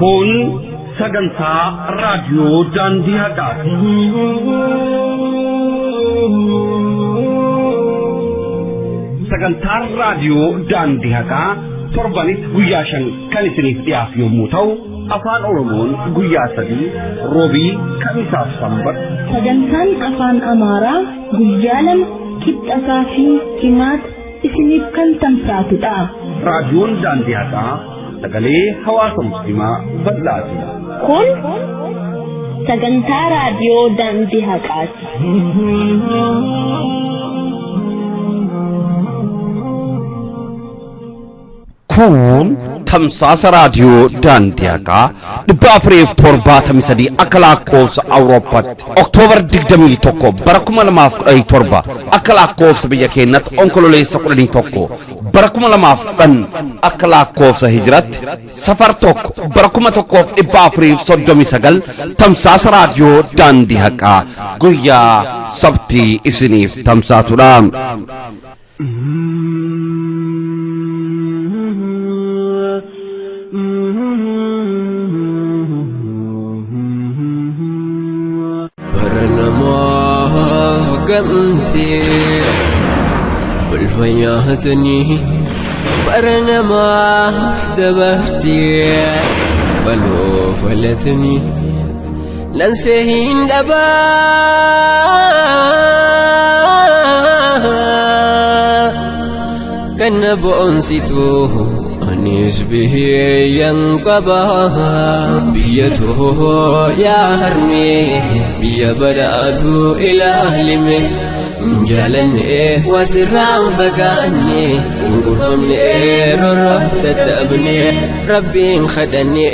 Kun sagantaa raadiyoo daandii haqaati. Sagantaan raadiyoo daandii haqaa torbanitti guyyaa 5 kan isiniif dhiyaatu yommuu ta'u, afaan Oromoon guyyaa 3 roobii kamisaaf sanbata. Sagantaan afaan Amaaraa guyyaa 2 kibxataa fi jimaata isiniif kan tamsaasudha. Raadiyoon daandii haqaa sagalee hawaasa musliimaa bal'aati. Kun sagantaa raadiyoo daandii haqaati. Kun tamsaasa raadiyoo daandii haqaa 473 akka lakkoofsa Awurooppaatti Oktoobar 21 bara 2017 akka lakkoofsa biyya keenyatti onkololeessa 11 bara 2010 akka lakkoofsa hijiraatti safar 1 bara 1439 tamsaasa raadiyoo daandii haqaa guyyaa sabtii isiniif tamsaatudha. Gamtee balfa nyaatanii bara namaaf dabartee baloo falatanii lansee hin dhabaa kan na boonsitu anis biyyan qabaa biyya too yaa harmee biyya badhaatu ilaalime jaalanne wasirraan fagaanne gurgurfamne roroof dadhabne rabbiin kadhanne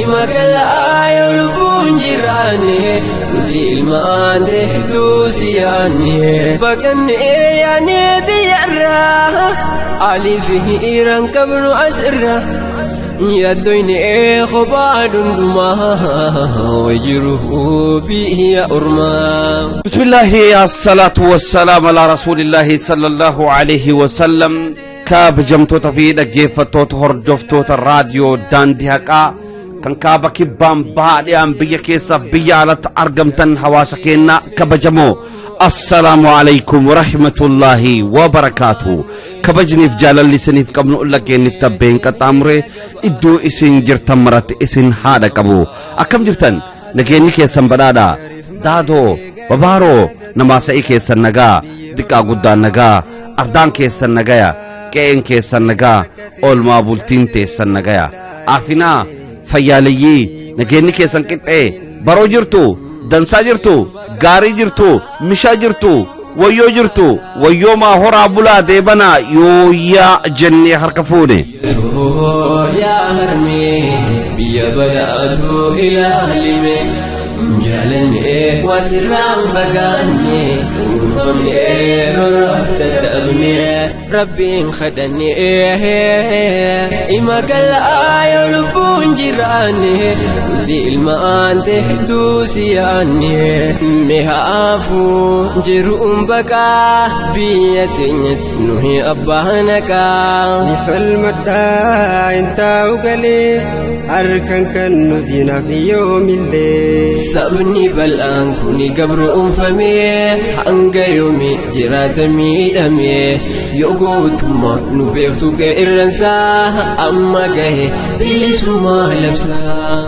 ima kalaa lubbuun jiraanne nuti ilmaan hedduu siyaanne baqanne yaanne biyyarraa alii fi hiiraan qabnu asirraa yaaddoyne kophaa dundumaa wajiru biyya ormaa. Bismillahi assalatu wassalamu ala rasuulillahi sallallahu alaihi wasallam. Kabajamtoota fi dhaggeeffattoota hordoftoota raadiyoo daandii haqaa kan kaaba kibbaan bahaa dhiyaan biyya keessa biyya alatti argamtan hawaasa keenna kabajamoo assalaamu alaikum warahmatullaahi wabarakaatu. Kabajniif jaalalli isiniif qabnu laggeeniif tabbeen qaxxaamuree iddoo isin jirtan maratti isin haadha qabu. Akkam jirtan? Nageenyi keessan badhaadha. Daadoo babaaroo namaa sa'ii keessan nagaa, diqqaa guddaan nagaa, ardaan keessan nagaya, qe'een keessan nagaa, oolmaa bultiin teessan nagaya. Afinaa fayyaaleyyii nageenyi keessan qixxee baroo jirtu, dansaa jirtu, gaarii jirtu, mishaa jirtu, wayyoo jirtu, wayyoomaa horaa bulaa deebanaa yooyyaa jennee harka fuune. Yaa harmee biyya badhaatu ilaalime jaalanne wasirraan fagaanne gurgurfamne roroof dadhabne rabbiin kadhanne ima kalaa lubbuun jiraanne nuti ilmaan hedduu siyaanne mihaafuu jiruun baqaa biyya teenyatti nuhi abbaa naqaa. Ni falmadhaa hin taa'u galee harkaan kan nuti naaf yoomillee. Sabni bal'aan kuni gabroonfamee hanga yoomi jiraata miidhamee yoo gootummaa nu beektu qeerransaa amma gahe bilisummaa labsaa.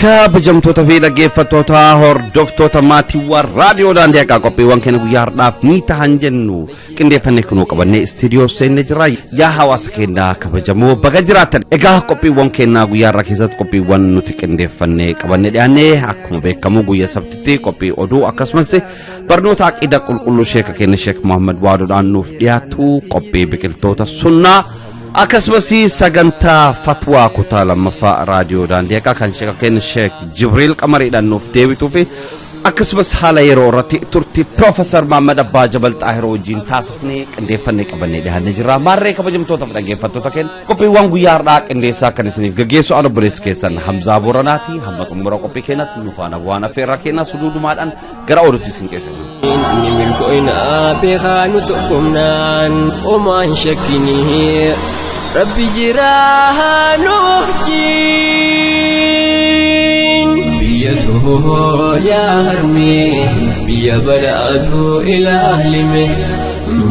Kabajamtoota fi dhaggeeffattoota hordoftoota maatiiwwan raadiyoo daandii haqaa qophiiwwan keenya guyyaa har'aaf ni tahan jennu qindeeffannee kunoo qabannee istiidiyoo seennee jira. Yaa hawaasa keenyaa kabajamoo baga jiraattan. Egaa qophiiwwan keenyaa guyyaa har'aa keessatti qophiiwwan nuti qindeeffannee qabannee dhiyaannee akkuma beekamu guyyaa sabtitti qophii oduu akkasumas barnoota aqiida qulqulluu sheeka keenya Sheek Muhammad Waadoodhaan nuuf dhiyaatu qophii biqiltoota sunnaa akkasumas sagantaa fatwaa kutaa lammaffaa raadiyoo daandii haqaa kan sheeka keenya Sheek Jibriil Qamariidhaan nuuf deebituu fi akkasumas haala yeroo irratti turtii Piroofeesar Mahammad Abbaa Jabal Xaahiroo wajjin taasifnee qindeeffannee qabannee dhiyaannee jirra. Maarree kabajamtoota fi dhaggeeffattoota keenya qophiiwwan guyyaa har'aa qindeessaa kan isiniif gaggeessu ana obboleessi keessan Hamzaa Booranaati. Hamma xumura qophii keenyatti nu faana bu'aan affeerraa keenyaa suduudumaadhaan gara oduutti isin ceesifna. Inni milkoo'inaa beekaa nu tokkomnaan homaan shakkinii. Rabbi jiraa nuujiin. Biyya too yaa harmee, biyya badhaatu ilaalime.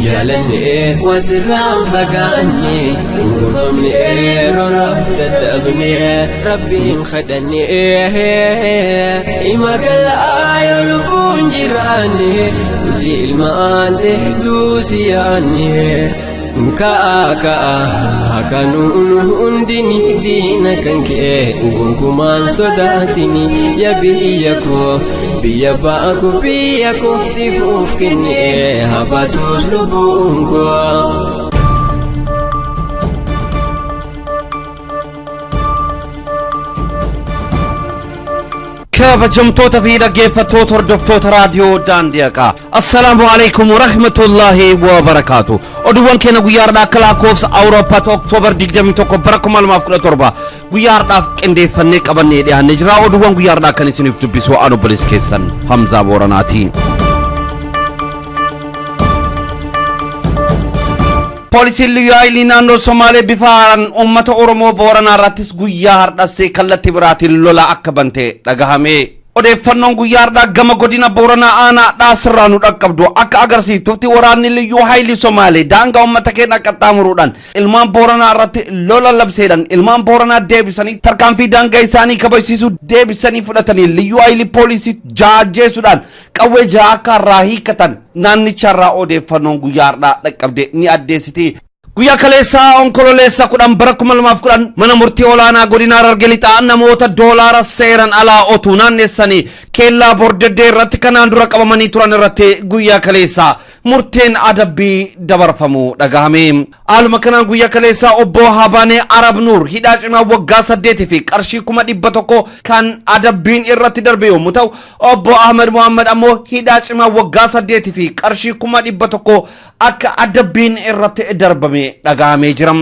Jaalannee wasirraan fagaanne, gurfamnee roraaf dadhabne, rabbiin kadhanne. Ima galaa yoo lubbuun jiraanne, nuti ilmaan hedduu si yaanne. Ka'a ka'a kanuun hundini diina kan kee gonkumaan sodaatini yaa biyya koo biyya baako biyya koo sifuuf kennee habaatus lubbuun koo. Kabajamtoota fi dhaggeeffattoota hordoftoota raadiyoo Daandii Haqaa. Assalaamu alaikum warahmatullaahi wabarakaatu. Oduuwwan keenya guyyaa har'aa akka lakkoofsa Awurooppaatti Oktoobar 21 bara 2017 guyyaa har'aaf qindeeffannee qabannee dhiyaannee jira. Oduuwwan guyyaa har'aa kan isiniif dubbisu ani obboleessa keessan Hamzaa Booranaati. Poolisiin Liyyuu Haayilii naannoo Somaalee bifa haaraan uummata Oromoo Booranaa irrattis guyyaa har'as kallattii biraatiin lola akka bante dhagahame. Odeeffannoon guyyaa har'aa gama godina Booranaa aanaa Dhaasirraa nu dhaqqabdu akka agarsiiftutti waraanni Liyyuu Haayilii Somaalee daangaa uummata keenya qaxxaamuruudhaan ilmaan Booranaa irratti lola labseedhaan ilmaan Booranaa deebisanii tarkaanfii daangaa isaanii kabajsiisuu deebisanii fudhatanii Liyyuu Haayilii poolisii ja'a ajjeesuudhaan qawwee ja'a akka irraa hiikkatan naannicharraa odeeffannoon guyyaa har'aa dhaqqabde ni addeessiti. Guyyaa kaleessaa Onkololeessa 10 bara 2010 mana murtii olaanaa godina Harargee Lixaa namoota doolaara seeran alaa otuu naannessanii keellaa bordoddee irratti kanaan dura qabamanii turan irratti guyyaa kaleessaa murteen adabbii dabarfamuu dhagahame. Haaluma kanaan guyyaa kaleessaa obbo Habaanee Arab Nuur hidhaa cimaa waggaa 8 fi qarshii 100,000 kan adabbiin irratti darbe yommuu ta'u, obbo Ahmed Muhammad ammoo hidhaa cimaa waggaa 8 fi qarshii 100,000 akka adabbiin irratti darbame dhagahamee jira.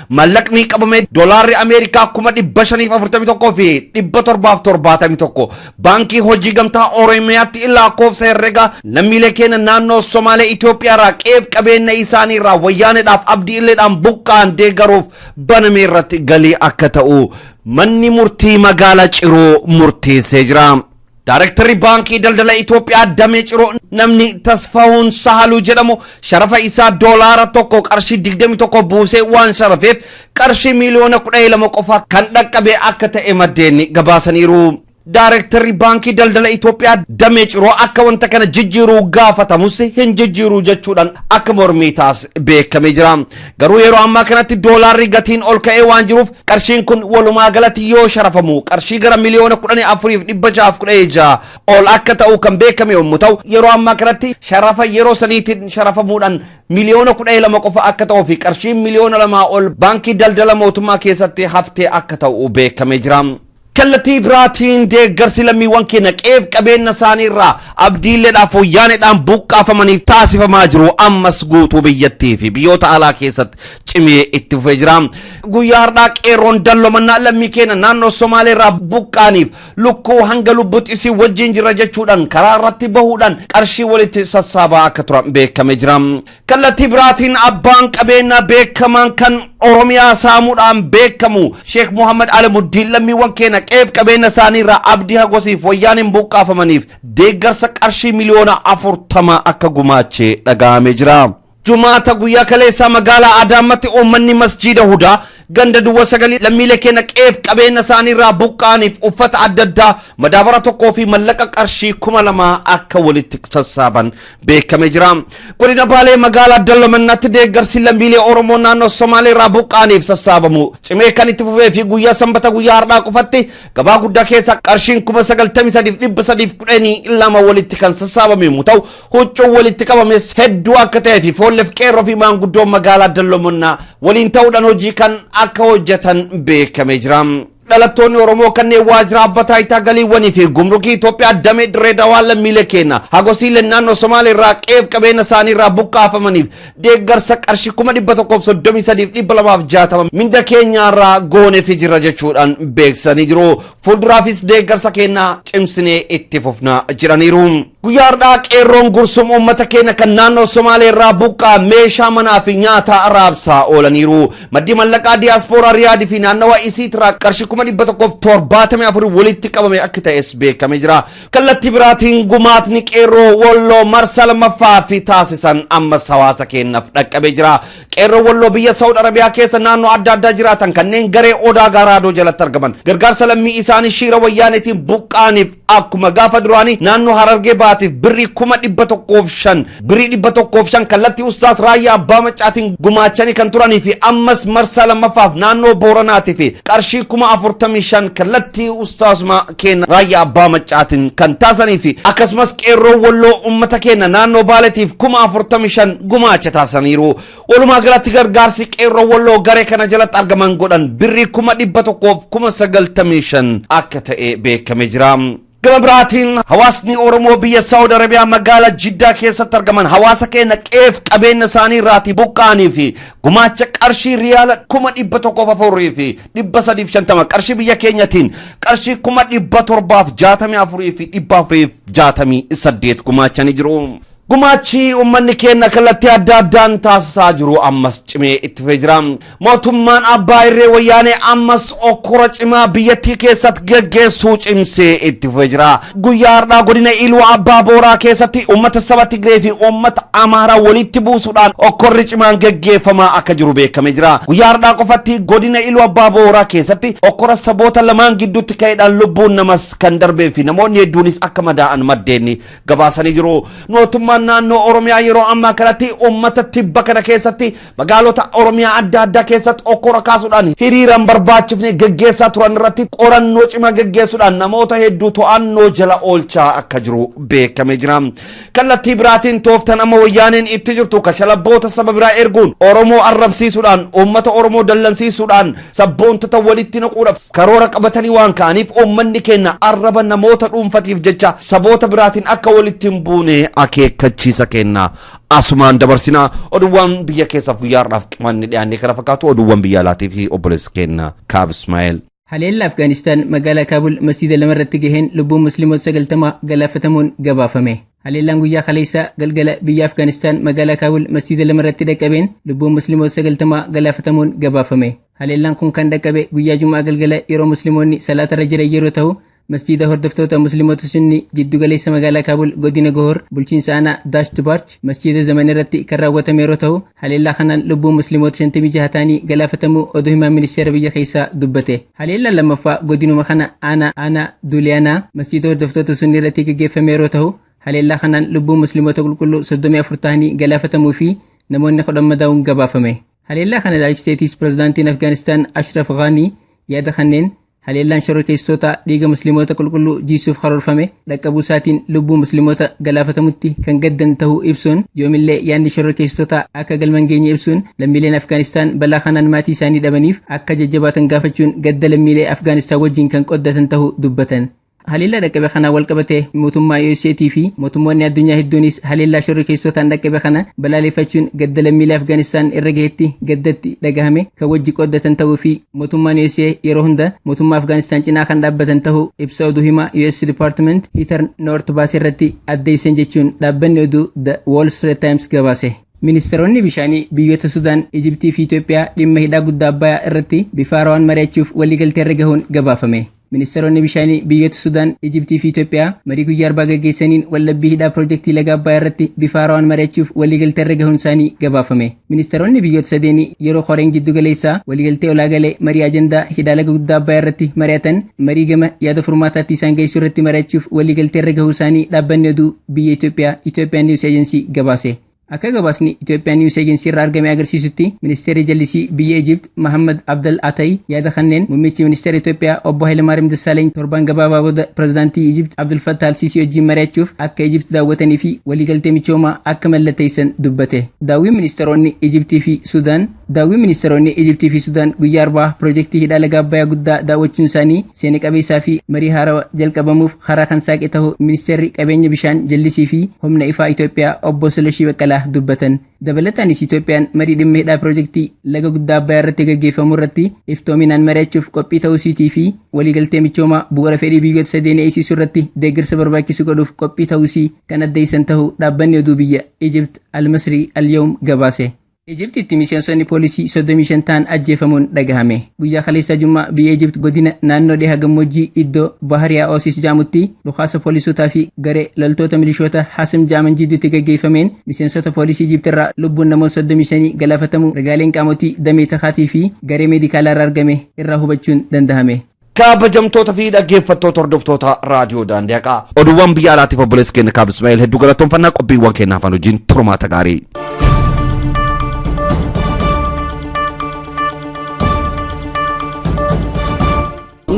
Mallaqni qabame doolaarri Ameerikaa 541,771 baankii hojii gamtaa Oromiyaatti lakkoofsa herrega lammiilee keenya naannoo Somaalee Itoophiyaa irraa qeef qabeenya isaanii irraa wayyaaneedhaaf abdii illeedhaan buqqaan deeggaruuf baname irratti galii akka ta'u manni murtii magaalaa Ciroo murteessee jira. Daarektarri baankii daldala Itoophiyaa damee Ciroo namni Tasfahuun Sahaluu jedhamu sharafa isaa doolaara tokko qarshii 21 buusee waan sharafeef qarshii miliyoona 12 qofa kan dhaqqabe akka ta'e maddeen gabaasaniiru. Daarektarri baankii daldala Itoophiyaa damee Ciroo akka wanta kana jijjiiruu gaafatamus hin jijjiiruu jechuudhaan akka mormii taas beekamee jira. Garuu yeroo ammaa kanatti doolaarri gatiin ol ka'ee waan jiruuf qarshiin kun walumaa galatti yoo sharafamu qarshii gara miliyoona 14,616 ol akka ta'u kan beekame yommuu ta'u, yeroo ammaa kanatti sharafa yeroo saniitiin sharafamuudhaan miliyoona 12 qofa akka ta'uu fi qarshiin miliyoona 2 ol baankii daldala mootummaa keessatti haftee akka ta'u beekamee jira. Kallattii biraatiin deeggarsi lammiiwwan keenya qeef qabeenya isaanii irraa abdiilleedhaaf wayyaaneedhaan buqqaafamaniif taasifamaa jiru ammas guutuu biyyattii fi biyyoota alaa keessatti cimee itti fufee jira. Guyyaa har'aa qeerroon dallomannaa lammii keenya naannoo Somaalee irraa buqqaaniif lukkuu hanga lubbuutti isin wajjin jira jechuudhaan karaa irratti bahuudhaan qarshii walitti sassaabaa akka turan beekamee jira. Kallattii biraatiin abbaan qabeenyaa beekamaan kan Oromiyaa saamuudhaan beekamu Sheekh Muhammad Alamuddiin lammiiwwan keenya qeef qabeenya isaanii irraa abdii hagosiif wayyaan hin buqqaafamaniif deeggarsa qarshii miliyoona 40 akka gumaachee dhaga'amee jira. Jumaata guyyaa kaleessaa magaalaa Adaamatti uummanni masjiida Hudaa ganda duwwa sagalii lammiilee keenya qeef qabeenya isaanii irraa buqqaaniif uffata adda addaa madaabara tokkoo fi mallaqa qarshii 2,000 akka walitti sassaaban beekamee jira. Godina Baalee magaalaa Dallomannaatti deeggarsi lammiilee Oromoo naannoo Somaalee irraa buqqaaniif sassaabamu cimee kan itti fufee fi guyyaa sanbata guyyaa har'aa qofatti gabaa guddaa keessa qarshiin 93,312 walitti kan sassaabame yommuu ta'u, huccuun walitti qabames hedduu akka ta'ee fi foolleef qeerroo fi maanguddoon magaalaa Dallomannaa waliin ta'uudhaan hojii kan akka hojjetan beekamee jira. Dhalattoonni Oromoo kanneen waajjira abbaa taayitaa galiiwwanii fi gumrukii Itoophiyaa damee Dirree Dawaa lammiilee keenya hagosiilee naannoo Somaalee irraa qeef qabeenya isaanii irraa buqqaafamaniif deeggarsa qarshii 133,260 minda keenya irraa gooneef jira jechuudhaan beeksisanii jiru. Fuulduraafis deeggarsa keenya cimsinee itti fufnaa jiraniiru. Guyyaa har'aa qeerroon Gursum uummata keenya kan naannoo Somaalee irraa buqqaa meeshaa manaa fi nyaata raabsaa oolaniiru. Maddi mallaqaa diyaaspooraa Riyaadii fi naannawa isiitirraa qarshii 174,000 walitti qabame akka ta'es beekamee jira. Kallattii biraatiin gumaatni qeerroo Walloo marsaa lammaffaa fi taasisan ammas hawaasa keenyaaf dhaqqabee jira. Qeerroo Walloo biyya Saawud Arabiyaa keessa naannoo adda addaa jiraatan kanneen garee Odaa Garaadoo jalatti argaman gargaarsa lammii isaanii shiira wayyaaneetiin buqqaaniif akkuma gaafa duraanii naannoo Harargee baatiif birrii 105,000 birrii 105 kallattii Ustaas Raayyaa Abbaa Maccaatiin gumaachanii kan turanii fi ammas marsaa lammaffaaf naannoo Booranaatii fi qarshii 45,000 kallattii Ustaasuma keenya Raayyaa Abbaa Maccaatiin kan taasisanii fi akkasumas qeerroo Walloo uummata keenya naannoo Baaleetiif 45,000 gumaacha taasisaniiru. Walumaa galatti gargaarsi qeerroo Walloo garee kana jalatti argaman godhan birrii 195,000 akka ta'e beekamee jira. Gama biraatiin hawaasni Oromoo biyya Saawud Arabiyaa magaalaa Jiddaa keessatti argaman hawaasa keenya qeef qabeenya isaanii irraatii buqqa'anii fi gumaacha qarshii riyaala 104,350 qarshii biyya keenyatiin qarshii 764,468 gumaachanii jiru. Gumaachi uummanni keenya kallattii adda addaan taasisaa jiru ammas cimee itti fufee jira. Mootummaan abbaa irree wayyaanee ammas okkora cimaa biyyattii keessatti geggeessuu cimsee itti fufee jira. Guyyaa har'aa godina Iluu Abbaa Booraa keessatti uummata saba Tigree fi uummata Amaaraa walitti buusuudhaan okkorri cimaan geggeeffamaa akka jiru beekamee jira. Guyyaa har'aa qofatti godina Iluu Abbaa Booraa keessatti okkora saboota lamaan gidduutti ka'eedhaan lubbuun namas kan darbee fi namoonni hedduunis akka madaa'an maddeen gabaasanii jiru. Mootummaan naannoo Oromiyaa yeroo ammaa kanatti uummata tibba kana keessatti magaalota Oromiyaa adda addaa keessatti okkora kaasuudhaan hiriiraan barbaachifne geggeessaa turan irratti qorannoo cimaa geggeessuudhaan namoota hedduu to'annoo jala oolchaa akka jiru beekamee jira. Kallattii biraatiin tooftan amma wayyaaneen itti jirtu kashalabboota saba biraa erguun Oromoo arrabsiisuudhaan uummata Oromoo dallansiisuudhaan sabboontota walitti naquudhaaf karoora qabatanii waan ka'aniif uummanni keenya arraba namoota dhuunfatiif jecha saboota biraatiin akka walitti hin buune akeekkachiisa kenna. Asumaan dabarsinaa oduuwwan biyya keessaaf guyyaa har'aaf qabanne dhiyaannee kana fakkaatu oduuwwan biyya alaatii fi obboleessa keenya Kaab Ismaa'eel. Haleellaa Afgaanistaan magaalaa Kaabul masjiida lamarratti gaheen lubbuun musliimoota 90 galaafatamuun gabaafame. Haleellaan guyyaa kaleessaa galgala biyya Afgaanistaan magaalaa Kaabul masjiida lamarratti dhaqqabeen lubbuun musliimoota 90 galaafatamuun gabaafame. Haleellaan kun kan dhaqqabe guyyaa Jumaa galgala yeroo musliimoonni salaatarra jiran yeroo ta'u masjiida hordoftoota musliimoota sunni jiddu galeessa magaalaa Kaabul godina Gohor bulchiinsa aanaa Daashtubaarch masjiida zaman irratti kan raawwatame yeroo ta'u haleellaa kanaan lubbuun musliimoota 56 ta'anii galaafatamuu oduu himaa ministeera biyya keessaa dubbate. Haleellaan lammaffaa godinuma kana aanaa Duuliyaanaa masjiida hordoftoota sunni irratti gaggeeffame yeroo ta'u haleellaa kanaan lubbuun musliimoota qulqulluu 34 ta'anii galaafatamuu fi namoonni 10 madaa'uun gabaafame. Haleellaa kana ilaalchiseetis pirezidaantiin Afgaanistaan Ashraf Ghanii yaada kanneen haleellaan shororkeessitoota dhiiga musliimoota qulqulluu jiisuuf karoorfame dhaqqabuu isaatiin lubbuu musliimoota galaafatamutti kan gaddan ta'uu ibsuun yoomillee yaadni shororkeessitoota akka galma hin geenye ibsuun lammiileen Afgaanistaan balaa kanaan maatii isaanii dhabaniif akka jajjabaatan gaafachuun gadda lammiilee Afgaanistaan wajjin kan qoddatan ta'uu dubbatan. Haleellaa dhaqqabe kanaan wal qabate mootummaa USAT fi mootummoonni addunyaa hedduunis haleellaa shororkeessitootaan dhaqqabe kana balaaleffachuun gadda lammiilee Afgaanistaan irra gahetti gaddatti dhagahame kan wajji qooddatan ta'uu fi mootummaan USA yeroo hunda mootummaa Afgaanistaan cinaa kan dhaabbatan ta'uu ibsa oduu himaa US Department Heather Nauert baase irratti addeessan jechuun dhaabbanni oduu The Wall Street Times gabaase. Ministeeronni bishaanii biyyoota Sudaan, Ijibtii fi Itoophiyaa dhimma hidhaa guddaa Abbayyaa irratti bifa haaraan mari'achuuf waliigaltee irra gahuun gabaafame. Ministeeronni bishaanii biyyoota Sudaan, Ijibtii fi Itoophiyaa marii guyyaa arbaa gaggeessaniin wallabbii hidhaa piroojeektii laga Abbayyaa irratti bifa haaraan mari'achuuf waliigaltee irra gahuun isaanii gabaafame. Ministeeronni biyyoota sadeenii yeroo koreen jiddu galeessaa waliigaltee olaagalee marii ajandaa hidhaa laga guddaa Abbayyaa irratti mari'atan marii gama yaada furmaataatti isaan geessuu irratti mari'achuuf waliigaltee irra gahuu isaanii dhaabbanni oduu biyya Itoophiyaa Ethiopian News Agency gabaase. Akka gabaasni Ethiopian News Agency irraa argame agarsiisutti ministeerri jallisii biyya Ijipt Mahammad Abdel Atay yaada kanneen muummichi ministeera Itoophiyaa obbo Hayilamaariyaam Dassaaleny torban gabaabaa booda pirezidaantii Ijipt Abdul Fattah Al-Sisi wajjin mari'achuuf akka Ijipt daawwatanii fi waliigaltee michoomaa akka mallatteessan dubbate. Daawwiin ministeeronni Ijiptii fi Sudaan daawwiin ministeeronni Ijiptii fi Sudaan guyyaa arbaa piroojeektii hidhaa laga Abbayyaa guddaa daawwachuun isaanii seena qabeessaa fi marii haarawaa jalqabamuuf karaa kan saaqe ta'uu ministeerri qabeenya bishaan jallisii fi humna ifaa Itoophiyaa obbo Silashii Baqqalaa dubbatan. Dabalataanis Itoophiyaan marii dhimma hidhaa piroojeektii laga guddaa Abbayyaa irratti gaggeeffamu irratti iftoominaan mari'achuuf qophii ta'uu isiitii fi waliigaltee michoomaa bu'uura fedhii biyyoota sadeen eeysisuu irratti deeggarsa barbaachisu godhuuf qophii ta'uu isii kan addeessan ta'uu dhaabbanni oduu biyya Ijipt Almasrii Alyawm gabaase. Ijiptitti miseensonni poolisii 35 ta'an ajjeefamuun dhagahame. Guyyaa kaleessa Jummaa biyya Ijipt godina naannoo dhiha gammoojjii iddoo Bahariyaa Osis jedhamutti dhukaasa poolisootaa fi garee loltoota milishoota Hasim Jaaman jidduutti gaggeeffameen miseensota poolisii Ijipt irraa lubbuun namoota 35 galaafatamuu ragaaleen qaamotii damee takaatii fi garee meedikaalaa irraa argame irraa hubachuun dandahame. Kabajamtoota fi dhaggeeffattoota hordoftoota raadiyoo daandii haqaa oduuwwan biyya alaatiif obboleessa keenya Kaab Ismaa'eel hedduu galatoomfannaa qophiiwwan keenya hafan wajjin turmaata gaarii.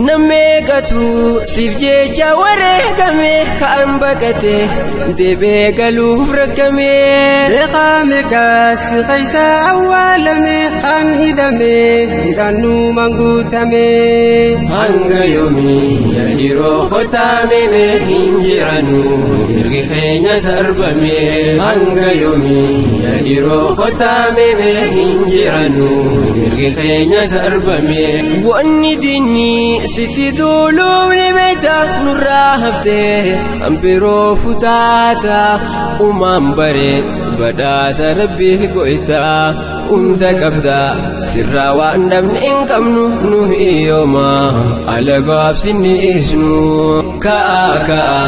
Nammeeqatu siif jecha wareegame ka'an baqate deebee galuuf rakkame. Meeqaa meeqas keessa awwaalame kan hidhame hidhannumaan guutame. Hanga yoomii yeroo kotaame hin jiranu mirgi keenya sarbame. Hanga yoomii yeroo kotaame hin jiranu mirgi keenya sarbame. Wanni diinni sitti duuluun beekta nurraa haftee kan biroo futaata uumaan baree badhaasa rabbii go'ita hunda qabda sirraa waan dhabne hin qabnu nu hiyyooma alagaabsinni isnu ka'a ka'a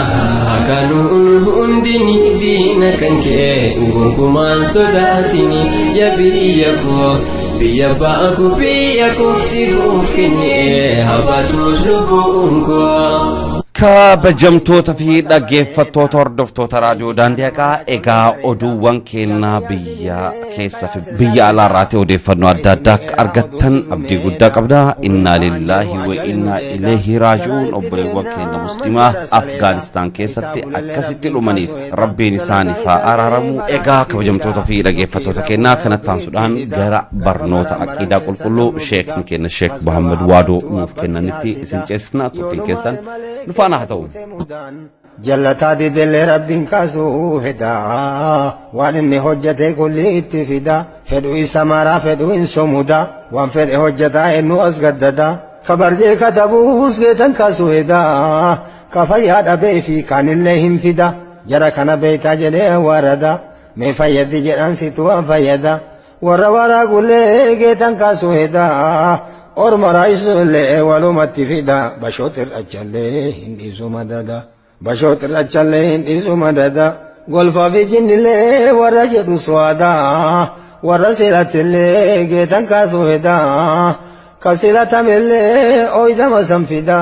akkanuun hundini diina kan kee gonkumaan sodaatini yaa biyya koo. Biyya baaku biyya koo sifuuf kennee habaatus lubbuun koo. Kabajamtoota fi dhaggeeffattoota hordoftoota raadiyoo daandii haqaa egaa oduuwwan kennaa biyya keessa fi biyya alaarraati odeeffannoo adda addaa akka argattan abdii guddaa qabna. Innaa lillaahi wa innaa ilayhi raaji'uun obboleewwan keenya musliimaa Afgaanistaan keessatti akkasitti dhumaniif rabbiin isaaniif haa araaramu. Egaa kabajamtoota fi dhaggeeffattoota kennaa kanatti aansuudhaan gara barnoota aqiidaa qulqulluu sheekni keenya Sheek Muhammad Waadoo nuuf kennanitti isin ceesifna turtiin keessan nu faana haa ta'u. Jallataa didellee rabbiin kaasuu feda waan inni hojjete kulli itti fida fedhu isa maraa fedhu hin somuda waan fedhe hojjetaa eenyu as gaddada kabarjee katabuus geetan kaasuu feda kafayyaa dhabee fi kaanillee hin fida jara kana beektaa jedhee warada mee fayyaddi jedhan situ waan fayyada warra waraagullee geetan kaasuu feda orma raayisuullee walumatti fida bashoo xirrachallee hin dhiisu madada. Bashoo xirrachallee hin dhiisu madada. Golfaa fi jinnillee warra jedhu suwaada. Warra silatillee geetan kaasuu fida. Ka silatamillee ooyidama san fida.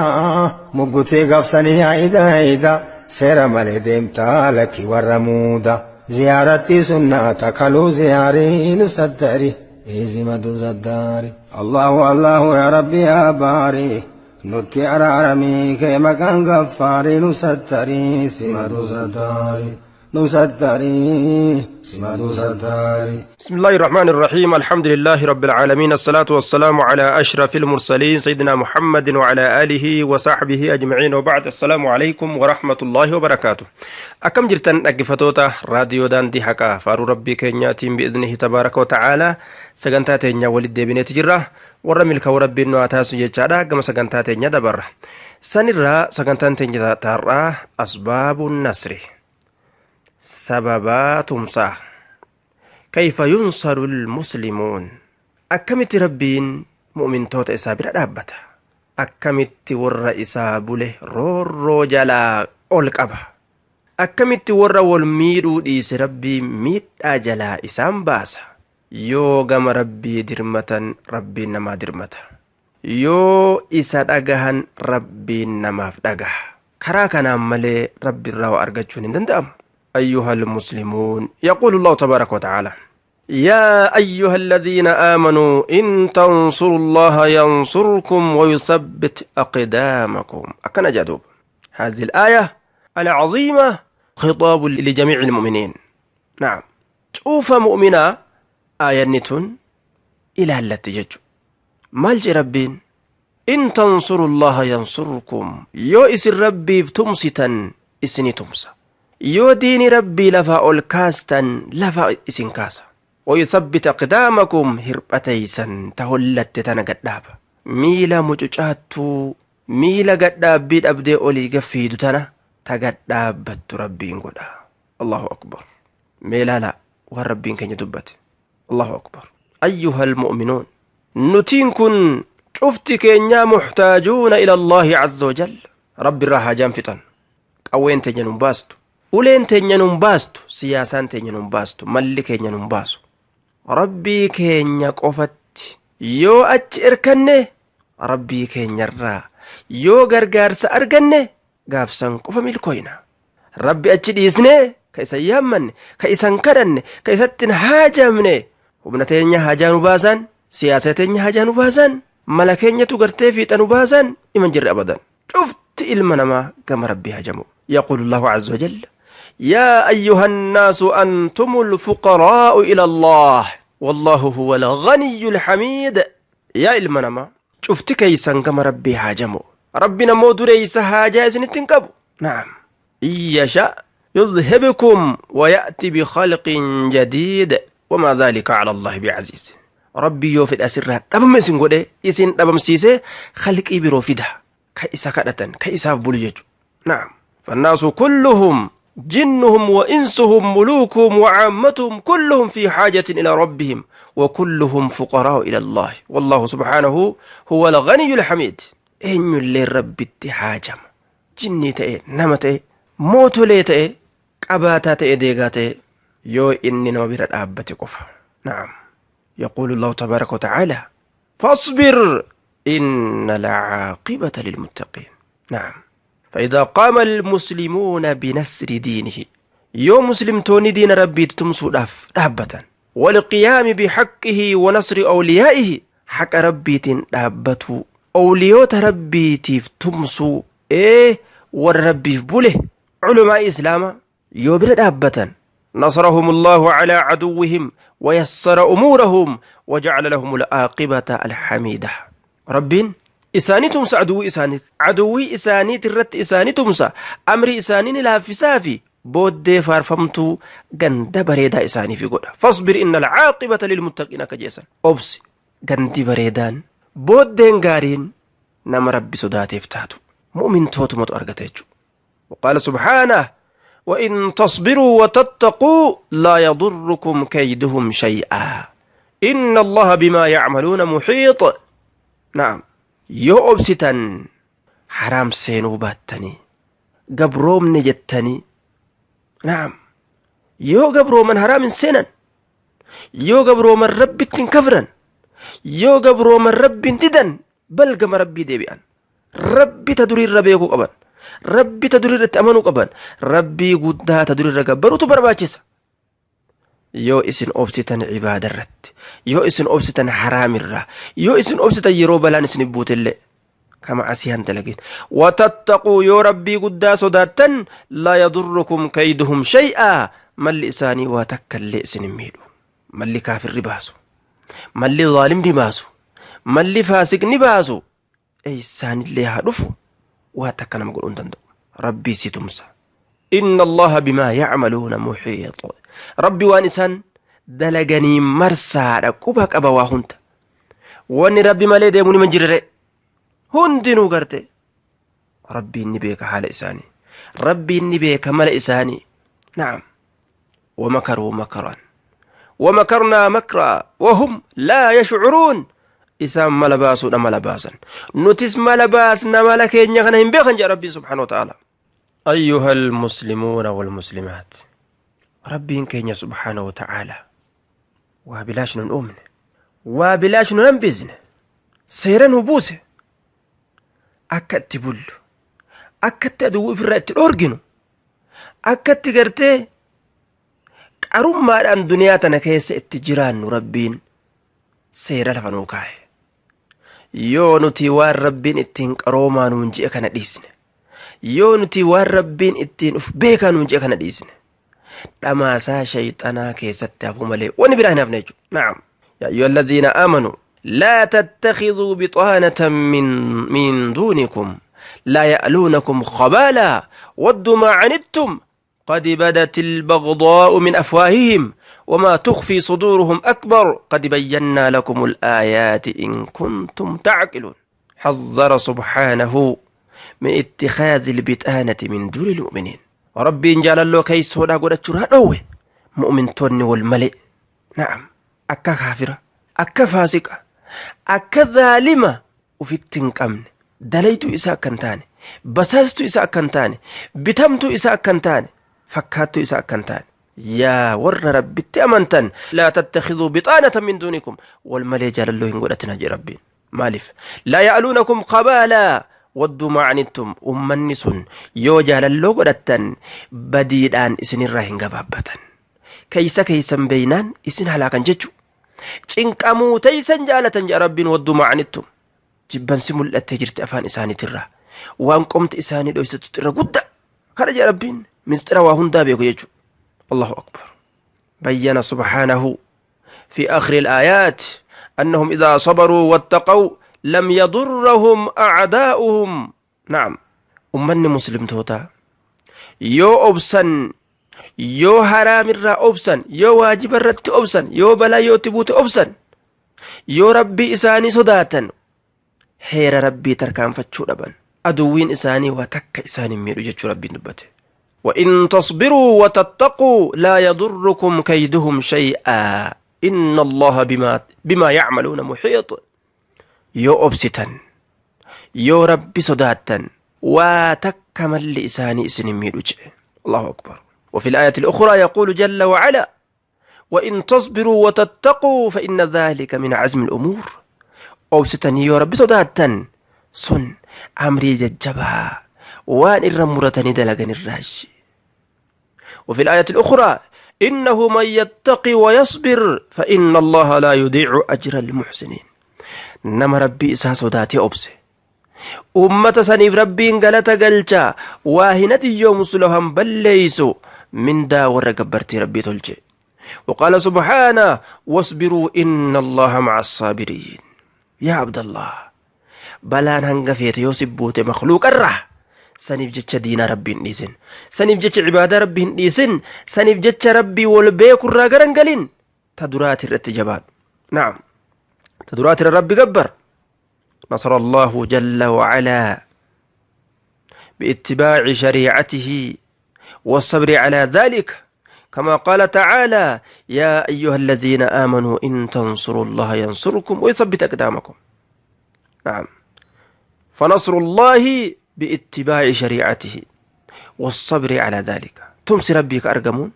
Muggutee gaafsanii haayida haayida. Seera malee deemtaa lakki warra muuda. Ziyaaratti sunnaa takaluu ziyaarii nu saddari. Eezimatu saddaari. Allahu Allahu yaa Rabbi yaa baari. Nutti araaramii kee maqaan gaffaarii nu sattarii simatu sattarii nu sattarii simatu sattarii. بسم الله الرحمن الرحيم الحمد لله رب العالمين الصلاة والسلام على أشرف المرسلين سيدنا محمد وعلى آله وصحبه أجمعين وبعد السلام عليكم ورحمة الله وبركاته أكم جرتن أقفتوتا راديو داندي حقا فارو ربي كينياتين بإذنه تبارك وتعالى sagantaa teenya walitti deebineeti jirra warra milkaa'u rabbiin nu haa taasisu jechaadha gama sagantaa teenya dabarra sanirraa sagantaan teenya taarraa asbaabuun nasri sababaa tumsaa kayfa yunsaru lmuslimuun akkamitti rabbiin mu'mintoota isaa bira dhaabbata akkamitti warra isaa bule roorroo jalaa ol qaba akkamitti warra wal miidhuu dhiise rabbiin miidhaa jalaa isaan baasa yoo gama rabbii dirmatan rabbiin namaa dirmata yoo isa dhagahan rabbiin namaaf dhagaha karaa kanaan malee rabbi irraa waa argachuun hin danda'amu أيها المسلمون يقول الله تبارك وتعالى يا أيها الذين آمنوا إن تنصروا الله ينصركم ويثبت أقدامكم أكن جدوب هذه الآية العظيمة خطاب لجميع المؤمنين نعم شوف مؤمنا آية تون إلى التي جج مال ربين إن تنصروا الله ينصركم يو إس ربي تمستا إسني تمسا yoo diini rabbii lafaa ol kaastan lafa isin kaasa ويثبت أقدامكم هربتيسا تهلت تنا miila mucucaattuu miila gadhaabbii dhabdee olii gaffiidu tana ta gadhaabbattu rabbiin godha. Allahu akbar. Mee ilaalaa waan rabbiin keenya dubbate. Allahu akbar. Ayyuha almu'minuun, nutiin kun cufti keenyaa muxtaajuuna ila Allaahi azza wajal, rabbi irraa haajaan fixan. Qawween teenya nun baastu, uleen teenya nun baastu, siyaasaan teenya nun baastu, malli keenya nun baasu. Rabbii keenya qofatti yoo achi erkanne, rabbii keenyarraa yoo gargaarsa arganne, gaafsan qofa milkooyna. Rabbi achi dhiisne, ka isan yaammanne, ka isan kadhanne, ka isattin haajamne, humna teenya haajaa nu baasan, siyaasa teenya haajaa nu baasan, mala keenyatu gartee fiixa nu baasan iman jirre abadan. Cufti ilma namaa gama rabbii haajamu. يقول الله عز وجل: يا أيها الناس أنتم الفقراء إلى الله والله هو الغني الحميد. يا ilma namaa cufti keeysan gama rabbii haajamu. Rabbi namoo dureeysa haajaa isinitti hin qabu. نعم. إن يشأ يذهبكم ويأتي بخلق جديد وما ذلك على الله بعزيز. Rabbi yoo fedhe asirraa dhabama isin godhe, isin dhabamsiise, khalqii biroo fida ka isa kadhatan, ka isaaf bulu jechu. نعم. فالناس كلهم جنهم وإنسهم ملوكهم وعامتهم كلهم في حاجة إلى ربهم وكلهم فقراء إلى الله والله سبحانه هو الغني الحميد. Eenyullee rabbitti haajama. Jinnii ta'e, nama ta'e, mootolee ta'e, qabaataa ta'e, deegaa ta'e, yoo inni nama bira dhaabbate qofa. نعم. يقول الله تبارك وتعالى: فاصبر إن العاقبة للمتقين. نعم. فإذا قام المسلمون بنصر دينه، yoo muslimtoonni diina rabbii tumsuudhaaf dhaabbatan، والقيام بحقه ونصر أوليائه، haqa rabbiitiin dhaabbatu, awliyoota rabbiitiif tumsuu, ee warra rabbiif bule, culumaa islaamaa yoo bira dhaabbatan، نصرهم الله على عدوهم ويسر أمورهم وجعل لهم العاقبة الحميدة. Rabbiin isaanii tumsa, aduwwii isaaniit, aduwwii isaaniit irratti isaanii tumsa, amri isaanii ni laaffisaa fi booddee faarfamtuu ganda bareedaa isaaniif godha. فاصبر إن العاقبة للمتقين akka jeesan, obsi, gandi bareedaan, booddeen gaariin nama rabbi sodaateef taatu, mu'mintootumatu argata jechuudha. وقال سبحانه: وإن تصبروا وتتقوا لا يضركم كيدهم شيئا إن الله بما يعملون محيط. نعم. Yoo obsitan, haraam seenuu baattanii, gabroomne jettanii، نعم، yoo gabrooman haraam hin seenan, yoo gabrooman rabbitti hin kafran, yoo gabrooman rabbiin didan, bal gama rabbii deebi'an, rabbi ta duriirra beekuu qaban, rabbi ta duriirratti amanuu qaban, rabbii guddaa ta duriirra gabbaruutu barbaachisa. Yoo isin obsitan cibaada irratti, yoo isin obsitan haraamirraa, yoo isin obsitan yeroo balaan isin buutillee kama asii han dalagin، وتتقوا, yoo rabbii guddaa sodaattan، لا يضركم كيدهم شيئا, malli isaanii waa takka illee isin hin miidhu. Malli kaafirri baasu, malli zaalimni baasu, malli faasiqni baasu eeysaanillee haa dhufu, waa takka nama godhuu hin danda'u. Rabbii si tumsa. إن الله بما يعملون محيط. Rabbi waan isaan dalaganii marsaadha, quba qaba waa hunda. Wanni rabbi malee deemuu nima jirre hundinuu garte rabbiin ni beeka haala isaanii, rabbiin ni beeka mala isaanii. نعم. ومكروا مكرا ومكرنا مكرا وهم لا يشعرون. Isaan mala baasuudha mala baasan, nutis mala baasna, mala keenya kana hin beekan jedha rabbiin سبحانه وتعالى. أيها المسلمون والمسلمات، rabbiin keenya سبحانه وتعالى waa bilaash nun uumne, waa bilaash nun hambisne. Seera nu buuse akka itti bullu, akka itti aduwwii ofirraa itti dhoorginu, akka itti gartee qarummaadhaan duniyaa tana keessa itti jiraannu. Rabbiin seera lafa nuu kaa'e. Yoo nuti waan rabbiin ittiin qaroomaa nuun je'e kana dhiisne, yoo nuti waan rabbiin ittiin uf beekaa nuun je'e kana dhiisne, dhamaasaa shayxanaa keessatti hafuu malee wanni biraa hin hafne jechuudha. نعم. يا أيها الذين آمنوا لا تتخذوا بطانة من دونكم لا يألونكم خبالا ودوا ما عنتم قد بدت البغضاء من أفواههم. وما تخفي صدورهم أكبر قد بينا لكم الآيات إن كنتم تعقلون. حذر سبحانه من اتخاذ البتانة من دون المؤمنين. ربي جعل الله كيس هنا قد أوه مؤمن توني والملئ. نعم أكا كافرة أكا فاسقة أكا ظالمة وفي التنقمن دليتو إساء كنتاني بساستو إساء كنتاني بتمتو إساء كنتاني فكاتو إساء كنتاني يا ور ربي تأمنتن لا تتخذوا بطانة من دونكم والملئ جعل الله قد أجي ربي مالف لا يألونكم قبالا ودوا ما عنتم أمني سن يو جالالو godhattan badiidhaan isinirraa hin gabaabbatan keeysa keeysan beeynaan isin halaakan jechu cinqamuu teeysan jaalatan jaa rabbiin wadduu maa anittum jibbansi mul'attee jirti afaan isaaniitirraa waan qomti isaanii dhoysatu irra guddaa kana jaa rabbiin misxira waa hundaa beeku jechu. Allahu akbar. Bayyana subhaanahu fi aakhiri al-aayaat annahum idaa sabaruu wattaqaw لم يضرهم أعداؤهم. نعم أمني مسلم توتا يو أبسن يو حرام الرا أبسن يو واجب الرت أبسن يو بلا يو تبوت أبسن يو ربي إساني صداتا حير ربي تركان فتشو لبن أدوين إساني وتك إساني ميرو جتشو ربي نبته. وإن تصبروا وتتقوا لا يضركم كيدهم شيئا إن الله بما يعملون محيط. Yoo obsitan yoo rabbi sodaattan waa takka malli isaanii isin hin miidhu jedhe. Allahu akbar. وفي الآية الأخرى يقول جل وعلا وإن تصبروا وتتقوا فإن ذلك من عزم الأمور. Obsitan yoo rabbi sodaattan sun amrii jajjabaa waan irra muratanii dalagan irraashi. وفي الآية الأخرى إنه من يتقي ويصبر فإن الله لا يضيع أجر المحسنين. Nama rabbii isaa sodaatee obse ummata saniif rabbiin galata galcha waa hin adiyyoomsu lafan balleeysu mindaa warra gabbartii rabbii tolche. وقال سبحانه واصبروا إن الله مع الصابرين. يا عبد الله balaan hanga feete yoo sibbuute makhluuqarra saniif jecha diinaa rabbii hin dhiisin saniif jecha cibaadaa rabbii hin dhiisin saniif jecha rabbii wal beekurraa garan galin ta duraati irratti jabaadhu. نعم تدرات الرب جبر. نصر الله جل وعلا باتباع شريعته والصبر على ذلك كما قال تعالى يا أيها الذين آمنوا إن تنصروا الله ينصركم ويثبت أقدامكم. نعم فنصر الله باتباع شريعته والصبر على ذلك. تمسي ربك أرقمون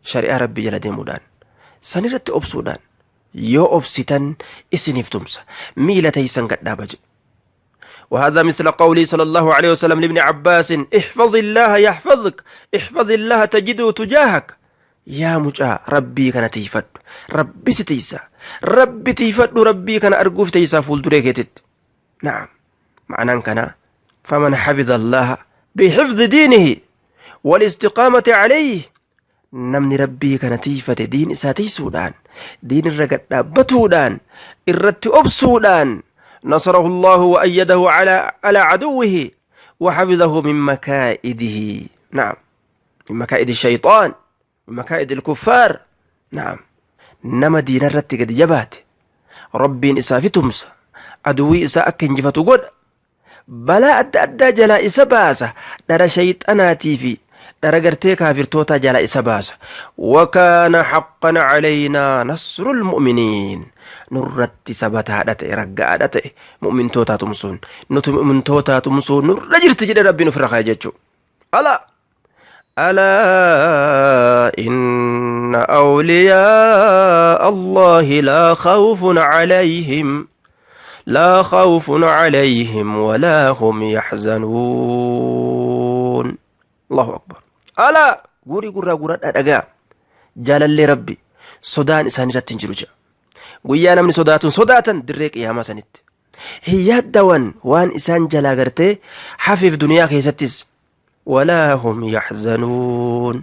شريعة ربي جل ديمودان سنرت أبسودان yoo obsitan isiniif tumsa miila teeysan gadhaaba jedhe. وهذا مثل قوله صلى الله عليه وسلم لابن عباس احفظ الله يحفظك احفظ الله تجده تجاهك. يا مجا ربي كان تيفد ربي ستيسا ربي تيفد ربي كان أرجوف تيسا فول دريكتت. نعم معناه كان فمن حفظ الله بحفظ دينه والاستقامة عليه namni rabbii kana tiifate diin isaa tiisuudhaan diin irra gadhaabbatuudhaan irratti obsuudhaan nasarahu Allahu wa ayyadahu ala aduwwihi wa hafizahu min makaa'idihi. Naam min makaa'idi shaytaan min makaa'idi al-kuffaar. Naam nama diina irratti gadi jabaate rabbiin isaa fi tumsa aduwwii isaa akka injifatu godha balaa adda addaa jalaa isa baasa dhara shayxanaatii fi daragartee kaafirtoota jala isa baasa. Wakaana haqqan calaynaa nasrul mu'miniin. Nurratti sabataadha ta'e raggaadha ta'e mu'mintootaa tumsuun nuti mu'mintootaa tumsuun nurra jirti jedhe rabbiin ofirra kaa'e jechuudha. Alaa alaa inna awliyaa Allahi laa khawfun calayhim walaa hum yaxzanuun. Allahu akbar. Alaa guurii gurraa gurradhaa dhagaa jaalallee rabbi sodaan isaan irratti hin jiru jedha. Guyyaa namni sodaatun sodaatan dirree qiyaamaa sanitti hin yaaddawan waan isaan jalaa gartee hafiif duniyaa keessattis. Walaa hum yaxzanuun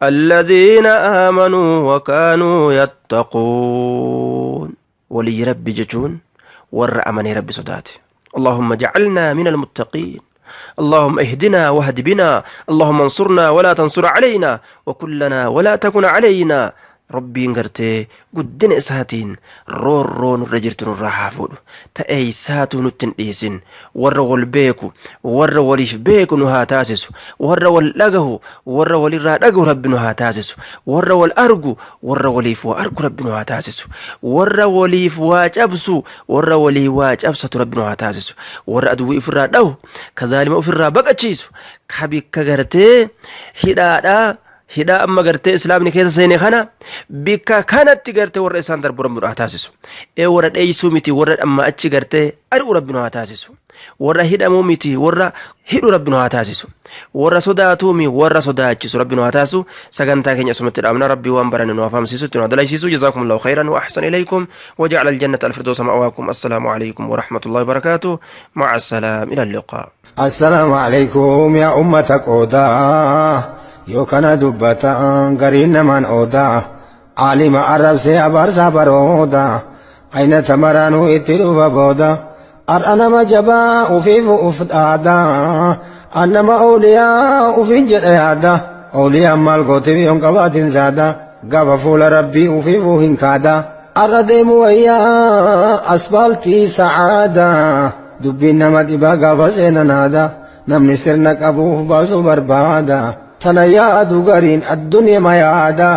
alladhiina aamanuu wakaanuu yattaquun. Waliyyi rabbi jechuun warra amanee rabbi sodaate. Allahumma jacalnaa min almuttaqiin. اللهم اهدنا واهد بنا اللهم انصرنا ولا تنصر علينا وكلنا ولا تكن علينا. Rabbiin gartee guddina isaatiin roorroo nurra jirtu nurraa haa fuudhu. Ta'ee isaatuu nutti hin dhiisin. Warra wal beeku, warra waliif beeku nu haa taasisu. Warra wal dhagahu, warra walirraa dhagahu Rabbi nu haa taasisu. Warra wal argu, warra waliif waa argu Rabbi nu haa taasisu. Warra waliif waa cabsu, warra walii waa cabsatu Rabbi nu haa taasisu. Warra aduwwii ofirraa dhahu, ka zaalima ofirraa baqachiisu, ka bikka gartee hidhaadhaa hidhaa amma gartee islaamni keessa seene kana bikka kanatti gartee warra isaan darbu Rabbi nu haa taasisu. Ee warra dheeysuu miti, warra amma achi gartee ari'u Rabbi nu haa taasisu. Warra hidhamuu miti, warra hidhu Rabbi nu haa taasisu. Warra sodaatuu mi warra sodaachisu Rabbi nu haa taasisu. Sagantaa keenya asumatti dhaabna. Rabbi waan baranne nu haa fahamsiisu, itti nu haa dalaysiisu. Jazaakumullahu khayran wa ahsana ilaykum wa ja'ala aljannata alfirdawsa ma'waakum. Assalaamu alaykum wa rahmatullahi wa barakaatuh. Ma'a assalaam ila liqaa. Assalaamu alaykum yaa ummata qoodaa, yoo kana dubbatan gariin namaan oodaa, aalima arrabsee abaarsaa barooda, ayna tamaraanuu itti dhufa booda. Har'a nama jabaa ufiif uf dhaada, an nama awliyaa ufiin jedha yaada. Awliyaan maal gootiif yoon qabaatin zaada, gaafa fuula Rabbii ufiifuu hin kaada. Har'a deemu wayyaa asfaaltii sa'aada, dubbiin nama dhibaa gaafa seenan haada. Namni sirna qabuuf baasuu barbaada, tana yaadu gariin addunyaa yaada.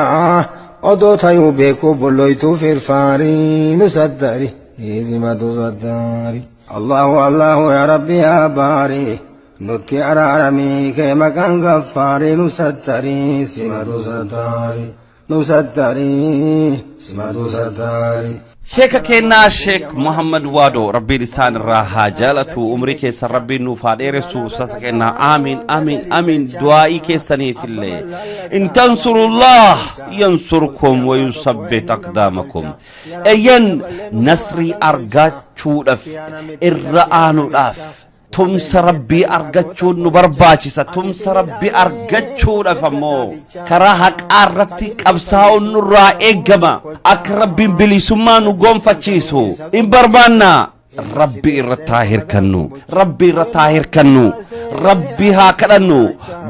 Odoo tayuu beekuu bolloytuu firfaarii nu saddari hizimatu saddari. Allahu Allahu yaa Rabbi yaa baari, nutti araaramii kee maqaan gaffaarii nu sattari simatu sattari nu sattari simatu sattari. Sheeka kennaa Sheek Muhammad Waadoo, Rabbiin isaan irraa haa jaalatu, umrii keessan Rabbiin nuuf haa dheeressu. Sasa kennaa, amiin amiin amiin. Du'aa'ii keessaniif illee, in tansurullah yansurkum wa yusabbit aqdaamakum. Eyyan, nasrii argachuudhaaf, irra aanuudhaaf tumsa Rabbii argachuun nu barbaachisa. Tumsa Rabbii argachuudhaaf ammoo karaa haqaa irratti qabsaa'uun nurraa eeggama. Akka Rabbiin bilisummaa nu gonfachiisu in barbaanna. Rabbi irratti haa hirkannu, Rabbi irratti haa hirkannu, Rabbi haa kadhannu,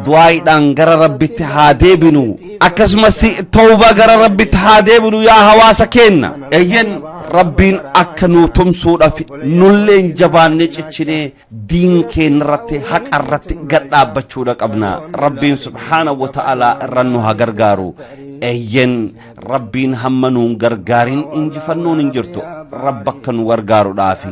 du'aayiidhaan gara Rabbitti haa deebinu, akkasumas tawbaa gara Rabbitti haa deebinu yaa hawaasa keenna. Eyyen, Rabbiin akka nu tumsuudhaaf nulleen jabaannee cichinee diin keenya irratti, haqa irratti gad dhaabbachuudha qabna. Rabbiin subhaanahu wa ta'aalaa irra nu haa gargaaru. Eyyen, Rabbiin hamma nuun gargaarin injifannoon hin jirtu. Rabba akka nu gargaaruudhaafi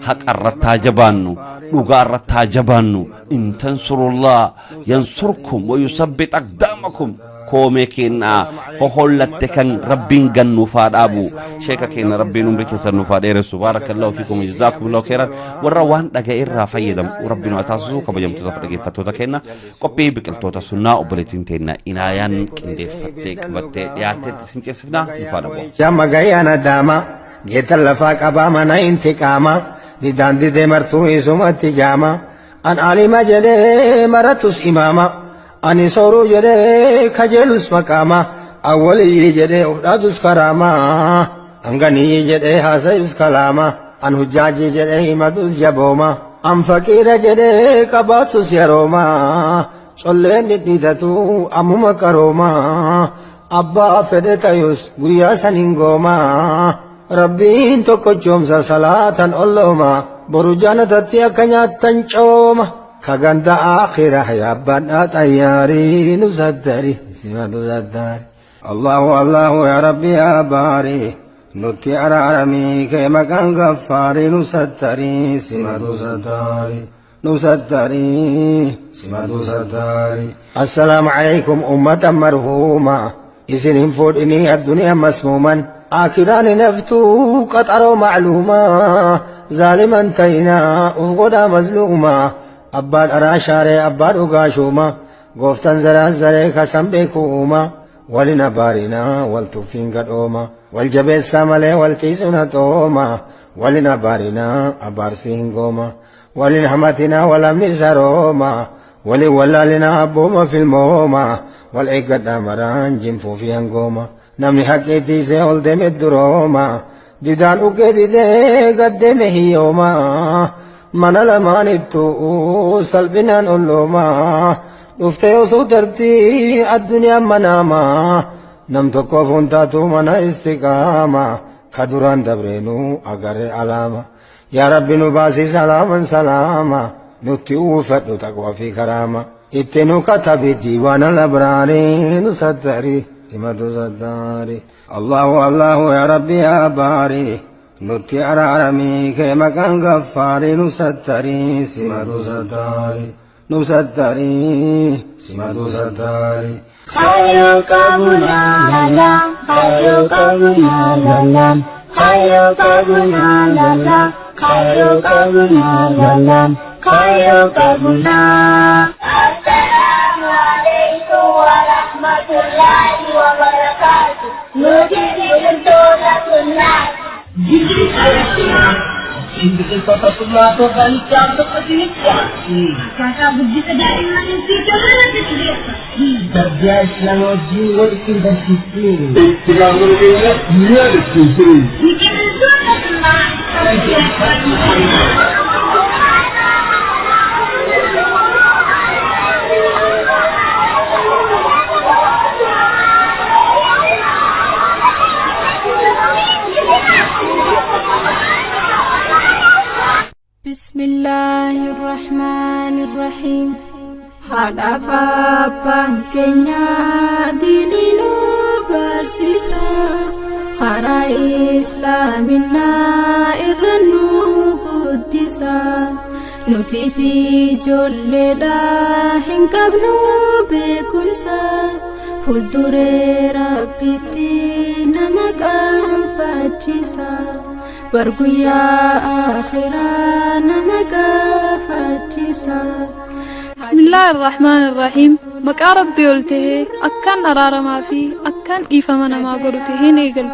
haqa irratti haa jabaannu, dhugaa irratti haa jabaannu. In tansurullah yansurkum wa yusabbit aqdaamakum. Koomee keenna hohollatte kan Rabbiin gannuuf haa dhaabu. Sheeka keenya, Rabbiin umrii keessan nuuf haa dheeressu. Baarakallahu fiikum, jazaakumullahu khairan. Warra waan dhaga'e irraa fayyadamu Rabbiin haa taasisu. Kabajamtoota dhaggeeffattoota keenya, qophii biqiltoota sunnaa obboleettiin teenna Inaayaan qindeeffattee qabattee dhiyaatteetti isin ceesifna, nu faana bu'a. Jamma gayyaana daama geettan lafaa qabaa mana intiqaama didaan didee martuu isumatti jaama. An alima jedhee maratus imaama, ani sooruu jedhee kajeelus maqaama, awwaliyyi jedhee of dhaadus karaama, hanganiyyi jedhee haasayus kalaama, an hujjaajii jedhee himatus jabooma, an faqiira jedhee qabaatus yerooma, colleen dhidhiitatu ammuma qarooma, abbaa fedhe tayus guyyaa saniin gooma. Rabbiin tokkochoomsa salaatan ollooma, boru jannatatti akka nyaattan cooma. Ka ganda aakhira yaabbadhaa xayyaarii nu saddari simatu saddari. Allahu Allahu yaa Rabbi yaa baari, nutti araaramii kee maqaan gaffaarii nu sattari simatu sattari nu sattari simatu sattari. Assalaamu alaykum ummata marhuuma, isin hin fuudhinii addunyaa masmuuman, akiraan hin haftuu qaxaroo macluuma. Zaaliman ta'inaa uf godhaa mazluuma, abbaa dharaa shaaree abbaa dhugaa shuuma, gooftan zaraan zaree kasan beeku uuma. Walin abaarinaa, wal tuffiin gadhooma, wal jabeessaa malee wal tiisuun haxooma. Walin abaarinaa, abaarsi hin gooma. Walin hamatinaa, wal hamni sarooma. Walin wallaalinaa, abbooma filmooma. Wal eeggadhaa maraan jinfuu fi hangooma. Namni haqqii tiisee ol deeme durooma, didaan uggee didee gad deeme hiyyooma. Mana lamaanittu salphinaan ollooma. Dhuftee osoo dartii addunyaan manaama. Nam tokkoof hundaatu mana istiqaama ka duraan dabreenuu agarre alaama. Yaa Rabbi nu baasii salaaman salaama nutti uffadhu taqwa fi karaama. Itti nu katabi diiwaana labraari nu sattari simatu sattari. Allahu Allahu yaa Rabbi yaa baari nutti araaramii kee maqaan gaffaari nu sattari simatu sattari nu sattari simatu sattari. Kayo kabuna lala, kayo kabuna lala, kayo kabuna lala, kayo kabuna lala, kayo kabuna. Assalamu alaikum wa rahmatullahi wa barakatuh. Nuti biqiltoota sunnaa. Akkaataa guddisa daa'immanii fi dabalata xiyyeeffata. Darbiyaa Islaamaa wajjin walitti barsiisuu. Biqiltoota sunnaa. بسم الله الرحمن الرحيم Haadhaaf abbaan keenya diinii nu barsiisa karaa islaaminaa irra nu guddisa nuti fi ijoolleedha hin qabnu beekumsa fuulduree rabbitti nama qaanfachiisa barguyyaa akhiraa nama gaafachiisa. بسم الله الرحمن الرحيم. مقا ربي قلته أكان أرار ما في أكان إيفا من ما قلته نيقل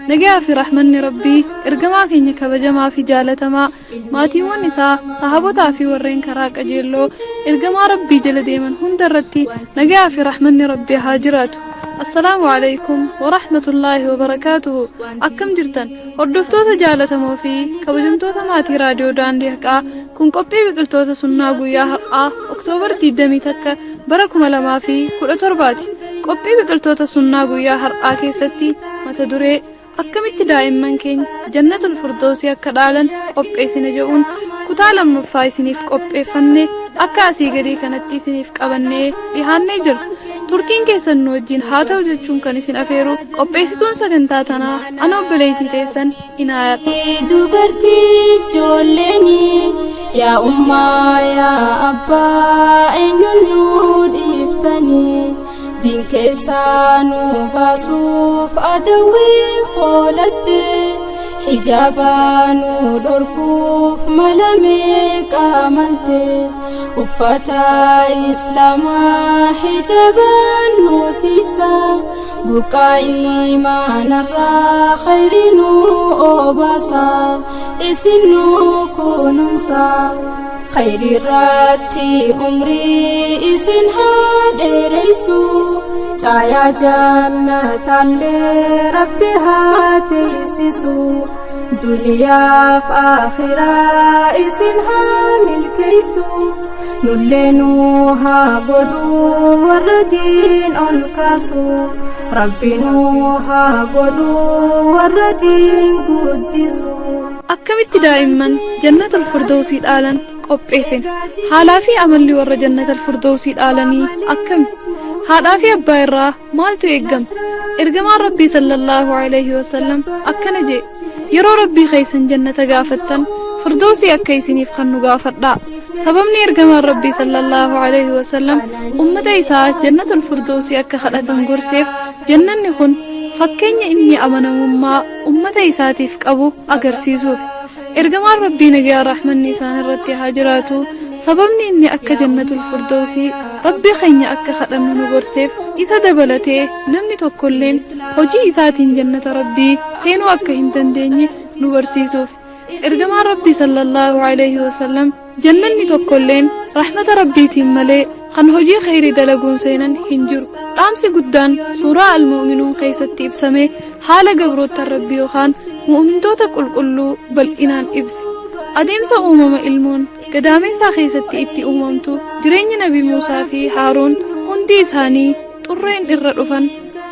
نجا في رحمن ربي إرقما كيني كبجما في جالتما ماتي ونساء صحابتا في ورين كراك أجيلو إرقما ربي جل ديمن هندرتي نجا في رحمن ربي هاجراته. السلام عليكم ورحمة الله وبركاته. أكم جرتن هردفتوتا جالتمو في كبجمتوتا ماتي راديو داندي حقا kun qophii biqiltoota sunnaa guyyaa har'aa Oktoobar 21 bara 2017ti. Qophii biqiltoota sunnaa guyyaa har'aa keessatti mata duree akkamitti daa'imman keenya jannatul firdoosii akka dhaalan qopheessina jedhuun kutaa lammaffaa isiniif qopheeffanne akka asii gadii kanatti isiniif qabannee dhihaannee jira. Turtiin keessan nu wajjin haa ta'u jechuun kan isin afeeru qopheessituun sagantaa tanaa ana obboleettii teessan Inaayaadha. Dubartiif ijoolleeni yaa ummaa yaa abbaa eenyuun nu dhiiftanii diin keessaa nu baasuuf adawwiin foolatte hijaaba nu dhorkuuf mala meeqa malte uffata islaamaa hijaabaan nu tiisa burqaa imaanarraa khayri nu obaasa isin nu kunuunsa khayri irratti umrii isin haa dheereysu caayaa jannataallee rabbi haa teessisu duniyaaf akhiraa isin haa milkeessu nullee nu haa godhu warra diin ol kaasu rabbi nu haa godhu warra diin guddisu. Akkamitti daa'imman jannatul firdoosii dhaalan qopheessin haalaa fi amalli warra jannatul firdoosii dhaalanii akkami? Haadhaa fi abbaa irraa maaltu eeggama? Ergamaan Rabbii sallallahu alaihi wasallam akkana jee yeroo Rabbii keessan jannata gaafattan firdoosii akka isiniif kan nu gaafadhaa. Sababni ergamaan Rabbii sallallahu alaihi wasallam ummata isaa jannatul firdoosii akka kadhatan gorseef jannanni kun fakkeenya inni amanamummaa ummata isaatiif qabu agarsiisuuf. Ergamaan Rabbii nagaa rahmanni isaan irratti haa jiraatu sababni inni akka jannatul firdoosii Rabbii keenya akka kadhannu nu gorseef isa dabalatee namni tokkolleen hojii isaatiin jannata Rabbii seenuu akka hin dandeenye nu barsiisuuf. Ergamaan Rabbii sallallahu alaihi wasallam jannanni tokkolleen rahmata Rabbiitiin malee kan hojii khayrii dalaguun seenan hin jiru. Dhaamsi guddaan suuraa al-mu'minuun keessatti ibsame haala gabroota Rabbii yookaan mu'mintoota qulqulluu bal'inaan ibse. Adeemsa uumama ilmoon gadaameessaa keessatti itti uumamtu jireenya Nabi Muusaa fi Haaroon hundi isaanii xurreen irra dhufan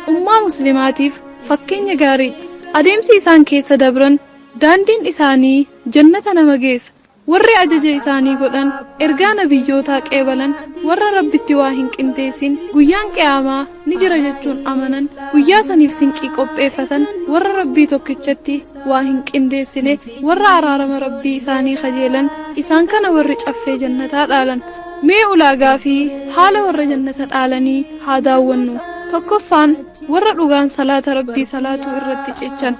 Ummaa Muslimaatiif fakkeenya gaariidha. Adeemsi isaan keessa dabran, daandiin isaanii jannata nama geessa. Warri ajaja isaanii godhan, ergaa nabiyyootaa qeebalan, warra Rabbitti waa hin qindeessin, guyyaan qiyaamaa ni jira jechuun amanan, guyyaa saniif sinqii qopheeffatan, warra Rabbii tokkichatti waa hin qindeessine, warra araarama Rabbii isaanii kajeelan, isaan kana warri caffee jannataa dhaalan. Mee ulaagaa fi haala warra jannata dhaalanii haa daawwannu. Tokkoffaan, warra dhugaan salaata Rabbii salaatuu irratti cichan.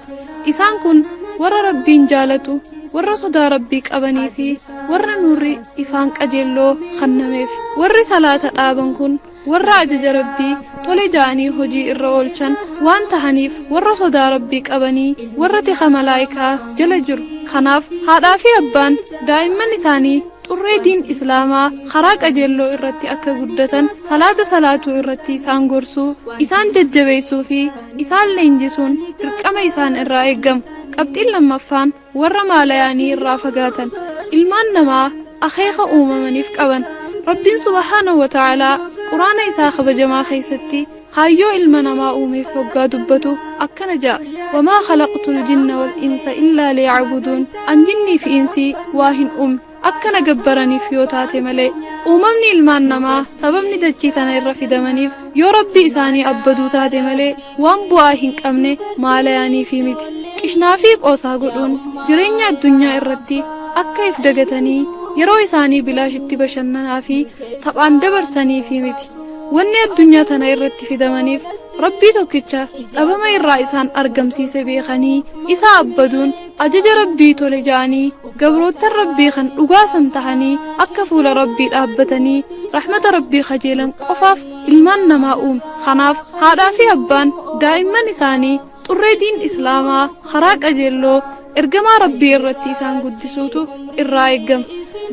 Isaan kun warra Rabbiin jaalatu, warra sodaa Rabbii qabanii fi warra nuurri ifaan qajeelloo kennameef. Warri salaata dhaaban kun warra ajaja Rabbii tole ja'anii hojii irra oolchan waan tahaniif, warra sodaa Rabbii qabanii, warra tika malaayikaa jala jiru. Kanaaf haadhaa fi abbaan daa'imman isaanii xurree diin Islaamaa karaa qajeelloo irratti akka guddatan salaata salaatuu irratti isaan gorsuu, isaan jajjabeessuu fi isaan leenjisuun dirqama isaan irraa eeggama. Qabxiin lammaffaan, warra maalayaanii irraa fagaatan. Ilmaan namaa akeeka uumamaniif qaban. Rabbiin subhaanahu wa ta'aalaa Quraana isaa kabajamaa keessatti kaayyoo ilma namaa uumeef hoggaa dubbatu akkana ja'a: "Wamaa khalaqtul jinna wal insa illaa liya'buduun." An jinnii fi insii waa hin uumne akka na gabbaraniif yoo taate malee. Uumamni ilmaan namaa sababni dachii tana irra fidamaniif yoo Rabbii isaanii abbaduu taate malee waan bu'aa hin qabne maalayaaniifi miti. Qishnaa fi qoosaa godhuun jireenya addunyaa irratti akka if dagatanii yeroo isaanii bilaashitti bashannanaa fi taphaan dabarsaniifi miti. Wanni addunyaa tana irratti fidamaniif Rabbii tokkicha dhabama irraa isaan argamsiise beekanii isa abbaduun, ajaja Rabbii tole ja'anii, gabroottan Rabbii kan dhugaa san tahanii akka fuula Rabbii dhaabbatanii rahmata Rabbii kajeelan qofaaf ilmaan namaa uume. Kanaaf haadhaa fi abbaan daa'imman isaanii xurree diin Islaamaa karaa qajeelloo ergamaa Rabbii irratti isaan guddisuutu irraa eeggama.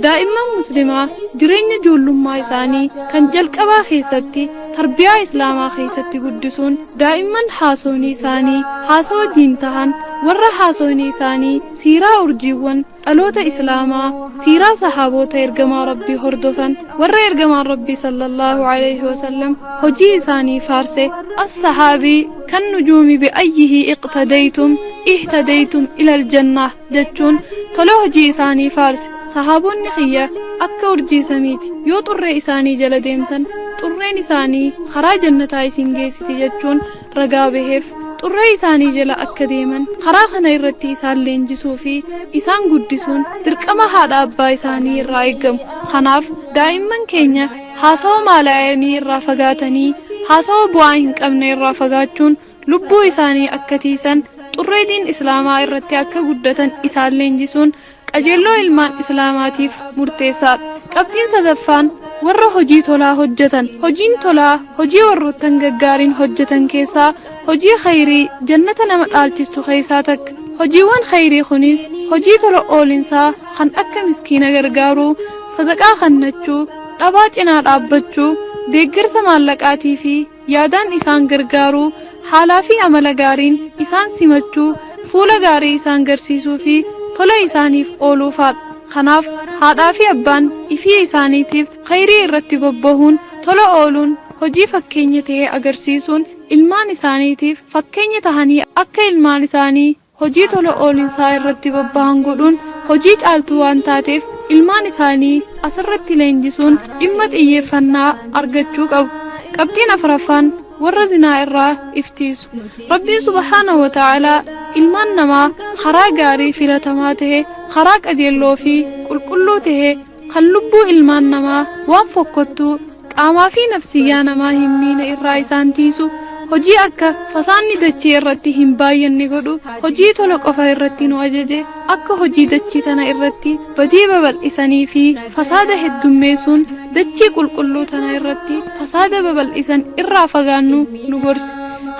Daa'imman Muslimaa jireenya ijoollummaa isaanii kan jalqabaa keessatti tarbiyaa Islaamaa keessatti guddisuun, daa'imman haasawni isaanii haasawa diin tahan, warra haasawni isaanii siiraa urjiiwwan dhaloota Islaamaa, siiraa sahaabota ergamaa Rabbii hordofan, warra ergamaan Rabbii sallallahu alaihi wasallam hojii isaanii faarse, "As-sahaabii kan nujuumi, bi'ayyihi iqtadaytum ihtadaytum ila aljannah" jechuun tola hojii isaanii faarse. Sahaabonni kiyya akka urjii samiiti, yoo xurree isaanii jala deemtan xurreen isaanii karaa jannataa isin geessiti jechuun ragaa baheef, xurree isaanii jala akka deeman karaa kana irratti isaan leenjisuu fi isaan guddisuun dirqama haadha abbaa isaanii irraa eeggamu. Kanaaf daa'imman keenya haasawa maalaayanii irraa fagaatanii, haasawa bu'aa hin qabne irraa fagaachuun lubbuu isaanii akka tiisan, xurree diin Islaamaa irratti akka guddatan isaan leenjisuun qajeelloo ilmaan Islaamaatiif murteessaadha. Qabxiin sadaffaan, warra hojii tolaa hojjetan. Hojiin tolaa hojii warroottan gaggaariin hojjetan keessaa, hojii khayrii jannata nama dhaalchistu keessaa takka. Hojiiwwan khayrii kunis hojii tola oolinsaa kan akka miskiina gargaaruu, sadaqaa kennachuu, dhabaa cinaa dhaabbachuu, deeggarsa maallaqaatii fi yaadaan isaan gargaaruu, haalaa fi amala gaariin isaan simachuu, fuula gaarii isaan garsiisuu fi tola isaaniif ooluufaadha. Kanaaf haadhaa fi abbaan ifii isaaniitiif khayrii irratti bobbahuun, tola ooluun, hojii fakkeenya ta'e agarsiisuun ilmaan isaaniitiif fakkeenya tahanii akka ilmaan isaanii hojii tola oolinsaa irratti bobbahan godhuun hojii caaltuu waan taateef, ilmaan isaanii asirratti leenjisuun dhimma xiyyeeffannaa argachuu qabu. Qabxiin afuraffaan, warra zinaa irraa iftiisu. Rabbiin subhaanahu wa ta'aalaa ilmaan namaa karaa gaarii filatamaa ta'e, karaa qajeelloo fi qulqulluu ta'e, kan lubbuu ilmaan namaa waan fokkottuu qaamaa fi nafsiyyaa namaa hin miine irraa isaan tiisu, hojii akka fasaanni dachii irratti hin baay'anne godhu, hojii tola qofa irratti nu ajaje. Akka hojii dachii tana irratti badii babal'isanii fi fasaada heddummeessuun dachii qulqulluu tana irratti fasaada babal'isan irraa fagaannu nu gorse.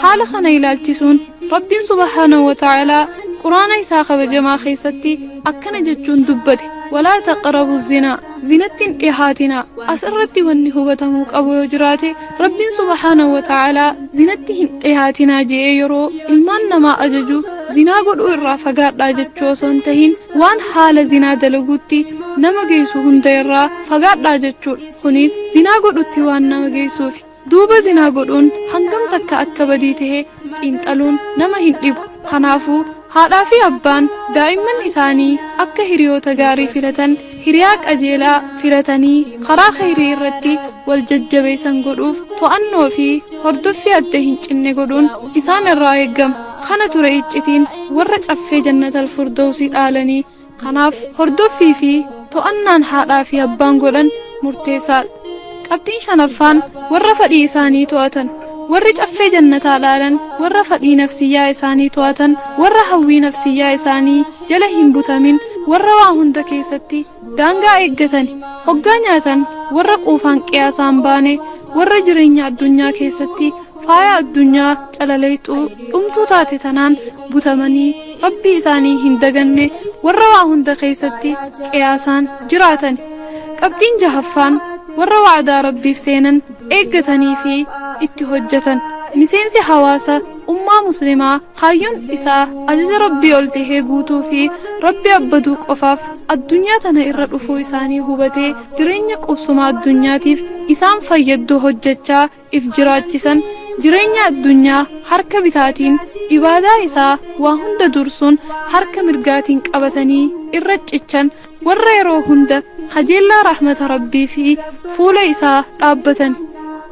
Haala kana ilaalchisuun Rabbiin subhaanahu wa ta'aalaa Quraana isaa kabajamaa keessatti akkana jechuun dubbate: "Walaa taqrabu zinaa", zinatti hin dhihaatinaa. As irratti wanni hubatamuu qabu yoo jiraate, Rabbiin subhaanahu wa ta'aalaa zinatti hin dhihaatinaa je'ee yeroo ilmaan namaa ajaju, zinaa godhuu irraa fagaadhaa jechuu osoo hin tahin, waan haala zinaa dalaguutti nama geessu hunda irraa fagaadhaa jechuudha. Kunis zinaa godhutti waan nama geessuufi. Duuba zinaa godhuun hangam takka akka badii tahe xiinxaluun nama hin dhibu. Kanaafuu haadhaa fi abbaan daa'imman isaanii akka hiriyoota gaarii filatan, hiriyaa qajeelaa filatanii karaa khayrii irratti wal jajjabeessan godhuuf to'annoo fi hordoffii adda hin cinne godhuun isaan irraa eeggama. Kana ture iccitiin warra caffee Jannatal Firdawsii dhaalanii. Kanaaf hordoffii fi to'annaan haadhaa fi abbaan godhan murteessaadha. Qabxiin shanaffaan warra fedhii isaanii to'atan. Warri caffee jannataa dhaalan warra fedhii nafsiyyaa isaanii to'atan, warra hawwii nafsiyyaa isaanii jala hin butamin, warra waa hunda keessatti daangaa eeggatan, hoggaa nyaatan warra quufaan qiyaasaan baane, warra jireenya addunyaa keessatti faaya addunyaa calaleexuu dhumtuu taate tanaan butamanii Rabbii isaanii hin daganne, warra waa hunda keessatti qiyaasaan jiraatan. Qabxiin jahaffaan warra wa'adaa Rabbiif seenan eeggatanii fi itti hojjetan. Miseensi hawaasa ummaa muslimaa kaayyoon isaa ajaja Rabbii ol tahee guutuu fi Rabbi abbaduu qofaaf addunyaa tana irra dhufuu isaanii hubatee jireenya qubsuma addunyaatiif isaan fayyaddu hojjechaa if jiraachisan, jireenya addunyaa harka bitaatiin ibaadaa isaa waa hunda dursuun harka mirgaatiin qabatanii irra cichan, warra yeroo hunda kajeellaa rahmata Rabbii fi fuula isaa dhaabbatan,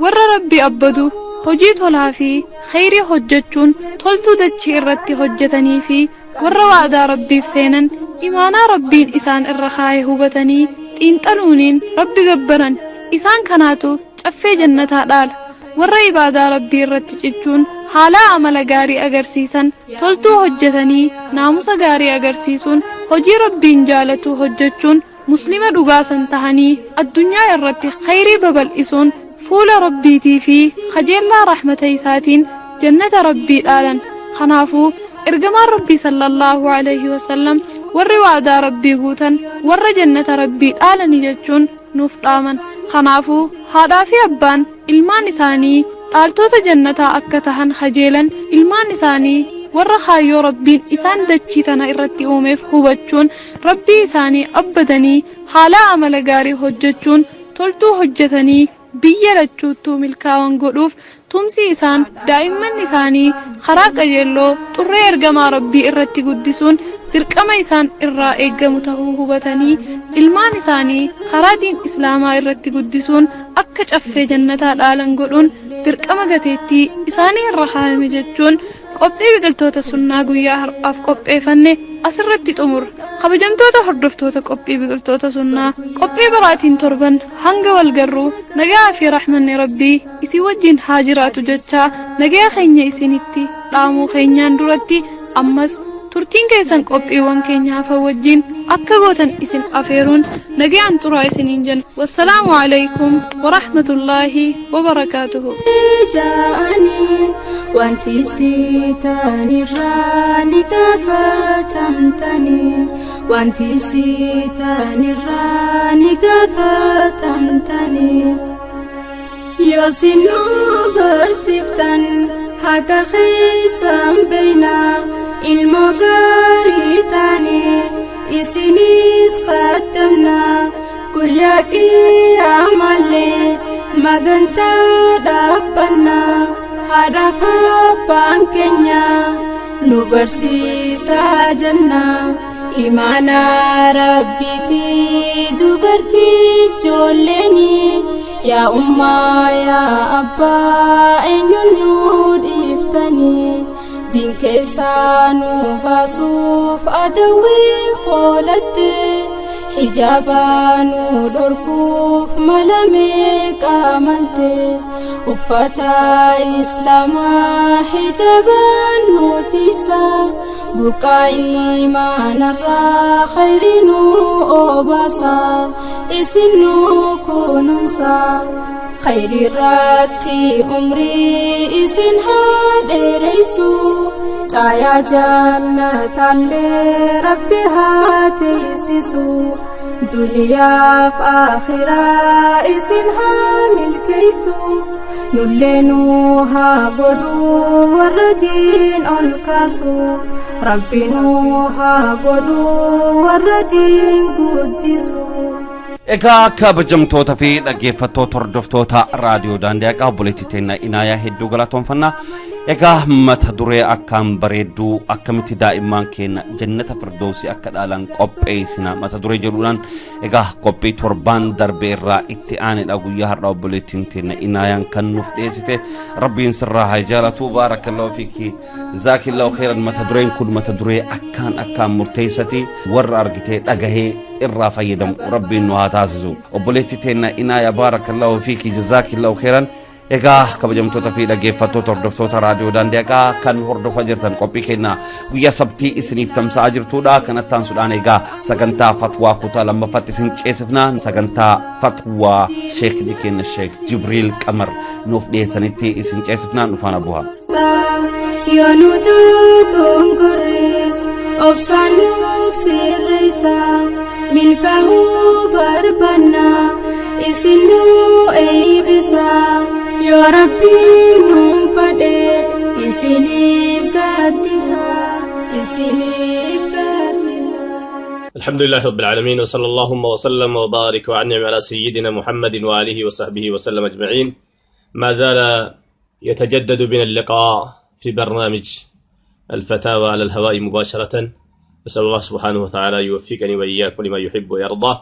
warra Rabbi abbadu hojii tolaa fi khayrii hojjechuun toltuu dachii irratti hojjetanii fi warra waadaa Rabbiif seenan imaanaa Rabbiin isaan irra kaa'e hubatanii xiinxaluuniin Rabbi gabbaran. Isaan kanaatu caffee jannataa dhaala. Warra ibaadaa Rabbii irratti cichuun haalaa amala gaarii agarsiisan, toltuu hojjetanii naamusa gaarii agarsiisuun hojii Rabbiin jaalatu hojjechuun muslima dhugaasan tahanii addunyaa irratti khayrii babal'isuun fuula Rabbiitii fi kajeellaa rahmata isaatiin jannata Rabbii dhaalan. Kanaafuu ergamaan Rabbii sallallahu alaihi wasallam warri waadaa Rabbii guutan warra jannata Rabbii dhaalani jechuun nuuf dhaaman. Kanaafuu haadhaa fi abbaan ilmaan isaanii dhaaltota jannataa akka tahan kajeelan, ilmaan isaanii warra kaayyoo Rabbiin isaan dachii tana irratti uumeef hubachuun Rabbii isaanii abbadanii haala amala gaarii hojjechuun toltuu hojjetanii biyya lachuuttuu milkaa'an godhuuf tumsi isaan daa'imman isaanii karaa qajeelloo xurree ergamaa Rabbii irratti guddisuun dirqama isaan irraa eeggamu tahuu hubatanii ilmaan isaanii karaa diin islaamaa irratti guddisuun akka caffee jannataa dhaalan godhuun dirqama gateettii isaanii irra kaa'ame jechuun qophii biqiltoota sunnaa guyyaa har'aaf qopheeffanne asirratti xumurra. Kabajamtoota hordoftoota qophii biqiltoota sunnaa, qophii biraatiin torban hanga wal garruu nagaa fi rahmanni Rabbii isin wajjin haa jiraatu jechaa nagaa keenya isinitti dhaamuu keenyaan duratti ammas turtiin keessan qophiiwwan keenya hafan wajjin akka gootan isin afeeruun nagaan turaa isiniin jenna. Wassalaamu alaykum warahmatullaahi wabarakaatuhu. Ja'anii wanti sitanirraa ni gaafatamtanii, wanti sitanirraa ni gaafatamtanii. Yoo isin nu barsiiftan haqa keessan beeynaa, ilmoo gaarii taane isinis qaxxamnaa, guyyaa qiyaamallee magantaa dhaabbannaa, haadhaaf abbaan keenya nu barsiisaa jenna. Imaana Rabbiiti dubartiif ijoolleeni, yaa ummaa yaa abbaa eenyuun nu dhiiftanii, diin keessaa nu baasuuf adawwiin foolatte, hijaaba nu dhorkuuf mala meeqa malte, uffata islaamaa hijaabaan nu tiisa, burqaa imaanarraa khayrii nu obaasa, isin nu kunuunsa, khayriirratti umrii isin haa dheereysu, caayaa jannataallee Rabbi haa teessisu, duniyaaf akhiraa isin haa milkeessu, nullee nu haa godhu warra diin ol kaasu, Rabbi nu haa godhu warra diin guddisu. Egaa kabajamtoota fi dhaggeeffattoota hordoftoota raadiyoo daandii haqaa obboleettii teenya Inaayaa hedduu galatoonfannaa. Egaa mata duree akkaan bareedduu akkamitti daa'imman keenya jannata firdoosii akka dhaalan qopheessina mata duree jedhuudhaan egaa qophii torbaan darbe irraa itti aanedha guyyaa har'a obboleettiin teenya Inaayaan kan nuuf dhiyeessite rabbiin sirraa haa jaalatu baarakallahu fiiki jazaakillahu khairan mata dureen kun mata duree akkaan akkaan murteessati warra argitee dhagahee irraa fayyadamu rabbiin nu haa taasisu obboleettii teenya Inaaya baarakallahu fiiki jazaakillahu khairan. Egaa kabajamtoota fi dhaggeeffattoota hordoftoota raadiyoo daandii haqaa kan hordofaa jirtan qophii keenya guyyaa sabtii isiniif tamsa'aa jirtudha. Kanatti aansuudhaan egaa sagantaa fatwaa kutaa lammaffaatti isin ceesifna. Sagantaa fatwaa sheekni keenya Sheek Jibriil Qamar nuuf dhiyeessanitti isin ceesifna nu faana bu'aa. Yoo nutu gongorrees obsaan nuuf sirreessa milkaa'uu barbaanna isin nu eebbisa. Yoo Rabbiin nuun fadhe isiniif gaaddisa isiniif gaaddisa. الحمد لله رب العالمين وصلى اللهم وسلم وبارك وأنعم على سيدنا محمد وآله وصحبه وسلم أجمعين. ما زال يتجدد بنا اللقاء في برنامج الفتاوى على الهواء مباشرة. أسأل الله سبحانه وتعالى يوفقني وإياكم لما يحب ويرضاه،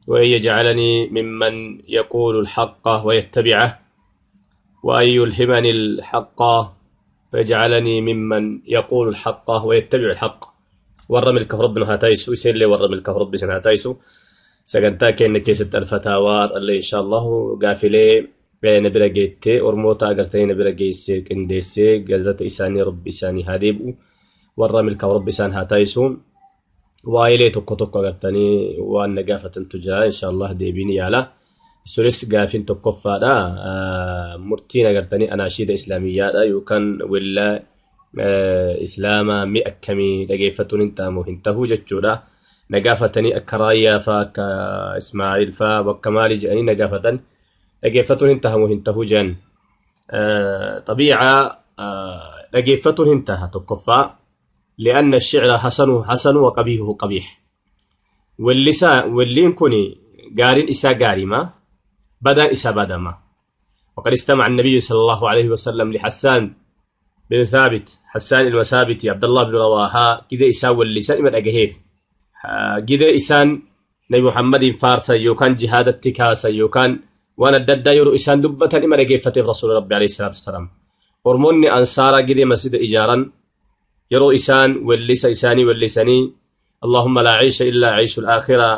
وأن يجعلني ممن يقول الحق ويتبعه، وأن يلهمني الحق ويجعلني ممن يقول الحق ويتبع الحق. ورم الكفر ربنا هاتايسو يسير لي ورم الكفر ربي سن هاتايسو سجنتا كأن كيسة الفتاوى اللي إن شاء الله قافلة نبرا جيتي أرموتا أجرتين نبرا جيسي كنديسي جزات إساني رب إساني هاديبو ورم الكفر ربي سن هاتايسو وايلي توكو توكو أجرتني وأن قافة تجاه إن شاء الله ديبيني على sunis gaafiin tokkoffaadha. Murtiin agartanii anaashiida islaamiyyaadha yookaan willa islaamaa mi'a akkamii dhageeffatuun hin ta'amu hin tahu jechuudha. Nagaafatanii akka raayyaa faa akka Ismaa'iil faa bakka maalii jedhanii nagaafatan dhageeffatuun hin tahamu hin tahu jedhan. Xabiica dhageeffatuun hin taha tokkoffaa. لأن الشعر حسنه حسن وقبيحه قبيح. واللين كوني قارين إسا قارما بدأ إسا بدما. وقد استمع النبي صلى الله عليه وسلم لحسان بن ثابت حسان المسابتي عبد الله بن رواحة كده إسا واللسان إما أجهيف كده إسان نبي محمد فارسا يوكان جهاد التكاسا يوكان وانا الددا يرو إسان دبة إما أجهيفة رسول ربي عليه الصلاة والسلام. ورموني أنصارا كده مسجد إيجارا يرو إسان واللسا إساني واللساني اللهم لا عيش إلا عيش الآخرة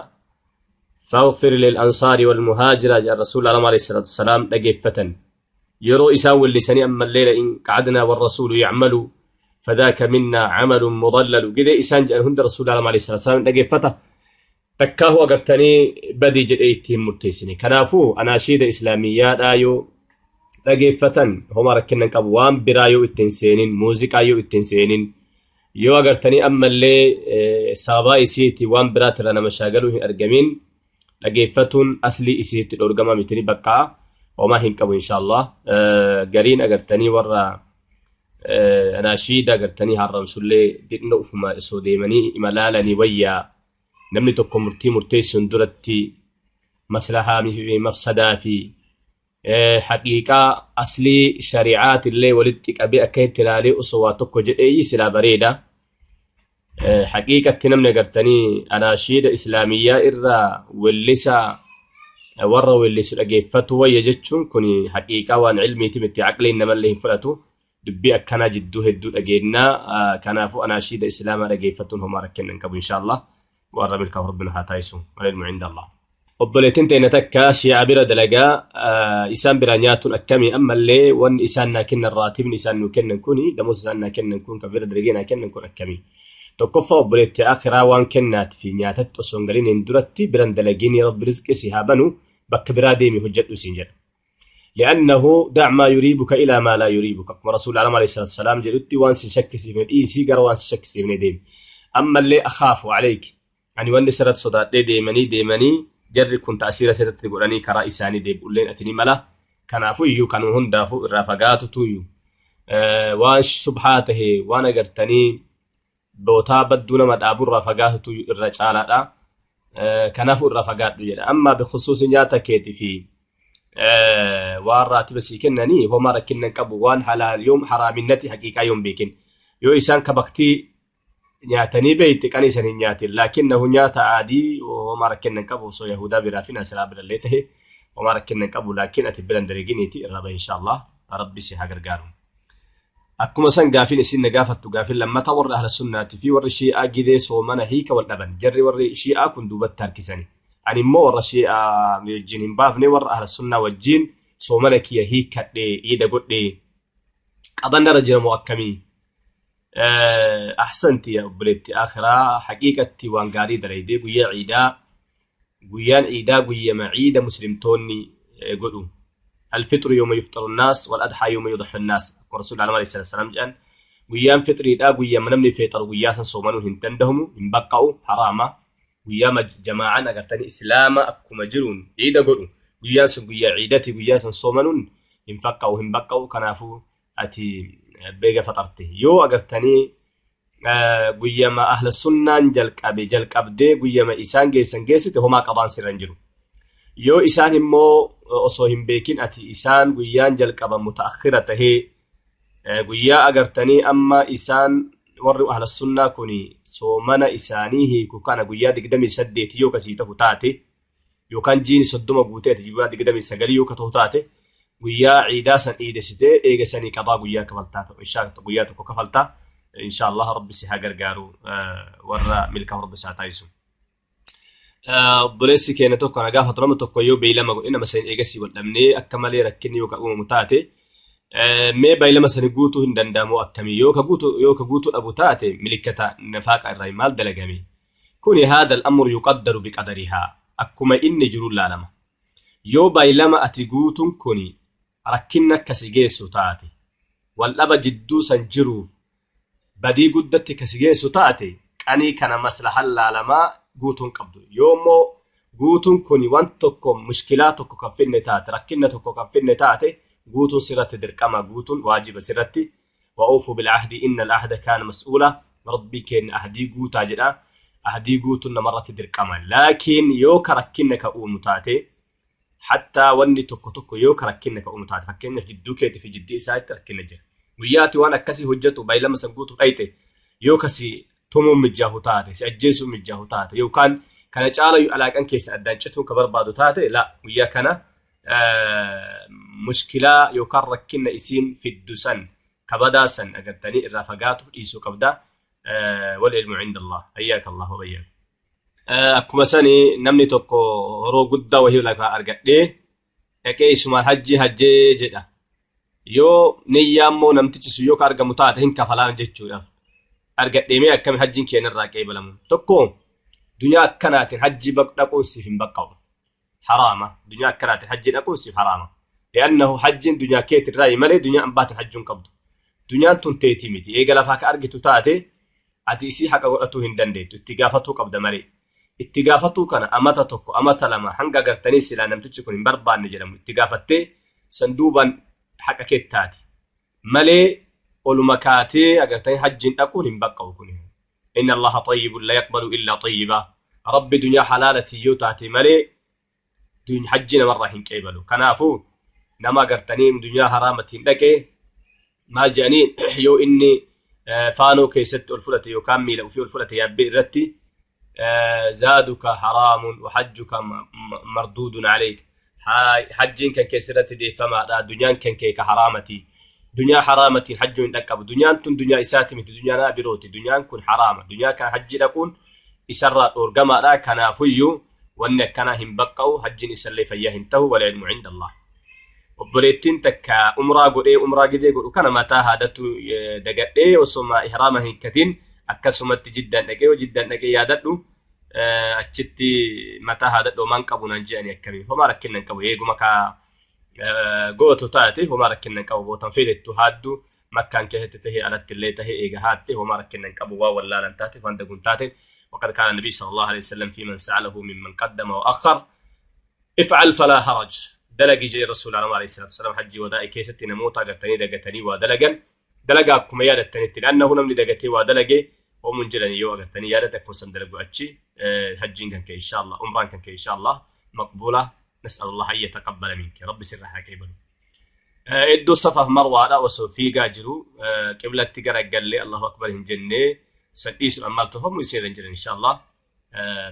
فاغفر للأنصار والمهاجرة جاء الرسول عليه الصلاة والسلام لقفة يرو إسان واللساني أما الليلة إن قعدنا والرسول يعمل فذاك منا عمل مضلل كذا إسان جاء هند الرسول عليه الصلاة والسلام لقفته تكاه أقرتني بدي جديتهم مرتيسني كنافو أناشيد إسلاميات آيو لقفة هما ركنا قبوان برايو التنسينين موزيكايو التنسينين yoo agartanii ammallee sababaa isiitti waan biraatti irraa nama shaagaluu hin argamin dhageeffatuun aslii isiitti dhorgama mitini bakka homaa hin qabu inshaallah. Gariin agartanii warra anaashiida agartanii haramsullee dhidhina ufuma osoo deemanii imalaalanii wayyaa namni tokko murtii murteessuun duratti maslahaa fi mafsadaa fi haqiiqaa aslii shari'aatillee walitti qabee akka itti ilaalee osoo waa tokko jedhee silaa bareeda. Haqiiqatti namni agartanii anaashiida islaamiyyaa irraa wellisaa warra wellisu dhageeffatu wayya jechuun kun haqiiqaa waan cilmiiti miti caqliin namallee hin fudhatu dubbii akkanaa jidduu hedduu dhageennaa. Kanaafuu anaashiida islaamaa dhageeffatuun homaa rakkinna hin qabu inshaallah. Warra milkaa'u rabbina haa taasisu. Walilmu cinda Allah. Obboleettiin teenya takka shi'a bira dalagaa isaan bira nyaatuun akkamii ammallee wanni isaan naa kennan raatibni isaan nuu kennan kuni damoos isaan naa kennan kun kan bira dalagee naa kennan kun akkamii. Tokkoffaa obboleettii akhiraa waan kennaati fi nyaatatti osoo hin galin hin duratti biran dalagiin rabbi rizqi si haa banu bakka biraa deemi hojjedhu siin jedha. لأنه دع ما يريبك إلى ما لا يريبك. كما رسول الله عليه الصلاة والسلام جلتي وان شك سيفني إيسي قر وان شك سيفني ديم. أما اللي أخاف عليك يعني وان سرت صدات ديمني ديمني jarri kun ta'asiira sirriitti godhanii karaa isaanii deebi'ulleen ati ni mala. Kanaafuu iyyuu kan hundaafuu irraa fagaatu tuyyuu waan subhaa tahe waan agartanii bootaa badduu nama dhaaburraa fagaatu tuyyuu irra caalaadha. Kanaafuu irraa fagaadhu jedha. Amma bikhusuusi nyaata keetii fi waan raatiba sii kennanii homaa rakkinna hin qabu waan halaal yoom haraaminati haqiiqaa yoom beekin. Yoo isaan kabaktii nyaatanii beeyte qanii san hin nyaatin. Laakinnahu nyaata aadii homaa rakkinna hin qabu osoo Yahudaa biraa fi Nasiraa birallee tahe homaa rakkinna hin qabu. Laakiin ati biran dareeginiiti irraa bahi inshaallah. Rabbi si haa gargaaru. Akkuma san gaafiin isin na gaafattu gaafiin lammataa warra ahla sunnaatii fi warri shii'aa gidee soomana hiika wal dhaban. Jarri warri shii'aa kun duubatti harkisani. Ani immoo warra shii'aa wajjin hin baafne warra ahla sunnaa wajjin soomana kiyya hiikadhee iida godhee qabanarra jiramoo akkamii? Ahsanti yaa obboleetti akhiraa haqiiqatti waan gaarii dalaydee guyyaa ciidaa guyyaan ciidaa guyyama ciida muslimtoonni godhu. الفطر يوم يفطر الناس والأضحى يوم يضحي الناس. رسول الله عليه الصلاة والسلام جان ويام فطري دا ويام نمني فطر ويا صومنو هنتندهم هنبقوا حراما ويام جماعة أغرتني إسلام أكما جرون عيدا قلو ويا سن ويا عيدتي ويا صومنو هنفقوا هنبقوا كنافو أتي بيغا فطرتي يو أغرتني ويام أهل السنة جلق أبي جلق أبدي ويام إسان جيسان جيست هما قضان سرنجرو yoo isaan immoo osoo hin beekin ati isaan guyyaan jalqaba mutaakhira tahee guyyaa agartanii amma isaan warri ahla sunnaa kun soomana isaanii hiiku kana guyyaa 28 yoo kasii tahu taate yookaan jiini 30 guutee ati guyyaa 29 yoo ka tahu taate guyyaa ciidaa san dhiidessitee eegasanii qadaa guyyaa kafaltaa ta'u inshaa guyyaa tokko kafaltaa insha Allah rabbi si haa gargaaru warra milkaa rabbi si haa taasisu. Obboleessi keenya tokko na gaafatu nama tokko yoo beeylama godhe nama sani eegasii wal dhabnee akka malee rakkinni yoo ka uumamu taate mee beeylama sani guutuu hin danda'amu akkamii yoo ka guutuu dhabu taate milikkata nafaaqa irraa maal dalagame kuni haadha al-amru yuqaddaru biqadarihaa akkuma inni jiru laalama yoo beeylama ati guutuun kuni rakkinna akkasi geessu taate wal dhaba jidduu san jiruuf badii guddatti kasi geessu taate qanii kana maslahan laalamaa guutuun qabdu. Yoommoo guutuun kun waan tokko mushkilaa tokko kan finne taate rakkinna tokko kan finne taate guutuun sirratti dirqama guutuun waajiba sirratti wa'uufu bil'ahdi inna al'ahda kaana mas'uula rabbii keenya ahdii guutaa jedha ahdii guutuun namarratti dirqama. Laakiin yoo ka rakkinna ka uumu taate hattaa wanni tokko tokko yoo ka rakkinna ka uumu taate fakkeenyaaf jidduu keetii fi jiddii isaatti rakkinna jira. Guyyaatti waan akkasii hojjetu baay'ilama san guutuu dhayte yoo kasii tumuun mijjaahu taate si ajjeesuun mijjaahu taate yookaan kana caalayyuu alaaqan keessa addaan cituun ka barbaadu taate la guyyaa kana mushkilaa yookaan rakkinna isiin fiddu san kabadaa san agartanii irraa fagaatuuf dhiisuu qabda. Wal ilmu cinda Allah hayyaaka Allah wa bayyaak. Akkuma sani namni tokko horoo guddaa wahii lafaa argadhee dhaqee isumaan hajjii hajjee jedha. Yoo niyyaa immoo namtichi sun yoo ka argamu taate hin kafalaan jechuudha. Argadhee mee akkami hajjiin keenya irraa qeebalamu. Tokko dunyaa akkanaatiin hajji dhaquun siif hin baqqa'u. Haraama. Dunyaa akkanaatiin hajji dhaquun siif haraama. Li'annahu hajjiin dunyaa keetirraa malee dunyaa ambaatiin hajjuun qabdu. Dunyaan tun teetii miti. Eega lafaa ka argitu taate ati isii haqa godhatuu hin dandeettu. Itti gaafatuu qabda malee. Itti gaafatuu kana amata tokko amata lama hanga agartanii silaa namtichi kun hin barbaanne jedhamu itti gaafattee sanduubaan haqa keetti taati. Malee oluma kaatee agartanii hajjiin dhaquun hin baqqa'u kun. Inna Allaha tayyibun la yaqbalu illaa tayyibaa. Rabbi dunyaa halaalatii yoo taate malee hajji namarraa hin qeebalu. Kanaafuu nama agartanii dunyaa haraamatiin dhaqee maal jedhanii yoo inni faanoo keessatti ol fudhate yookaan miila ofii ol fudhate yaabbee irratti zaaduka haraamun wa hajjuka marduudun aleyk. Hajjiin kan keessatti deeffamaadha. Dunyaan kan kee ka haraamatii. Dunyaa haraamatiin hajjuu hin dhaqqabu. Dunyaan tun dunyaa isaati miti. Dunyaa naa birooti. Dunyaan kun haraama. Dunyaa kana hajji dhaquun isarraa dhoorgamaadha. Kanaafuyyuu wanni akkanaa hin baqqa'u. Hajjiin isallee fayyaa hin ta'u. Wal ilmu cinda Allah. Obboleettiin takka umraa godhee umraa gidee godhu kana mataa haadatu dagadhee osoma ihraama hin katin akkasumatti jiddaan dhaqee yoo jiddaan dhaqee yaadadhu achitti mataa haadadhu homaan qabu naan jedhani akkamii homaa rakkinna hin qabu eeguma ka gootu taate homaa rakkinna hin qabu bootan feetettu haaddu makkaan keessatti tahee alatti illee tahee eega haatte homaa rakkinna hin qabu waa wallaalan taate waan daguun taate. وقد كان النبي صلى الله عليه وسلم في من سأله ممن قدم وأخر افعل فلا حرج. دلقي جاي الرسول عليه الصلاة والسلام حجي ودائي كيستي نموتا قرتني دقتني ودلقا دلقا كما يادتني لأنه نمني دقتي ودلقي Homuun jedhan yoo agartanii yaadate akkuma san dalagu achi hajjiin kan ka'e insha Allah, umraan kan ka'e insha Allah maqbuula. نسأل الله أن يتقبل منك. Rabbi sirra haa qeebalu. Iddoo Safaaf Marwaadha osoo fiigaa jiru qiblatti garagallee Allahu akbar hin jennee san dhiisuudhaan maaltu homu iseera hin jiran insha Allah.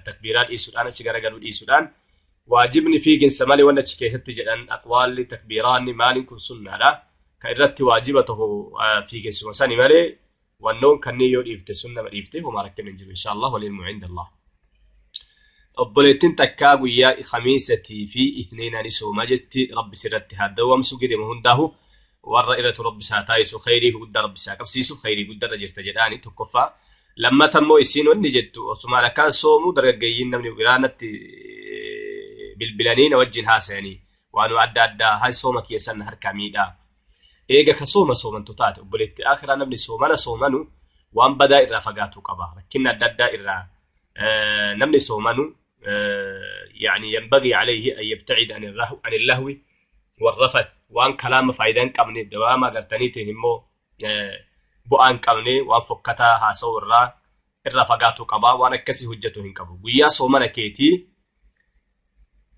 Takbiiraa dhiisuudhaan, achi garagaluu dhiisuudhaan, waajibni fiiginsa malee wanni achi keessatti jedhan aqwaalli takbiiraanni maaliin kun sunnaadha. Kan irratti waajiba tahu fiiginsuma sani malee wannoon kanneen yoo dhiifte sun nama dhiifte homaa rakkinni hin jiru insha Allah. والعلم عند الله. Obboleettiin takkaa guyyaa Khamiisatii fi Ithneenaa ni sooma jetti. Rabbi sirratti haa dawwamsu. Gidema hundaahu warra irratu Rabbi isaa taayisu, khayrii guddaa Rabbi isaa qabsiisu, khayrii guddaa irra jirta jedhaani tokkoffaa. Lammata immoo isiin wanni jettu osumaan akkaan soomu dargaggeeyyiin namni biraa natti bilbilanii na wajjin haasayanii waanuma adda addaa haa sooma keessan harkaa miidhaa. Eega ka sooma soomantu taate, obboleetti akhiraa, namni soomana soomanu waan badaa irraa fagaatuu qaba. Rakkinna adda addaa irraa namni soomanu يعني ينبغي عليه أن يبتعد عن اللهو والرفث، waan kalaama faayidaa hin qabne, dawaama agartaniitiin immoo bu'aa hin qabne, waan fokkataa haasa'u irraa fagaatuu qaba. Waan akkasii hojjetu hin qabu. Guyyaa soomana keetii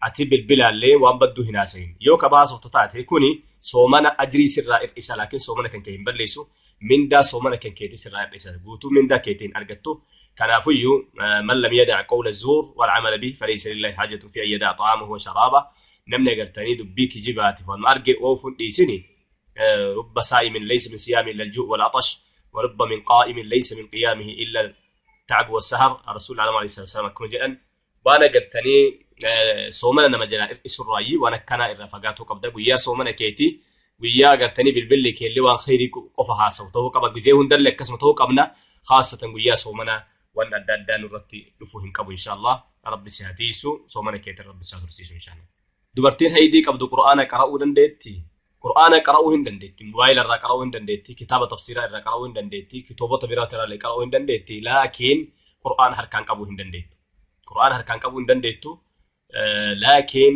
ati bilbilaallee waan badduu hin haasayin. Yoo ka baasoftu taate kuni soomana ajrii sirraa hir'isa, laakiin soomana kan kee hin balleessu. Mindaa soomana kan keetii sirraa hir'isa, guutuu mindaa keetii hin argattu. Kanaafuyyuu من لم يدع قول الزور والعمل به فليس لله حاجة في أن يدع طعامه وشرابه. Namni agartanii dubbii kijibaatiif waan arge oofuun dhiisini, رب صائم ليس من صيامه إلا الجوع والعطش ورب من قائم ليس من قيامه إلا التعب والسهر. الرسول عليه الصلاة والسلام akkuma jedhan waan agartanii soomana nama jalaa hir'isurraayyii waan akkanaa irraa fagaatuu qabda. Guyyaa soomana keetii guyyaa agartanii bilbilli keellee waan khayrii qofa haasa'u ta'uu qaba. Guyyaa hundallee akkasuma ta'uu qabna, khaasatan guyyaa soomanaa waan adda addaa nurratti dhufuu hin qabu insha Allah. Rabbi si haa tiisu, soomana keetiin Rabbi si haa tursiisu insha Allah. Dubartiin haydii qabdu Qur'aana qara'uu dandeetti? Qur'aana qara'uu hin dandeetti, mobaayila irraa qara'uu hin dandeetti, kitaaba tafsiiraa irraa qara'uu hin dandeetti, kitaabota biraa irraa qara'uu hin dandeetti, laakiin Qur'aana harkaan qabuu hin dandeettu. Qur'aana harkaan qabuu hin dandeettu, laakiin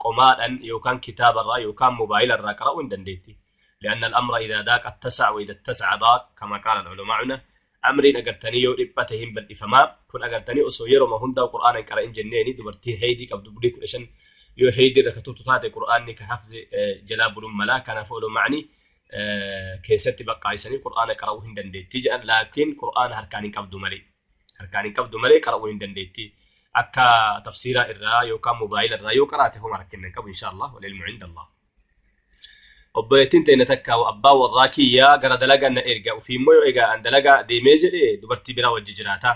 qomaadhaan yookaan kitaaba irraa yookaan mobaayila irraa qara'uu hin dandeetti. لأن الأمر إذا ضاق اتسع وإذا اتسع ضاق كما قال العلماء. Amriin agartanii yoo dhiphate hin bal'ifamaa. Kun agartanii osoo yeroo hundaa Qur'aana hin qara'in jenneeni, dubartiin haydii qabdu bulii 15 yoo haydii irra turtu taate Qur'aanni ka hafze jalaa buluun malaa. Kanaaf ulamaani keessatti baqqaayisanii Qur'aana qara'uu hin dandeetti jedhan, laakiin Qur'aana harkaan hin qabdu malee, harkaan hin qabdu malee qara'uu hin dandeetti. Akka tafsiiraa irraa yookaan mobaayila irraa yoo qaraate homa rakkinna hin qabu insha Allah. والعلم عند الله. Obboleettiin teenya takka abbaa warraa kiyyaa gara dalagaa na erga, ofii immoo yoo egaa an dalagaa deemee jedhe dubartii biraa wajji jiraata.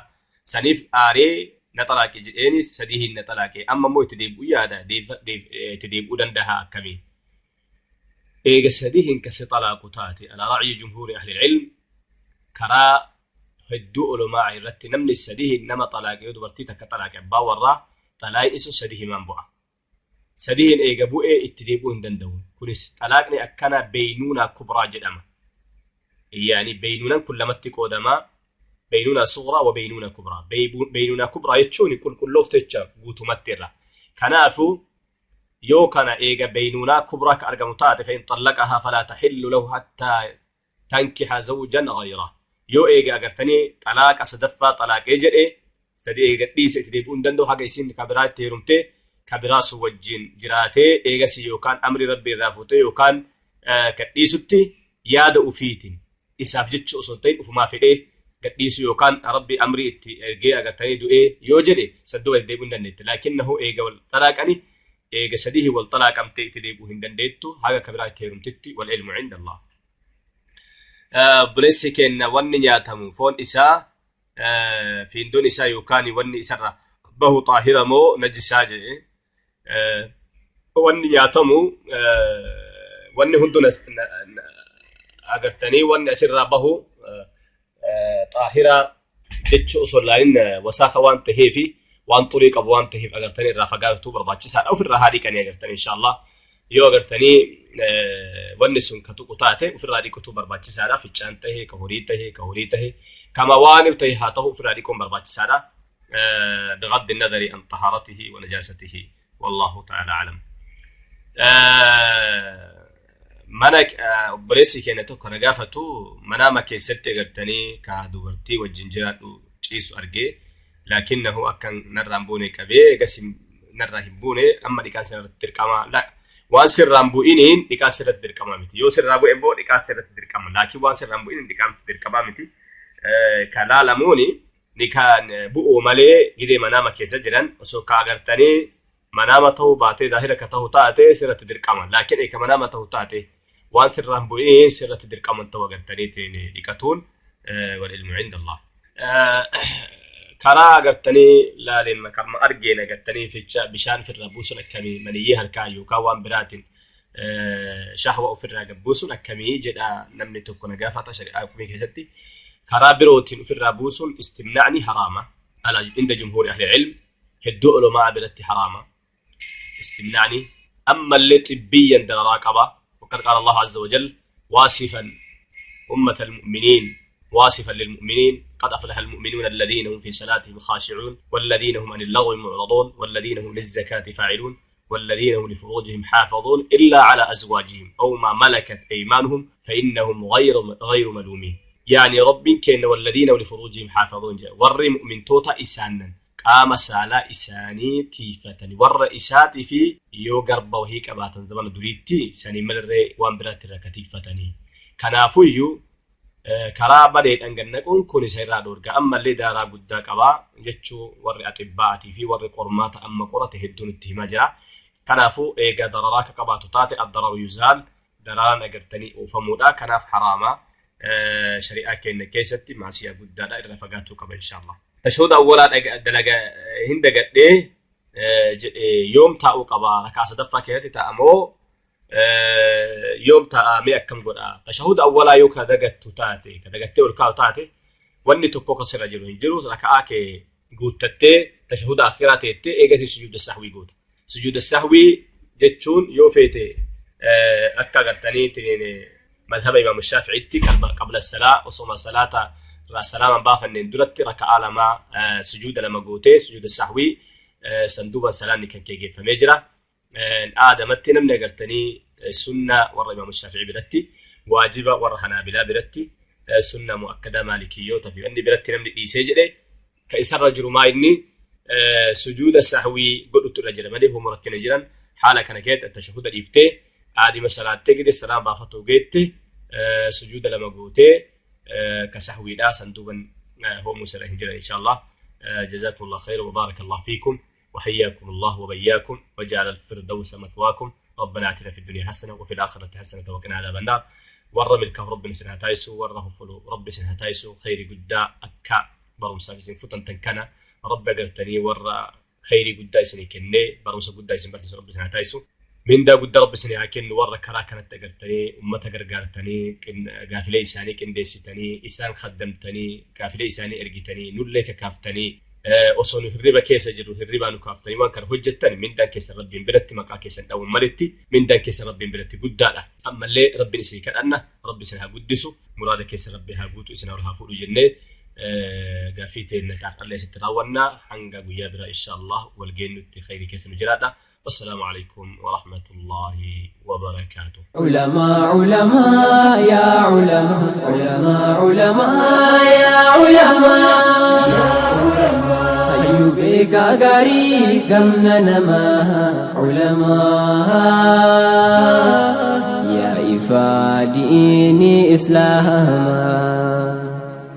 Saniif aaree na xalaaqe jedheeni, sadii hin na xalaaqe. Amma immoo itti deebi'uu yaada, itti deebi'uu danda'a akkamii? Eega sadii hin kasi xalaaqu taate, على رأي جمهور أهل العلم, karaa hedduu ulamaa irratti namni sadii nama xalaaqe, yoo dubartii takka xalaaqe abbaa warraa, xalaaqni sun sadii himaan bu'a. Sadiin eega bu'ee itti deebi'uu hin danda'u. Kunis xalaaqni akkana بينونة كبرى jedhama. يعني beynuunaan kun lamatti qoodamaa: بينونة صغرى وبينونة كبرى. بينونة كبرى jechuun qulqulloofte jecha guutumatti irra. Kanaafuu yoo kana eega بينونة كبرى ka argamu taate, فإن طلقها فلا تحل له حتى تنكح زوجا غيره. Yoo eega agartanii xalaaqa sadaffaa xalaaqee jedhee sadi eega dhiise, itti deebi'uu hin danda'u haga isiin ka biraa itti heerumtee ka biraa sun wajjin jiraatee eegasii yookaan amri Rabbi irraa fuutee yookaan gadhiisutti, yaada ufiitiin isaaf jecha osoo hin ta'in ufumaa fedhee gadhiisu, yookaan Rabbi amrii itti ergee agartanii du'ee yoo jedhe saddoo itti deebi'uu hin dandeetti. Laakinnahu eega wal xalaaqani, eega sadii wal xalaaqamtee itti deebi'uu hin dandeettu haga ka biraa itti heerumtitti. والعلم عند الله. Obboleessi keenya wanni nyaatamu foon isaa, fiindoon isaa yookaan wanni isarra bahu xaahira moo najisaa jedhe. Wanni nyaatamu wanni hundu agartanii wanni asirraa bahu xaahira jechu osoo laalin wasaaka waan taheefi waan xurii qabu waan taheef agartanii irraa fagaatu barbaachisaadha. Ofirraa haa dhiqanii agartanii insha Allah. Yoo agartanii wanni sun ka tuqu taate ofirraa dhiqutu barbaachisaadha. Ficcaan tahee, ka horii tahee, ka horii tahee, kama waan tahe haa ta'u, ofirraa dhiquun barbaachisaadha بغض النظر عن طهارته ونجاسته. والله تعالى أعلم. Mana obboleessi keenya tokko na gaafatu manaama keessatti agartanii ka dubartii wajjin jiraadhu ciisu argee laakinnahu akka narraa hin buune qabee egas narraa hin buune amma dhiqaan sirratti dirqama waan sirraan bu'iniin dhiqaan sirratti dirqama miti yoo sirraa bu'e immoo dhiqaan sirratti dirqama laakiin waan sirraan bu'iniin dhiqaan dirqama miti ka laalamuuni dhiqaan bu'uu malee gidee manaama keessa jiran osoo ka agartanii manaama ta'uu baatee daahira ka ta'uu taate sirratti dirqama laakiin eeka manaama ta'uu taate waan sirraan bu'ee sirratti dirqaman ta'uu agartaniitiin dhiqatuun walilmu cinda Allah. Karaa agartanii laaleen makarma argeen agartanii ficha bishaan ofirraa buusuun akkamii maniyyee harkaa yookaan waan biraatiin shahwa ofirraa gabbuusuun akkamii jedha namni tokko na gaafata shari'aa kumii keessatti karaa birootiin ofirraa buusuun istimnaa'ni haraama ala inda jumhuuri ahli ilm hedduu ulamaa biratti haraama istimnaa'ni ammallee xibbiyyaan dararaa qaba. وقد قال الله عز وجل واصفا أمة المؤمنين واصفا للمؤمنين قد أفلح المؤمنون الذين هم في صلاتهم خاشعون والذين هم عن اللغو معرضون والذين هم للزكاة فاعلون والذين هم لفروجهم حافظون إلا على أزواجهم أو ما ملكت أيمانهم فإنهم غير ملومين. يعني رب كأن والذين هم لفروجهم حافظون ور مؤمن توتا إسانا qaama saalaa isaanii tiifatanii warra isaatii fi yoo garba wahii qabaatan zamana duriitti sanii malarree waan biraatti irraa katiifatanii. Kanaafuyyuu karaa badeedhaan gannaquun kun isa irraa dhoorga. Ammallee daaraa guddaa qabaa jechuu warri axibbaatii fi warri qormaata amma qorate hedduun itti himaa jira. Kanaafuu egaa dararaa akka qabaatu taate addararu yuzaal dararaan agartanii oofamuudha. Kanaaf haraama shari'aa keenya keessatti maasiyaa guddaadha irra fagaatuu qaba inshaallah. Tashahhuda awwalaa dalaga hin dagadhee jedhee yoom taa'uu qaba rakaa sadaffaa keessatti taa'amoo yoom taa'amee akkam godha? Tashahhuda awwalaa yoo ka dagattu taate ka dagattee ol kaa'u taate wanni tokko kan sirra jiru hin jiru rakaa kee guuttattee tashahhuda akhiraa teettee eegasii sujuuda sahwii goota. Sujuuda sahwii jechuun yoo feete akka agartanii madhaba Imaam Shaafi'iitti qabla salaa osoma salaata salaaman baafanneen duratti raka'aa lama sujuuda lama gootee sujuuda sahwii sanduuban salaanni kan kee geeffamee jira. Aadamatti namni agartanii sunna warra Imaam Shaafi'ii biratti waajiba warra Hanaabilaa biratti sunna mu'akkadaa maalikiyyoota fi inni biratti namni dhiisee jedhe ka isarra jiru maa inni sujuuda sahwii godhutu irra jira malee homo rakkina jiran haala kana keessatti tashahuda dhiiftee aadima salaattee gide salaam baafatuu geette sujuuda lama gootee كسهوي لا صندوقا هو مسرح هجرا إن شاء الله. جزاكم الله خير وبارك الله فيكم وحياكم الله وبياكم وجعل الفردوس مثواكم. ربنا آتنا في الدنيا حسنة وفي الآخرة حسنة وقنا عذاب النار. ورم الكهف رب سنها تايسو وره فلو رب سنها تايسو خير قدا أكا برم سافسين فتن تنكنا رب قرتني ور خير قدا سني كني برم قدا سن برس رب سنها تايسو من دا قد رب سني هاكن ورا كرا كانت تقرتني أمتها قرقرتني كن قافلة إساني كن ديستني إسان خدمتني قافلة إساني إرقتني نولك كافتني أصوني هربا كيس جرو هربا نكافتني وان كان هجتني من دا كيس ربي بلتي مقا كيس أو ملتي من دا كيس ربي بلتي قد أما اللي ربي نسي كأنه ربي سنها قدسه مراد كيس ربي هاقوتو إسنا ورها فوق جنة قافيتي إنك الله ستراونا حنقا قيابرا إن شاء الله والجن خير كيس مجرادا. والسلام عليكم ورحمة الله وبركاته. علماء علماء يا علماء علماء علماء يا علماء أيوبك غري قمنا نما علماء يا إفاديني إسلاما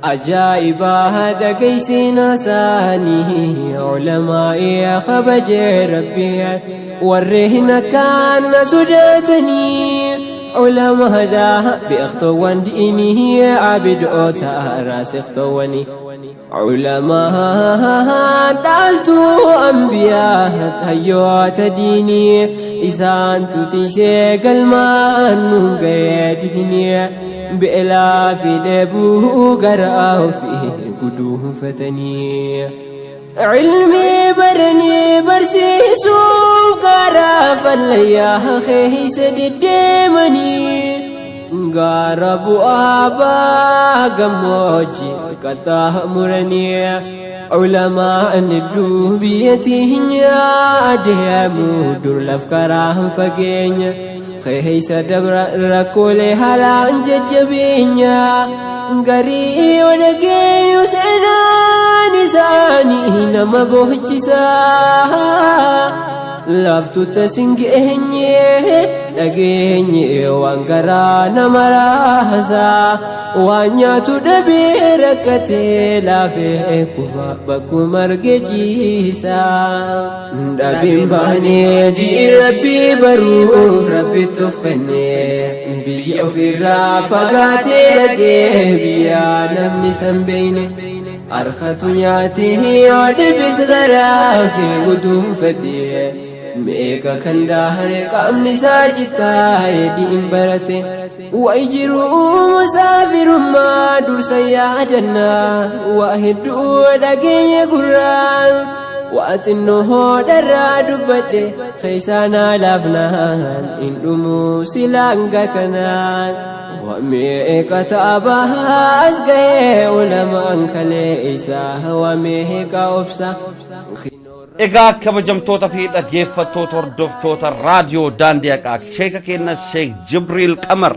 أجائبها دقيسنا ساني علماء يا خبج ربي ورهنا كان سجاتني علماء دا بأخطوان دينه عبد أوتا راسخطواني علماء دالتو أنبياء تهيوات ديني إسان تتشيك المان قيدهني بإلا في دبوه قرأه فيه قدوه فتني علمي برني برسيسو قرأ فليا خيس ددمني قرب أبا قموجي قطامرني علماء ندو بيتهن يا أدهمو در الأفكار فقين Keessa dabra rakkoolee haalaan jajjabeenya garii yoo dhageenyu seenaan isaanii nama bohchisa. Laaftuuta sin geenye dhageenye waan garaa nama raasa waan nyaatu dhabee rakkatee laafee kufa bakkuma arge ciisa. Dhabiin baanee diin rabbii baruuf rabbitti uffannee biyya ofirraa fagaatee dhaqee biyya namni san beeyne. Harkatu nyaatee yoo dhibis garaa fi guduunfatee. Meeqa kan daahare qaamni isaa cittaa'ee diin barate. Wayi jiruu musaafirummaa dursa yaadannaa waa hedduu dhageenya gurraan waa xinnoo hodharraa dubbadhe keessaa naa laafnaan hin dhumuu silaanga kanaan. Wameeqa taabaa as gahee ulamaan kalee isaa wameeqa obsa. Egaa kabajamtoota fi dhaggeeffattoota hordoftoota raadiyoo daandii haqaa sheeka keenya Sheek Jibriil Qamar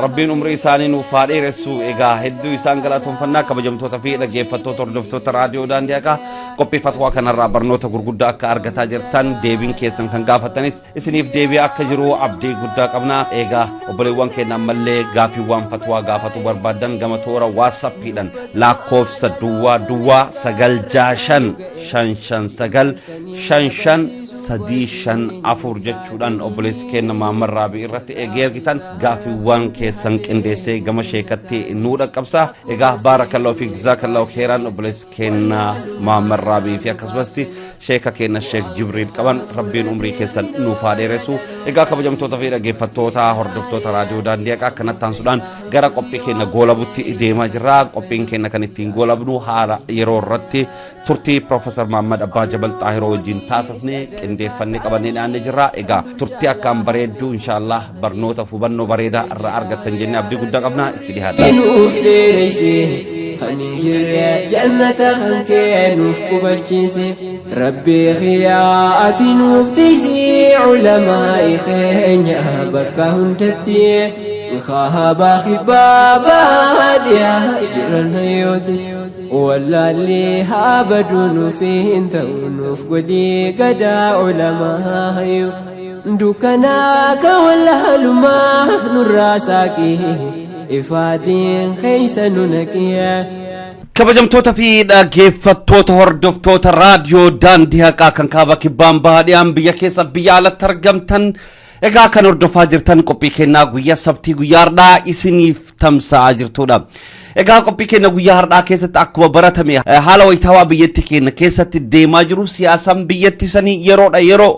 rabbiin umrii isaanii nuuf haa dheeressu. Egaa hedduu isaan galatoonfannaa kabajamtoota fi dhaggeeffattoota hordoftoota raadiyoo daandii haqaa qophii fatwaa kanarraa barnoota gurguddaa akka argataa jirtan deebiin keessan kan gaafatanis isiniif deebii akka jiru abdii guddaa qabna. Egaa obboleewwan keenya ammallee gaaffiiwwan fatwaa gaafatu barbaadan gama toora waasappiidhaan lakkoofsa duwwaa duwwaa 965 559 5 5 3 5 4 jechuudhaan obboleessi keenya Mahammad Raabii irratti eegee argitan gaaffiiwwan keessan qindeessee gama sheekatti nuu dhaqqabsa. Egaa baarakallahu fi jazaakallahu kheeraan obboleessi keenya Mahammad Raabii fi akkasumas sheeka keenya Sheek Jibriil qaban rabbiin umrii keessan nuuf haa dheeressu. Egaa kabajamtoota fi dhaggeeffattoota hordoftoota raadiyoo daandii haqaa akkanatti aansuudhaan gara qophii keenya goolabutti deemaa jirra. Qophiin keenya kan ittiin goolabnu haala yeroo irratti turtii Piroofeesar Mahammad Abbaa Jabal Xaahiroo wajjin taasifnee qindeeffannee qabannee dhiyaannee jirra. Egaa turtii akkaan bareedduu inshaallah barnoota hubannoo bareedaa irraa argattan jennee abdii guddaa qabna itti dhiyaadha. Nuuf dheeresse kan hin jirre jannata kan kee nuuf qubachiise rabbii xiyaa ati nuuf tiisii ulamaa'i keenya bakka hundatti kaabaa kibbaa dhiyaa jiran hayyooti. Wallaalli haa baduu nuuf hin ta'u nuuf godhii gadaa ulamaa hayyu dukkanaa kan wallaalumaa nurraa saaqii ifaatiin keessa nu naqii. Kabajamtoota fi dhaggeeffattoota hordoftoota raadiyoo daandii haqaa kan kaaba kibbaan bahaa dhiyaan biyya keessa biyya alatti argamtan egaa kan hordofaa jirtan qophii kennaa guyyaa sabtii guyyaa har'aa isiniif tamsa'aa jirtudha. Egaa qophii keenya guyyaa har'aa keessatti akkuma baratame haala wayitaawaa biyyatti keenya keessatti deemaa jiru siyaasaan biyyatti sanii yeroodha yeroo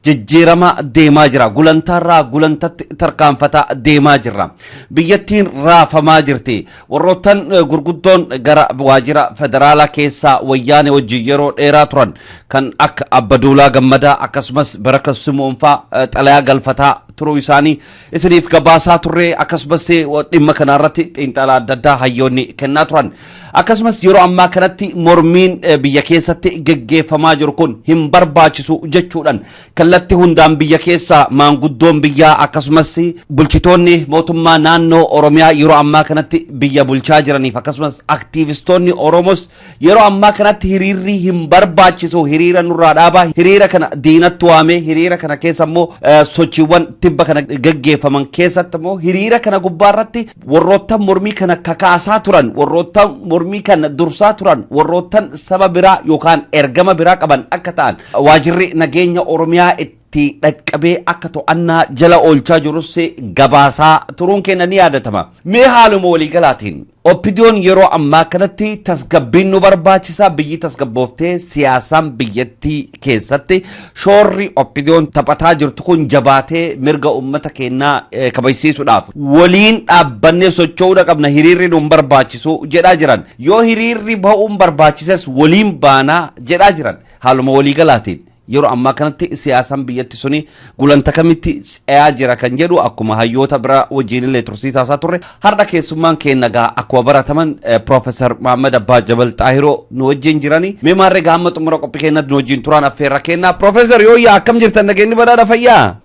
jijjiirama deemaa jira. Gulantaarraa gulantatti tarkaanfataa deemaa jirra. Biyyattiin raafamaa jirti. Warroottan gurguddoon gara waajjira federaalaa keessaa wayyaane wajjin yeroo dheeraa turan kan akka Abbaduulaa Gammadaa akkasumas Baraka Simoon fa'aa xalayaa galfataa turuu isaanii isiniif gabaasaa turre akkasumas dhimma kanarratti xiinxalaa adda addaa hayyoonni kennaa turan. Akkasumas yeroo ammaa kanatti mormiin biyya keessatti geggeeffamaa jiru kun hin barbaachisu jechuudhaan kallattii hundaan biyya keessa maanguddoon biyyaa akkasumas bulchitoonni mootummaa naannoo Oromiyaa yeroo ammaa kanatti biyya bulchaa jiraniif akkasumas aktiivistoonni Oromos yeroo ammaa kanatti hiriirri hin barbaachisu hiriira nurraa dhaabaa hiriira kana diinatti waamee hiriira kana keessa immoo sochiiwwan tibba kana geggeeffaman keessatti immoo hiriira kana gubbaarratti warroottan mormii kana kakaasaa turan warroottan mormii kana dursaa turan warroottan saba biraa yookaan ergama biraa qaban akka ta'an waajirri nageenya Oromiyaa itti dhaqqabee akka to'annaa jala oolchaa jirus gabaasaa turuun keenya ni yaadatama. Mee haaluma waliigalaatiin Oppidiyoon yeroo ammaa kanatti tasgabbiin nu barbaachisa biyyi tasgabbooftee siyaasaan biyyattii keessatti shoorri Oppidiyoon taphataa jirtu kun jabaatee mirga uummata keenyaa kabajsiisuudhaaf waliin dhaabbannee socho'uudha qabna hiriirri nu barbaachisu jedhaa jiran yoo hiriirri ba'uun barbaachises waliin baanaa jedhaa jiran haaluma waliigalaatiin. Yeroo ammaa kanatti siyaasaan biyyatti suni gulanta kamitti ce'aa jira kan jedhu akkuma hayyoota bira wajjin illee tursiisaa turre har'a keessummaan keenya gaa akkuma barataman Piroofeesar Mahammad Abbaa Jabal Xaahiroo nu wajjin jirani. Mee maarree gaa hamma xumura qophii keenyatti nu wajjin turaan affeerra kennaa. Piroofeesar yooyyaa akkam jirtan nageenyi badhaadha fayyaa?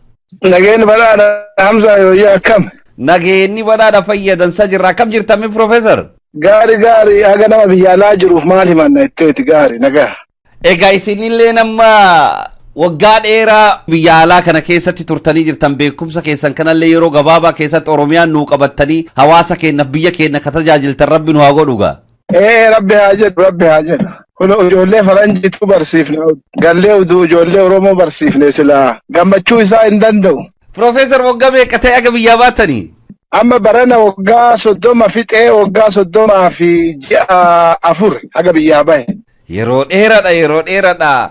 Nageenyi badhaadha Hamzaa, yooyyaa, akkam? Nageenyi badhaadha, fayyadansa jirra. Akkam jirtami, Profeesar? Gaari gaari, haga nama biyya alaa jiruuf maal himanna itteeti, gaari, nagaa. Egaa isinillee nama waggaa dheeraa biyya alaa kana keessatti turtanii jirtan, beekumsa keessan kanallee yeroo gabaabaa keessatti Oromiyaan nuu qabattanii hawaasa keenyaaf biyya keenya ka tajaajiltan Rabbi nu haa godhu gaa. Ee, Rabbi haa jedhu, Rabbi haa jedhu. Kun ijoollee faranjiitu barsiifne, gallee uduu ijoollee Oromoo barsiifne silaa gammachuu isaa hin danda'u. Profeesar, waggaa meeqa ta'e aga biyyaa baatanii? Amma barana waggaa 30 fixee, waggaa 30 fi ji'a 4 haga biyyaa bahe. Yeroo dheeraadha, yeroo dheeraadha.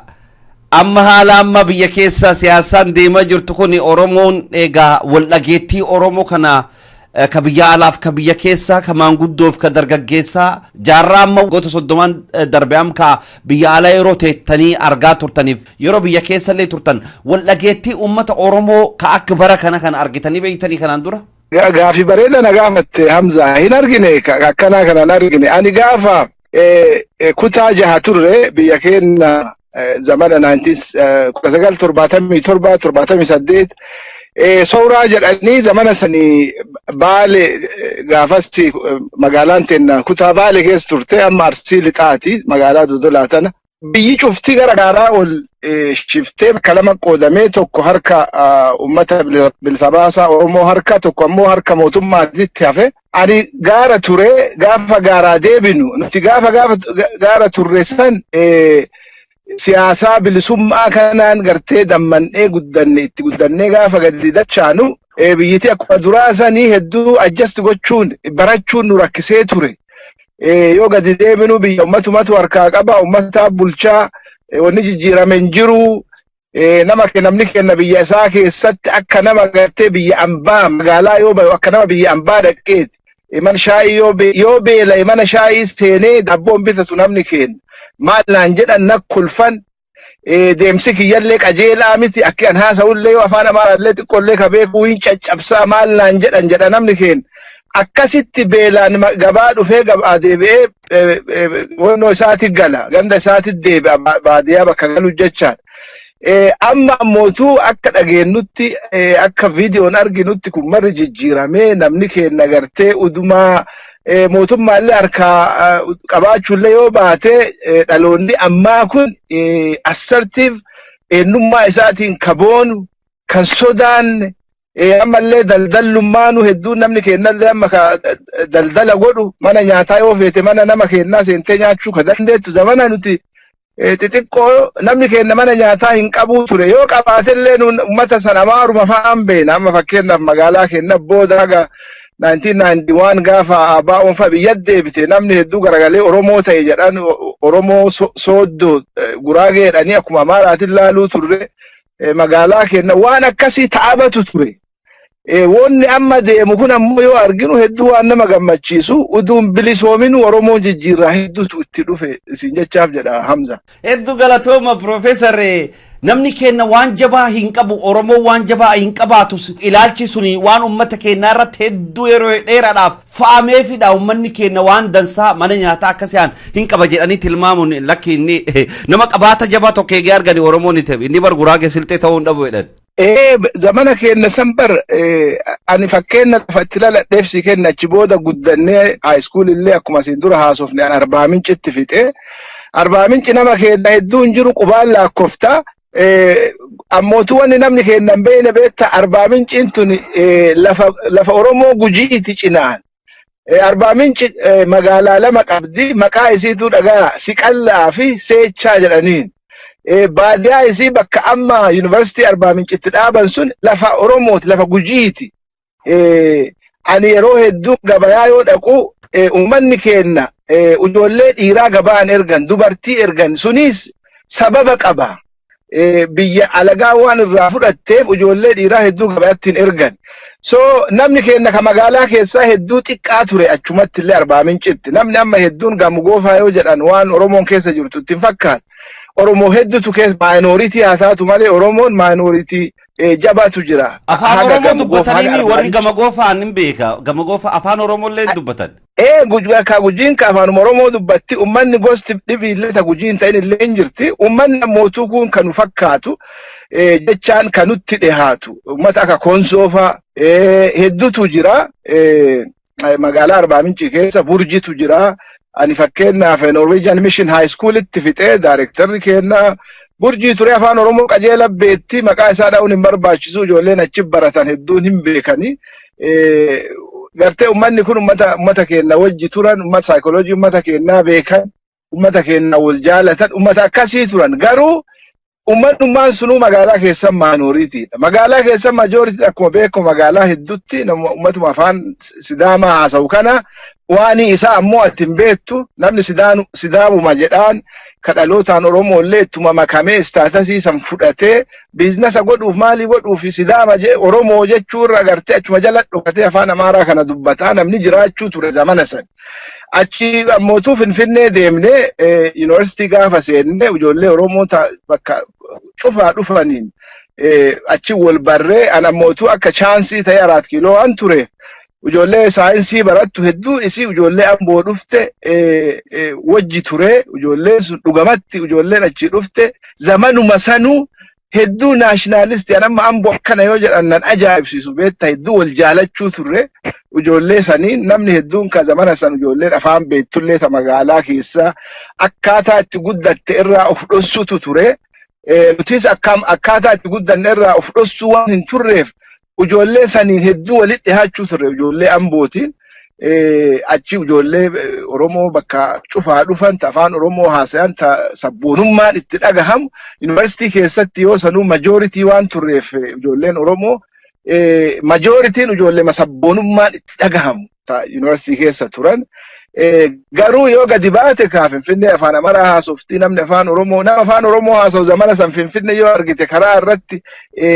Amma haala amma biyya keessa siyaasaan deemaa jirtu kun, Oromoon egaa wal dhageettii Oromoo kana ka biyya alaaf ka biyya keessaa, ka maanguddoof ka dargaggeessaa, jaarraa amma goota 30n darbe am ka biyya alaa yeroo teettanii argaa turtaniif yeroo biyya keessa illee turtan, wal dhageettii uummata Oromoo ka akka bara kana kana argitanii beektanii kanaan dura? Gaafii bareeda na gaafatte, Hamza. Hin argine, akkanaa kana hin argine. Ani gaafa kutaa 6 turre biyya keenya zamana 1977, 78 sooraa jedhanii zamana sanii Baale, gaafas magaalaan teenna kutaa Baale keessa turte, amma Arsii Lixaati, magaalaa Dodolaa tana. Biyyi cufti gara gaaraa ol shiftee bakka lama qoodamee, tokko harka uummata bilisa baasaa Oromoo harka, tokko ammoo harka mootummaatitti hafe. Ani gaara ture, gaafa gaaraa deebinu nuti gaafa gaara turre san siyaasaa bilisummaa kanaan gartee dammannee guddanne, itti guddannee gaafa gadi dachaanu biyyiti akkuma duraa sanii hedduu adjust gochuun barachuun nu rakkisee ture. Yoo gadi deeminu biyya ummatumatu harkaa qaba, ummata bulchaa, wanni jijjiirame hin jiru. Nama namni kenna biyya isaa keessatti akka nama gartee biyya ambaa magaalaa yoo bayu akka nama biyya ambaa dhaqeeti. Mana shaayii yoo beela'e mana shaayii seenee daabboon bitatu namni kenna. Maal naan jedhan, na kolfan. Deemsi kiyyallee qajeelaa miti, akki an haasa'ullee yoo afaan Amaaraallee xiqqoollee ka beekuu hin caccabsaa, maal naan jedhan jedha namni kenna. Akkasitti beelaan gabaa dhufee gabaa deebi'ee wannoo isaatti gala, ganda isaatti deebi'a, baadiyyaa bakka galu jechaadha. Amma ammootuu akka dhageenyutti, akka viidiyoon arginutti, kun marri jijjiiramee namni keenya gartee udumaa mootummaallee harkaa qabaachuullee yoo baate, dhaloonni ammaa kun assertive, eenyummaa isaatiin kaboonu kan sodaanne, ammallee daldallummaanu hedduun namni kennallee amma ka daldala godhu, mana nyaataa yoo feete mana nama kennaa seentee nyaachuu ka dandeettu. Zamana nuti xixiqqoo namni kenna mana nyaataa hin qabuu ture, yoo qabaatellee nuun ummata sana amaaruma fa'aan beena. Amma fakkeenyaaf magaalaa kenna booda haga 1991 gaafa ABO'n fa'a biyya deebite namni hedduu garagalee Oromoo ta'e jedhan, Oromoo Sooddoo Guraagee jedhanii akkuma Amaaraatiin laaluu turre, magaalaa kenna waan akkasii ta'abatu ture. Wanni amma deemu kun ammoo yoo arginu hedduu waan nama gammachiisu, uduun bilisoominuu Oromoon jijjiirraa hedduutu itti dhufe isin jechaaf jedha, Hamza. Hedduu galatooma, Profeesar. Namni keenya waan jabaa hin qabu, Oromoo waan jabaa hin qabaatu ilaalchi suni waan uummata keenyaa irratti hedduu yeroo dheeraadhaaf fa'ameefidha. Uummanni keenya waan dansaa mana nyaataa akkasii hin qaba jedhanii tilmaamuun lakki, inni nama qabaata jabaa tokko eegee argani Oromoon inni bar Guraagee Silxee ta'uu hin dhabu jedhan. Ee, zamana keenya san bar ani fakkeenya lafa itti laladheef si kenna. Achi booda guddannee high school illee akkuma asiin dura haasofne an Arbaa Mincitti fixe. Arbaa Minci nama keenya hedduu hin jiru, qubaan lakkoofta. Ammootu wanni namni keenya hin beekne beekta, Arbaa Minciin tun lafa Oromoo Gujiiti cinaan. Arbaa Minci magaalaa lama qabdi, maqaa isiitu dhagaa, Siqallaa fi Seechaa jedhaniin. Baadiyaa isii bakka amma yuunivarsiitii Arbaa Mincitti dhaaban sun lafa Oromooti, lafa Gujiiti. Ani yeroo hedduu gabayaa yoo dhaqu uummanni keenya ijoollee dhiiraa gabaan ergan, dubartii ergan, sunis sababa qaba. Biyya alagaa waan irraa fudhatteef ijoollee dhiiraa hedduu gabaatti hin ergan. So namni keenya ka magaalaa keessaa hedduu xiqqaa ture achumatti illee Arbaa Mincitti. Namni amma hedduun Gamu Goofaa yoo jedhan waan Oromoon keessa jirtu itti hin fakkaatu. Oromoo hedduutu keessa, minority haa taatu malee Oromoon minority jabaatu jira. Afaan Oromoo dubbatanii warri Gama Goofaa hin beeka. Gama Goofaa afaan Oromoo illee dubbatan. Ee, Gujiin ka afaan Oromoo dubbatti. Ummanni gosti dhibiillee ta Gujiin ta'in illee hin jirti. Ummanni ammootuu kun kan nu fakkaatu, jechaan kan nutti dhihaatu, ummata akka Koonsoo fa'a hedduutu jira. Magaalaa Arbaa Mincii keessa Burjitu jira. Ani fakkeenyaaf Norwegian Mission High Schoolitti fixee, daarektarri keenya Burjii ture. Afaan Oromoo qajeela beetti. Maqaa isaa dha'uun hin barbaachisu, ijoolleen achi baratan hedduun hin beekani. Gartee ummanni kun ummata keenya wajji turan, ummata saayikooloojii ummata keenyaa beekan, ummata keenya wal jaalatan, ummata akkasii turan. Garuu uummanummaan sunuu magaalaa keessan minoritydha. Magaalaa keessan majoritydha. Akkuma beekamu magaalaa hedduutti ummatuma afaan Sidaamaa haasa'u kana, waan isaa ammoo ati hin beektu, namni Sidaamuma jedhaan ka dhalootaan Oromoo illee ittuma makamee status san fudhatee business godhuuf, maalii godhuuf, Sidaama Oromoo jechuurra agartee achuma jala dhokatee afaan Amaaraa kana dubbataa namni jiraachuu ture zamana san. Achi ammootuu Finfinnee deemnee yuunivarsiitii gaafa seenne, ijoollee Oromoo bakka cufaa dhufaniin achi wal barree. An ammootuu akka chance ta'e Araat Kiiloo waan tureef, ijoollee saayinsii barattu hedduu isii ijoollee Amboo dhufte wajji ture. Ijoolleen sun dhugamatti, ijoolleen achi dhufte zamanuma sanuu hedduu nationalist. An amma Amboo akkana yoo jedhan nan ajaa'ibsiisu beekta. Hedduu wal jaalachuu turre ijoollee saniin. Namni hedduun ka zamana san ijoolleen afaan beektullee ta magaalaa keessaa akkaataa itti guddatte irraa of dhossutu ture. Nutis akkaataa itti guddanne irraa of dhossuu waan hin turreef, ijoollee saniin hedduu walitti dhihaachuu turre, ijoollee Ambootiin. Achi ijoollee Oromoo bakka cufaa dhufan, ta afaan Oromoo haasayan, ta sabboonummaan itti dhagahamu, yuunivarsiitii keessatti yoo sanuu majority waan turreef, ijoolleen Oromoo majorityn ijoollee sabboonummaan itti dhagahamu ta yuunivarsiitii keessa turan. Garuu yoo gadi baate kaa Finfinnee afaan Amaraa haasoftii. Namni afaan Oromoo, nama afaan Oromoo haasa'u zamana san Finfinnee yoo argite karaa irratti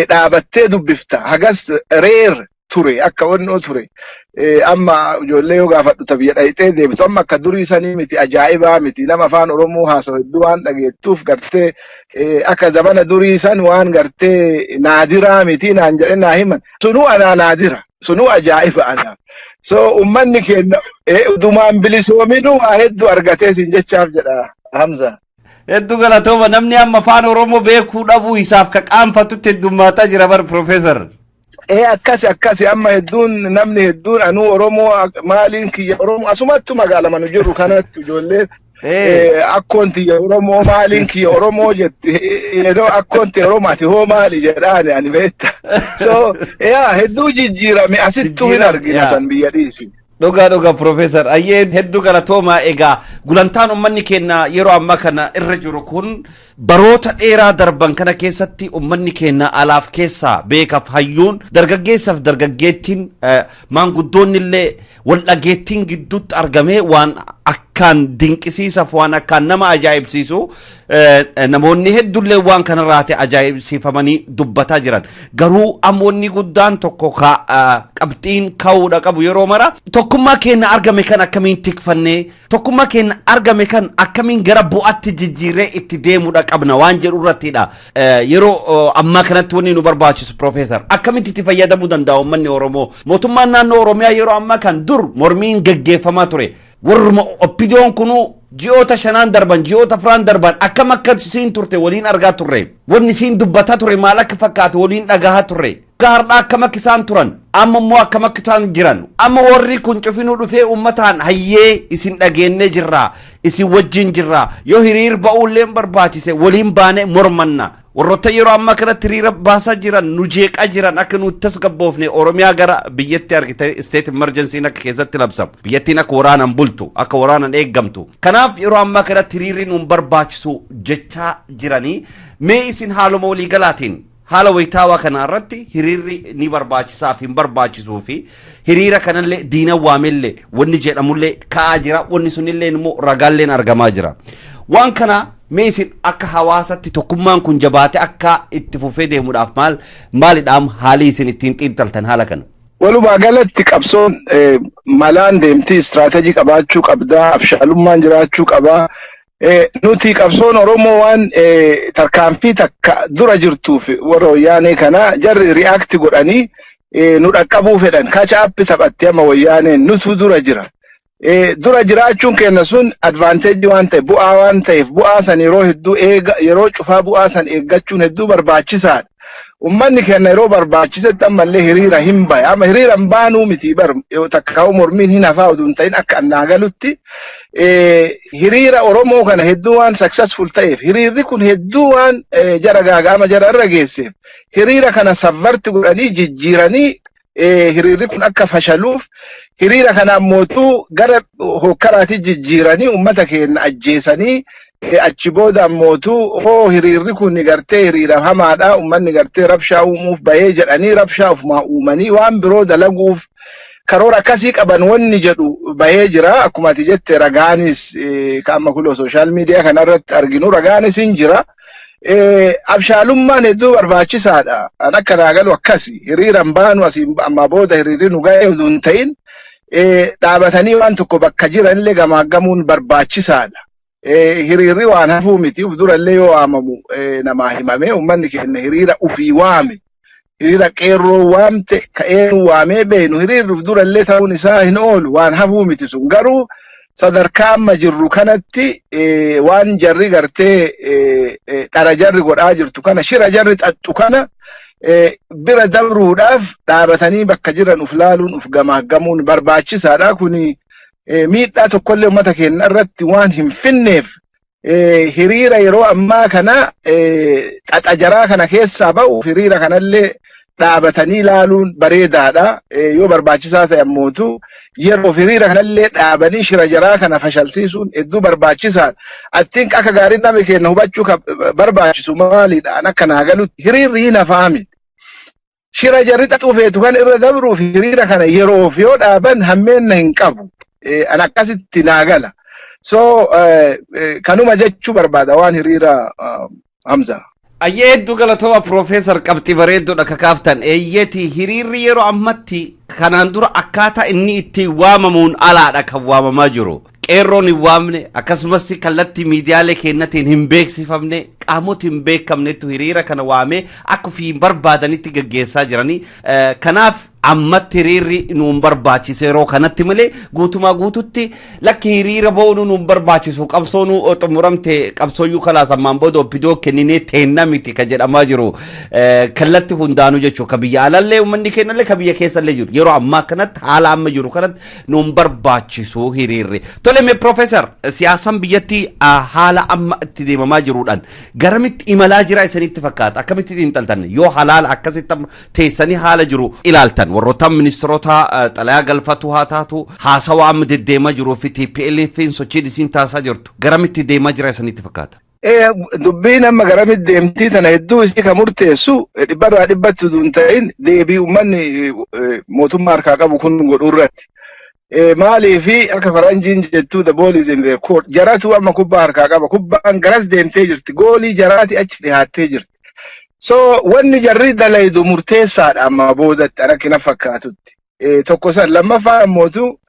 dhaabattee dubbifta. Hagas rare ture, akka onnoo ture. Amma ijoollee yoo gaafadhu ta biyya dhayixee deebitu, amma akka durii sanii miti, ajaa'ibaa miti. Nama afaan Oromoo haasa'u hedduu waan dhageettuuf, gartee akka zamana durii san waan gartee naadiraa miti naan jedhe naa himan. Sunuu anaa naadira, sunuu ajaa'iba anaaf. So ummanni keenya udumaan bilisoominuu waa hedduu argatee siin jechaaf jedha, Hamza. Hedduu galatooma. Namni amma afaan Oromoo beekuu dhabuu isaaf ka qaanfatutti heddummaataa jira bar, Profeesar. Ee, akkasi akkasi. Amma hedduun, namni hedduun anuu Oromoo, maaliin kiyya Oromoo, asumattu magaalama nu jiru kanatti ijoollee akkoon tiyya Oromoo, maaliin kiyya Oromoo jetti. Yeroo akkoon tiyya Oromoo, ati hoo maali jedhaani ani beekta. So yaa, hedduu jijjiirame, asittuu hin argina san biyya dhiisi. Dhugaa dhugaa, Profeesar. Ayyee, hedduu galatoomaa. Egaa gulantaan uummanni keenya yeroo ammaa kana irra jiru kun, baroota dheeraa darban kana keessatti uummanni keenya alaaf keessaa, beekaaf hayyuun, dargaggeessaaf dargaggeettiin, maanguddoonni illee wal dhageettiin gidduutti argamee waan akkaan dinqisiisaaf waan akkaan nama ajaa'ibsiisu, namoonni hedduullee waan kanarraati ajaa'ibsiifamanii dubbataa jiran. Garuu ammoonni guddaan tokko qabxiin ka'uudha qabu yeroo mara, tokkummaa keenya argame kan akkamiin tikfannee, tokkummaa keenya argame kan akkamiin gara bu'aatti jijjiirree itti deemuudha qabna waan jedhu irrattidha. Yeroo ammaa kanatti wanni nu barbaachisu, Profeesar, akkamitti itti fayyadamuu danda'a uummanni Oromoo? Mootummaan naannoo Oromiyaa yeroo ammaa kan dur mormiin geggeeffamaa ture. Warruma OPDOn kunuu ji'oota 5n darban, ji'oota 4n darban akkam akka siin turte waliin argaa turre. Wanni siin dubbataa ture maal akka fakkaatu waliin dhagahaa turre. Akka har'aa akkam akka isaan turan, amma immoo akkam akka isaan jiran. Amma warri kun cufinuu dhufee uummataan hayyee isin dhageennee jirra, isin wajjin jirra, yoo hiriir ba'uullee barbaachise waliin baanee mormanna. Warroota yeroo ammaa kanatti hiriira baasaa jiran, nu jeeqaa jiran, akka nu tasgabboofne Oromiyaa gara biyyatti argite state emergency akka keessatti labsamu, biyyattiin akka waraanaan bultu, akka waraanaan eeggamtu. Kanaaf yeroo ammaa kanatti hiriirri nu barbaachisu jechaa jiranii, mee isin haaluma waliigalaatiin haala wayitaawaa kana irratti hiriirri ni barbaachisaa fi hin barbaachisuu fi hiriira kanallee diina waamellee wanni jedhamullee ka'aa jira, wanni sunillee immoo ragaalleen argamaa jira. Waan kana mee isin akka hawaasatti tokkummaan kun jabaate akka itti fufee deemuudhaaf maal maalidhaam haalli isin ittiin xiinxaltan haala kana? Walumaa galatti qabsoon malaan deemtii, istiraatejii qabaachuu qabdaa, abshaalummaan jiraachuu qabaa. Nuti qabsoon Oromoo waan tarkaanfii takka dura jirtuuf, warra Wayyaanee kana jarri react godhanii nu dhaqqabuu fedhan. Catch up taphatti amma Wayyaaneen, nutu dura jira. Dura jiraachuun keenya sun advantage waan ta'e, bu'aa waan ta'eef, bu'aa san yeroo hedduu eega, yeroo cufaa bu'aa san eeggachuun hedduu barbaachisaadha. Ummanni keenya yeroo barbaachisetti ammallee hiriira hin baya. Amma hiriira hin baanuu miti bar, takkaa'u mormiin hin hafaa oduu hin ta'in, akka annaa galutti hiriira Oromoo kana hedduu waan successful ta'eef, hiriirri kun hedduu waan jara gaaga'ama jara irra geesseef, hiriira kana subvert godhanii jijjiiranii hiriirri kun akka fashaluuf, hiriira kana ammootuu gara hokkaraatti jijjiiranii ummata keenya ajjeesanii, achi booda ammootuu hoo hiriirri kun gartee hiriira hamaadha, ummanni gartee rabshaa uumuuf bahee jedhanii, rabshaa ofumaa uumanii waan biroo dalaguuf karoora akkasii qaban wanni jedhu bahee jira. Akkuma ati jette ragaanis ka amma kuloo social media kanarratti arginu ragaanis hin jira. Abshaalummaan hedduu barbaachisaadha. An akka naa galu akkasi. Hiriira hin baanu asiin amma booda hiriirri nu ga'e oduu hin ta'in, dhaabatanii waan tokko bakka jiranillee gamaaggamuun barbaachisaadha. Hiriirri waan hafuu miti. Uf durallee yoo waamamu namaa himame, uummanni keenya hiriira ufii waame. Hiriira qeerroo waamte ka'een waamee beenu, hiriirri uf durallee ta'uun isaa hin oolu, waan hafuu miti sun. Garuu sadarkaa amma jirru kanatti waan jarri gartee dhara jarri godhaa jirtu kana, shira jarri xaxxu kana bira dabruudhaaf dhaabatanii bakka jiran uf laaluun, uf gamaaggamuun barbaachisaadha. Kuni miidhaa tokkollee uummata keenya irratti waan hin finneef, hiriira yeroo ammaa kana xaxa jaraa kana keessaa ba'uuf hiriira kanallee dhaabatanii ilaaluun bareedaadha. Yoo barbaachisaa ta'e ammootu yeroo hiriira kanallee dhaabanii shira jaraa kana fashalsiisuun hedduu barbaachisaadha. Attiin akka gaariin namni keenya hubachuu barbaachisu maalidha? An akka naa galutti hiriirri hin hafaa miti. Shira jarri xaxuu feetu kan irra dabruuf hiriira kana yeroof yoo dhaaban hammeenna hin qabu. An akkasitti naa gala. So kanuma jechuu barbaada waan hiriira, Hamza. Ayyee, hedduu galatooma Piroofeesar, qabxii bareedduudha kakaaftan. Eeyyeeti, hiriirri yeroo ammatti kanaan dura akkaataa inni ittiin waamamuun alaadha kan waamamaa jiru. Qeerroon hin waamne, akkasumas kallattii miidiyaalee keenyatiin hin beeksifamne, qaamota hin beekamnetu hiriira kana waamee akka ofii barbaadanitti gaggeessaa jiranii. Kanaaf ammatti hiriirri nuun barbaachise yeroo kanatti malee, guutumaa guututti lakki hiriira ba'uun nuun barbaachisu, qabsoo nu xumuramte, qabsooyyuu kalaas ammaan booda OPDO kenninee teenna miti ka jedhamaa jiru kallatti hundaanuu jechuu, ka biyya alallee uummanni keenyallee ka biyya keessallee jiru, yeroo ammaa kanatti haala amma jiru kanatti nuun barbaachisu hiriirri. Tole, mee Piroofeesar, siyaasaan biyyattii haala amma itti deemamaa jiruudhaan garamitti imalaa jira isinitti fakkaata? Akkamitti xiinxaltan yoo halaala akkasitti teessanii haala jiru ilaaltan? Warroota ministeerota xalayaa galfatu haa taatu, haasawaa amma deddeemaa jiruu fi TPLF sochiin isiin taasisaa jirtu garamitti deemaa jira isinitti fakkaata? Dubbiin amma garamitti deemtii tana hedduu isii ka murteessu dhibbarraa dhibbatti utuu hin ta'in deebii uummanni mootummaa harkaa qabu kun godhuu irratti. Maaliifi, akka faranjiin jettuu, the ball is in their court. Jaratu amma kubbaa harkaa qaba. Kubbaan garas deemtee jirti. Goolii jaraati achi dhihaattee jirti. So wanni jarri dalaydu murteessaadha amma boodatti rakkina fakkaatutti. Tokko san, lammaffaa ammootu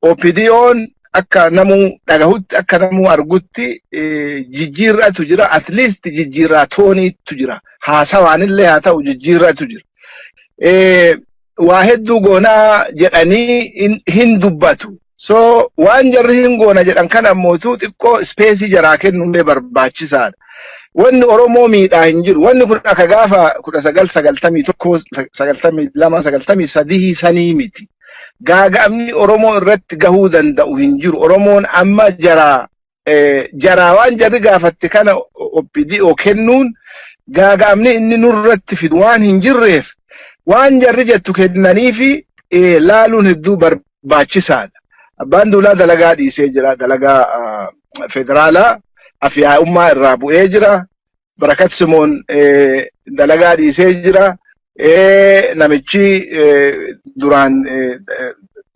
OPDO'n akka namuu dhagahutti, akka namuu argutti jijjiirratu jira. At least jijjiirraa tooniitu jira. Haasawaanillee haa ta'u jijjiirratu jira. Waa hedduu goonaa jedhanii hin dubbatu. So waan jarri hin goona jedhan kana ammootu xiqqoo space jaraa kennullee barbaachisaadha. Wanni Oromoo miidhaa hin jiru. Wanni kun akka gaafa 1991, 92, 93 sanii miti. Gaaga'amni Oromoo irratti gahuu danda'u hin jiru. Oromoon amma jaraa waan jarri gaafatte kana OPDO kennuun gaaga'amni inni nurratti fidu waan hin jirreef, waan jarri jettu kennanii fi laaluun hedduu barbaachisaadha. Abbaan Duulaa dalagaa dhiisee jira. Dalagaa federaalaa afyaa'ummaa irraa bu'ee jira. Barakat Simoon dalagaa dhiisee jira. Namichi duraan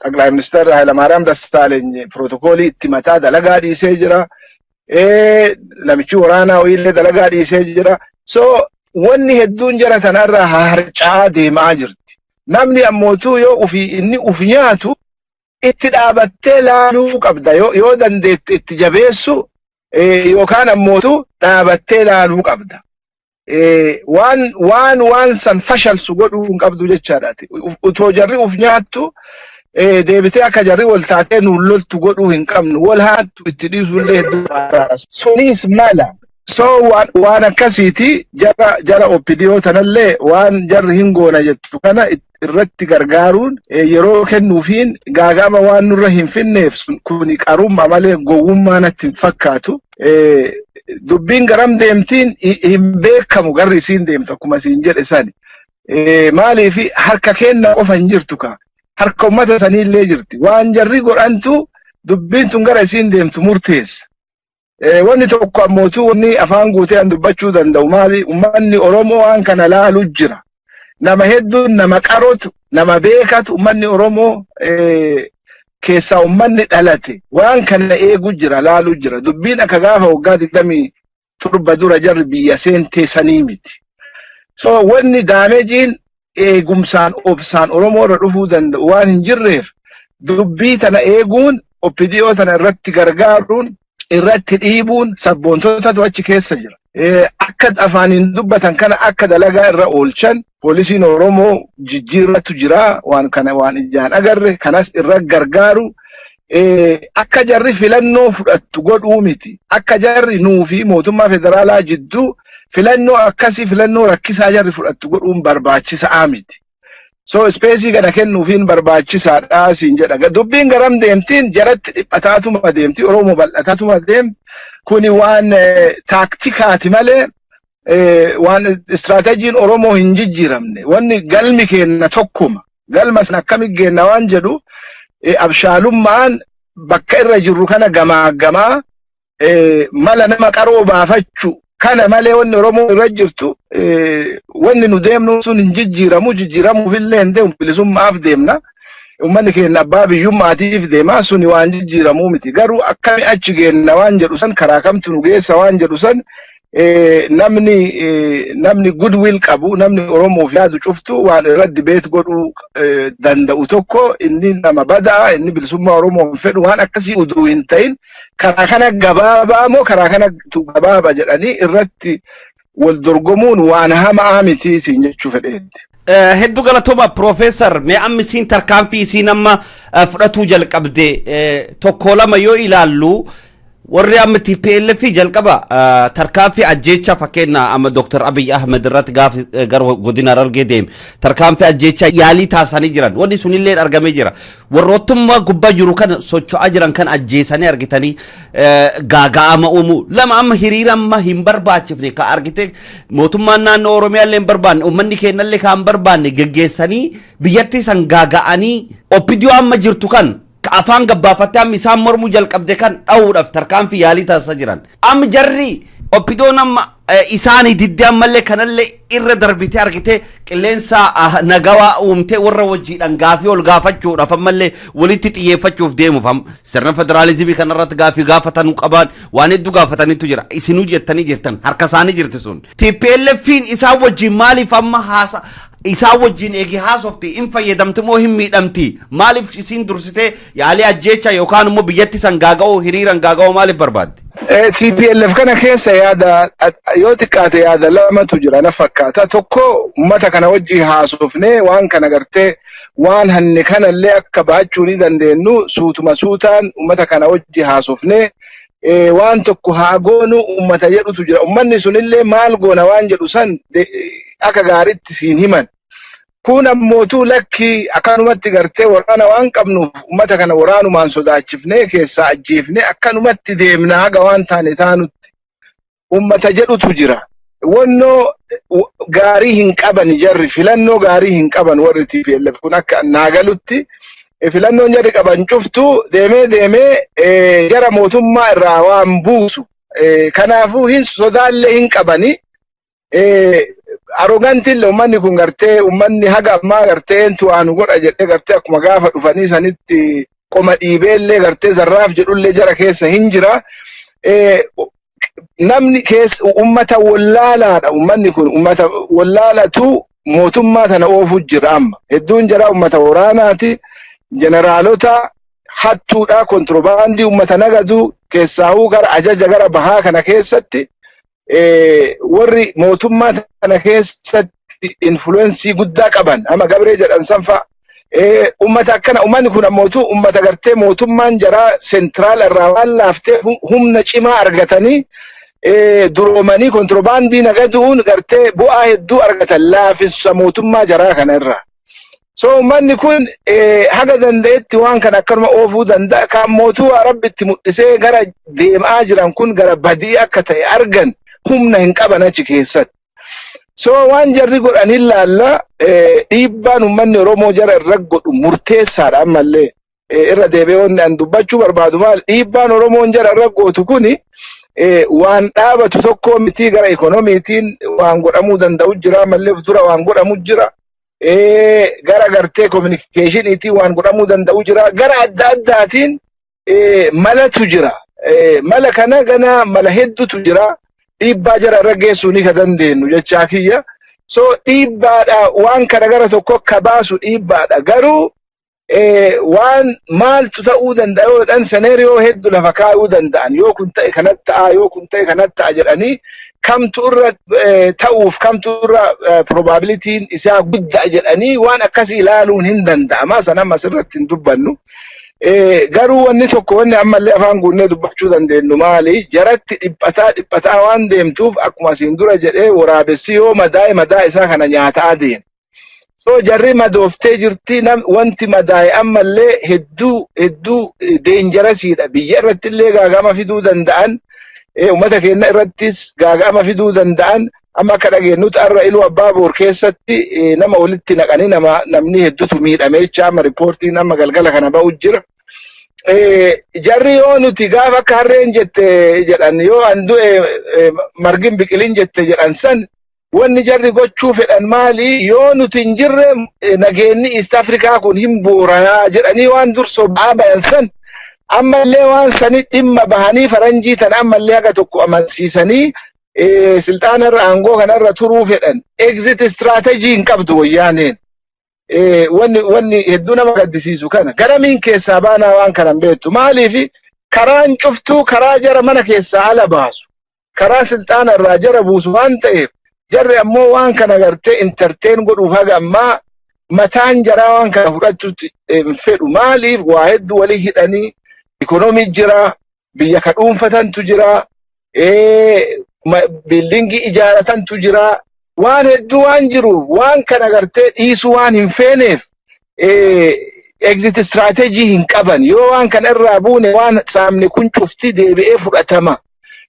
Xaqilaa Ministeerri Hayilamaariyaam Dassaaleeny pirootokoolii itti mataa dalagaa dhiisee jira. Namichi waraanaa wayiillee dalagaa dhiisee jira. So wanni hedduun jara tanarraa harca'aa deemaa jirti. Namni ammootuu yoo ufii inni uf nyaatu itti dhaabattee laaluu qabda. Yoo dandeette itti jabeessu yookaan ammootu dhaabattee laaluu qabda. Waan san fashalsu godhuu hin qabdu jechaadha. Utoo jarri uf nyaattu Deebitee akka jarri wal taatee nuun loltu godhuu hin qabnu. Wal haattu itti dhiisullee hedduu sunis mala. So waan akkasiiti jara OPDO tanallee waan jarri hin goona jettu kana irratti gargaaruun, yeroo kennuufiin gaagama waan nurra hin finneef, kuni qarummaa malee gowwummaa natti hin fakkaatu. Dubbiin garam deemtiin hin beekamu, garri isiin deemtu akkuma isiin jedhe sani. Maaliif harka kenna qofa hin jirtu ka. Harka uummata saniillee jirti. Waan jarri godhantu dubbiin tun gara isiin deemtu murteessa. Wanni tokko ammootu wanni afaan guutee an dubbachuu danda'u maali? Uummanni Oromoo waan kana laalu jira. Nama hedduun, nama qarotu, nama beekatu, uummanni Oromoo keessaa uummanni dhalate waan kana eegu jira, laalu jira. Dubbiin akka gaafa waggaa 27 dura jarri biyya seentee sanii miti. So wanni damageiin eegumsaan obsaan Oromoo irra dhufuu danda'u waan hin jirreef, dubbii tana eeguun, OPDO tana irratti gargaaruun, irratti dhiibuun, sabboontotatu achi keessa jira. Akka afaaniin dubbatan kana akka dalagaa irra oolchan, poolisiin Oromoo jijjiirratu jira, waan kana waan ijaan agarre kanas irra gargaaru. Akka jarri filannoo fudhattu godhuu miti. Akka jarri nuu fi mootummaa federaalaa jidduu filannoo akkasii, filannoo rakkisaa jarri fudhattu godhuun barbaachisaa miti. So spaceii kana kennuufiin barbaachisaadha siin jedha. Dubbiin garam deemtiin jaratti dhiphataatuma deemti, Oromoo bal'ataatuma deemti. Kuni waan tacticaati malee waan istiraatejiin Oromoo hin jijjiiramne. Wanni galmi keenna tokkuma. Galma sana akkami geenna waan jedhu abshaalummaan bakka irra jirru kana gamaa gamaa mala nama qaroo baafachuu kana malee, wanni Oromoo irra jirtu, wanni nu deemnu sun hin jijjiiramu, jijjiiramuufillee hin deemu. Bilisummaaf deemna. Uummanni keenya abbaa biyyummaatiif deema, suni waan jijjiiramuu miti. Garuu akkami achi geenna waan jedhu san, karaa kamtu nu geessa waan jedhu san, namni goodwill qabu, namni Oromoof yaadu cuftu waan irra debate godhuu danda'u tokko, inni nama badaa, inni bilisummaa Oromoo hin fedhu waan akkasii uduu hin ta'in, karaa kana gabaabaa moo karaa kana gabaabaa jedhanii irratti wal dorgomuun waan hamaa miti siin jechuu fedheetti. Hedduu galatooma, Piroofeesar. Mee amma isiin tarkaanfii isiin amma fudhatuu jalqabde tokko lama yoo ilaallu, warri amma TPLF jalqaba tarkaanfii ajjeecha, fakkeenya amma Dr. Abiy Ahmed irratti gaafa gara godina Harargee deeme tarkaanfii ajjeecha yaalii taasisanii jiran, wanni sunillee argamee jira. Warroottummaa gubbaa jiru kan socho'aa jiran kan ajjeesanii argitanii gaaga'ama uumuu. Lama, amma hiriira amma hin barbaachifne ka argite mootummaan naannoo Oromiyaa illee hin barbaanne, uummanni keenyallee ka hin barbaanne geggeessanii biyyatti san gaaga'anii, OPDO amma jirtu kan afaan gabbaafattee amma isaan mormuu jalqabde kan dha'uudhaaf tarkaanfii yaalii taasisaa jiran. Amma jarri OPDOn amma isaanii diddee ammallee kanallee irra darbitee argitee qilleensa nagawaa uumtee warra wajjiidhaan gaafii ol gaafachuudhaaf ammallee walitti xiyyeeffachuuf deemuuf, sirna federaalizimii kanarratti gaafii gaafatanuu qaban, waan hedduu gaafataniitu jira. Isinuu jettanii jirtan, harka isaanii jirti sun. TPLFiin isaan wajjin maaliif amma haasa isaan wajjin eegi haasofti? Hin fayyadamti moo hin miidhamti? Maaliif isiin dursitee yaalii ajjeecha yookaan immoo biyyatti san gaaga'uu, hiriiran gaaga'uu maaliif barbaadde? TPLF kana keessa yaada yoo xiqqaate yaada lamatu jira na fakkaata. Tokko, uummata kana wajji haasofnee waan kana gartee waan hanne kanallee akka baachuu ni dandeenyu, suutuma suutaan uummata kana wajji haasofnee waan tokko haa goonu uummata jedhutu jira. Uummanni sunillee maal goona waan jedhu san akka gaariitti siin himan. Kun ammootuu lakki, akkanumatti gartee waraana waan qabnuuf uummata kana waraanumaan sodaachifnee keessaa ajjeefnee akkanumatti deemna haga waan taane taanutti uummata jedhutu jira. Wannoo gaarii hin qaban jarri, filannoo gaarii hin qaban warri TPLF kun. Akka naagalutti filannoon jarri qaban cuftu deemee deemee jara mootummaa irraa waan buusu. Kanaafuu hin sodaallee hin qabani. Arrogantiillee uummanni kun gartee uummanni haga ammaa gartee eentu waan godha jedhee gartee akkuma gaafa dhufanii sanitti qoma dhiibeellee gartee zarraaf jedhullee jara keessa hin jira. Namni keessa uummata wallaalaadha, uummanni kun uummata wallaalatu mootummaa tana oofu jira amma. Hedduun jara uummata waraanaati, jeneraalota hattuudha, kontiroobaandii uummata nagadu keessaahuu gara ajaja gara bahaa kana keessatti warri mootummaa tana keessatti influenceii guddaa qaban, amma Gabree jedhan san fa'a. Ummata akkana, ummanni kun ammootu ummata gartee mootummaan jaraa central irraa waan laaftee humna cimaa argatanii, duroomanii kontiroobaandii nagaduun gartee bu'aa hedduu argatan laafinsa mootummaa jaraa kana irraa. So ummanni kun haga danda'etti waan kana akkanuma oofuu danda'a. Kan mootummaa Rabbitti mul'isee gara deemaa jiran kun gara badii akka ta'e argan, humna hin qaban achi keessatti. So waan jarri godhan hin laalla, dhiibbaan uummanni Oromoo jara irra godhu murteessaadha ammallee. Irra deebi'ee wanni an dubbachuu barbaadu maal? Dhiibbaan Oromoon jara irra gootu kuni waan dhaabatu tokko miti. Gara ikonomiitiin waan godhamuu danda'u jira, ammallee dura waan godhamu jira. Gara gartee communicationiitiin waan godhamuu danda'u jira. Gara adda addaatiin malatu jira. Mala kana gana mala hedduutu jira. Dhiibbaa jara irra geessuu ni ka dandeenyu jechaa kiyya. So dhiibbaadha, waan kana gara tokko akka baasu dhiibbaadha. Garuu waan maaltu ta'uu danda'a yoo jedhan, scenario hedduu lafa kaa'uu danda'an. Yoo kun ta'e kanatti ta'a, yoo kun ta'e kanatti ta'a jedhanii, kamtu irra ta'uuf, kamtu irra probabilityn isaa guddaa jedhanii waan akkasii ilaaluun hin danda'ama. Sana amma asirratti hin dubbannu. Garuu wanni tokko, wanni ammallee afaan guunnee dubbachuu dandeenyu maali? Jaratti dhiphataa dhiphataa waan deemtuuf, akkuma asiin dura jedhee, waraabessi yoo madaa'e madaa isaa kana nyaataa deema. So jarri madooftee jirti, wanti madaa'e ammallee hedduu hedduu dangerousiidha. Biyya irratti illee gaagama fiduu danda'an, uummata keenya irrattis gaagama fiduu danda'an. Amma akka dhageenyutti har'a Iluu Abbaa Boor keessatti nama walitti naqanii nama namni hedduutu miidhamee jecha amma reportiin amma galgala kana ba'u jira. Jarri yoo nuti gaafa akka harreen jette jedhan, yoo an du'e margin biqilin jette jedhan san, wanni jarri gochuu fedhan maali? Yoo nuti hin jirre nageenyi East Africa kun hin booranaa jedhanii waan dursoo ba'aa bayan san, ammallee waan sani dhimma bahanii faranjii tan ammallee haga tokko amansiisanii silxaana irra, aangoo kanarra turuu fedhan. Exit strategy hin qabdu wayyaaneen. Wanni hedduu nama gaddisiisu kana garamiin keessaa baanaa waan kanan beektu. Maaliif? Karaan cuftuu karaa jara mana keessaa ala baasu, karaa silxaana irraa jara buusu waan ta'eef, jarri ammoo waan kana gartee entertain godhuuf haga ammaa mataan jaraa waan kana fudhachuutti hin fedhu. Maaliif? Waa hedduu walii hidhanii, ikonomii jira, biyya ka dhuunfatantu jira, buildingii ijaaratantu jira, waan hedduu waan jiruuf waan kana gartee dhiisuu waan hin feeneef exit strategy hin qaban. Yoo waan kana irraa buune waan saamni kun cufti deebi'ee fudhatama,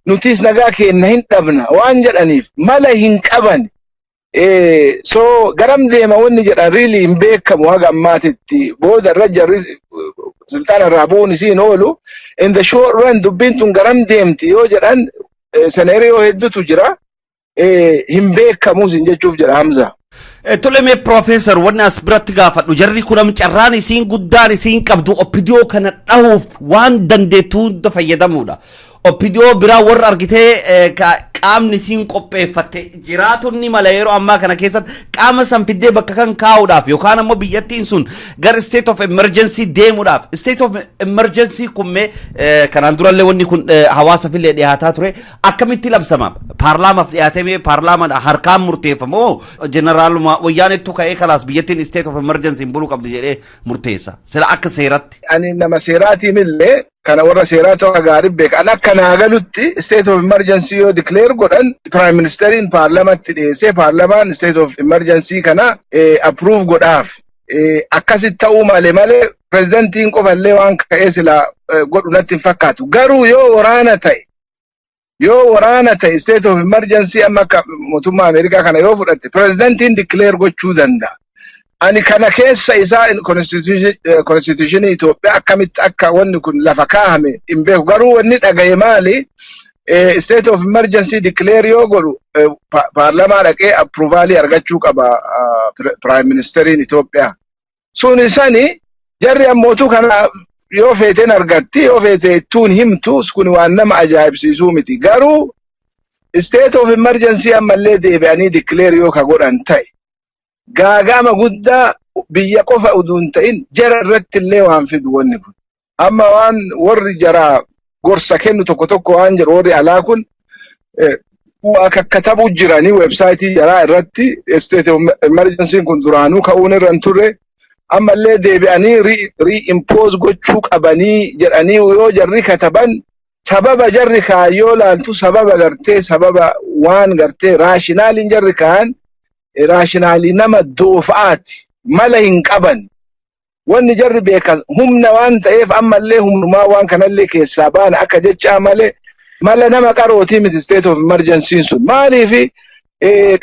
nutis nagaa keenna hin dhabna waan jedhaniif mala hin qaban. So garam deema wanni jedhan really hin beekamu haga ammaatitti. Booda irra jarri silxaana irraa bu'uun isiin oolu. In the short run dubbiin tun garam deemti yoo jedhan, scenario hedduutu jira, hin beekamu sin jechuuf jedha, Hamza. Tole, mee Piroofeesar, wanni as biratti gaafadhu, jarri kun carraan isiin guddaan isiin qabdu OPDO kana dhahuuf waan dandeettu hunda fayyadamuudha. OPDO biraa warra argitee qaamni isiin qopheeffatte jiraatuun ni mala. Yeroo ammaa kana keessatti qaama san fiddee bakka kan kaa'uudhaaf yookaan ammoo biyyattiin sun gara state of emergency deemuudhaaf, state of emergency kun mee kanaan durallee wanni kun hawaasafillee dhiyaataa ture, akkamitti labsama? Paarlaamaaf dhiyaatee mee paarlaamaan harkaan murteeffamoo jeneraaluma wayyaanettu ka'ee kalaas biyyattiin state of emergency buluu qabdi jedhee murteessa sila akka seeratti? Ani nama seeraatiin illee kana warra seeraa ta'uu gaarii beeka. An akka naa galutti state of emergency yoo declare godhan, prime ministeriin paarlamatti dhiyeessee paarlamaan state of emergency kana approve godhaaf. Akkasitti ta'uu malee pirezidantiin qofallee waan ka'ee sila godhu natti hin fakkaatu. Garuu yoo waraana ta'e, state of emergency amma akka mootummaa Ameerikaa kana yoo fudhatte, pirezidantiin declare gochuu danda'a. Ani kana keessa isaa constitutionii Itoophiyaa akkamitti akka wanni kun lafa kaahame hin beeku. Garuu wanni dhagaye maali? State of emergency declare yoo godhu paarlamaa dhaqee approvalii argachuu qaba prime ministeriin Itoophiyaa. Sun sani jarri ammootu kana yoo feeteen argatti, yoo feete ittuun himtu, kun waan nama ajaa'ibsiisuu miti. Garuu state of emergency ammallee deebi'anii declare yoo ka godhan ta'e, gaagama guddaa biyya qofa uduu hin ta'in jara irratti illee waan fidu wanni kun. Amma waan warri jara gorsa kennu tokko tokko waan jedhu, warri alaa kun waa kakkatabuu jiranii websiteii jaraa irratti, state of emergency kun duraanuu ka'uun irra hin turre. Ammallee deebi'anii reimpose gochuu qabanii jedhanii yoo jarri kataban, sababa jarri kaayyoo laaltu, sababa gartee, sababa waan gartee rationaliin jarri kaan rationalii nama doofa'aati, mala hin qaban. Wanni jarri beekan humna waan ta'eef, ammallee humnumaa waan kanallee keessaa baana akka jechaa malee, mala nama qarootii miti. State of emergency sun maaliifi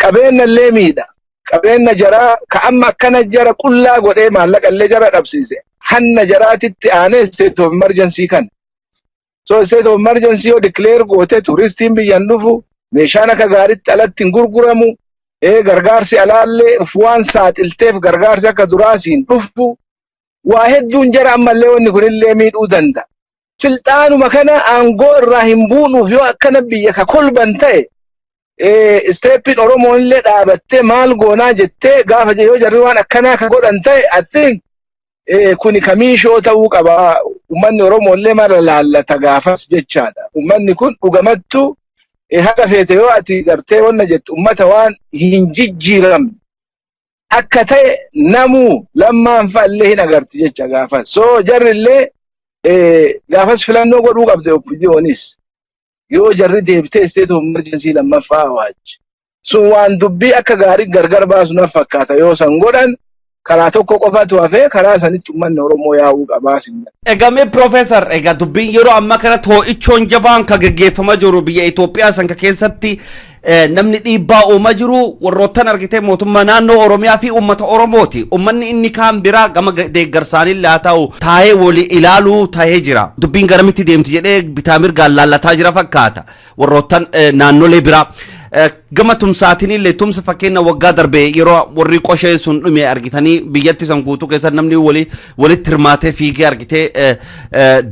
qabeennallee miidha. Qabeenna jaraa ka amma akkana jara qullaa godhee maallaqallee jara dhabsiise, hanna jaraatitti aanee state of emergency kana. So state of emergency yoo declare goote, turistiin biyyan dhufu, meeshaan akka gaariitti alatti hin gurguramu, gargaarsi alaallee waan saaxilteef gargaarsi akka duraasiin dhufu, waa hedduun jara ammallee wanni kunillee miidhuu danda'a. Silxaanuma kana aangoo irraa hin buunuuf yoo akkana biyya ka kolban ta'e, stepiin Oromoon illee dhaabattee maal goonaa jettee gaafa yoo jarri waan akkanaa ka godhan ta'e, I think kuni kamiishoo ta'uu qaba. Uummanni Oromoo illee mara laallata gaafas jechaadha. Uummanni kun dhugamattu haga feete yoo ati gartee wanna jettu, uummata waan hin jijjiiramne akka ta'e namuu lammaan fa'allee hin agarti jecha gaafas. So jarri illee gaafas filannoo godhuu qabde OPDOnis. Yoo jarri deebitee state of emergency lammaffaa waajji. Sun waan dubbii akka gaarii gargar baasu na fakkaata. Yoo san godhan, karaa tokko qofatu hafee, karaa sanitti uummanni Oromoo yaa'uu qabaa sinna. Egaa mee Piroofeesar, egaa dubbiin yeroo ammaa kana too'ichoon jabaan ka geggeeffamaa jiru biyya Itoophiyaa san ka keessatti, namni dhiibbaa uumaa jiru warroottan argitee mootummaa naannoo Oromiyaa fi uummata Oromooti. Uummanni inni kaan biraa gama deeggarsaanillee haa ta'u taa'ee walii ilaaluu taa'ee jira. Dubbiin garamitti deemti jedhee bitaa mirgaan laallataa jira fakkaata. Warroottan naannolee biraa. Gama tumsaatiin illee, tumsa fakkeenya waggaa darbe yeroo warri qoshee sun dhume argitanii, biyyatti san guutuu keessa namni walitti hirmaatee fiigee argitee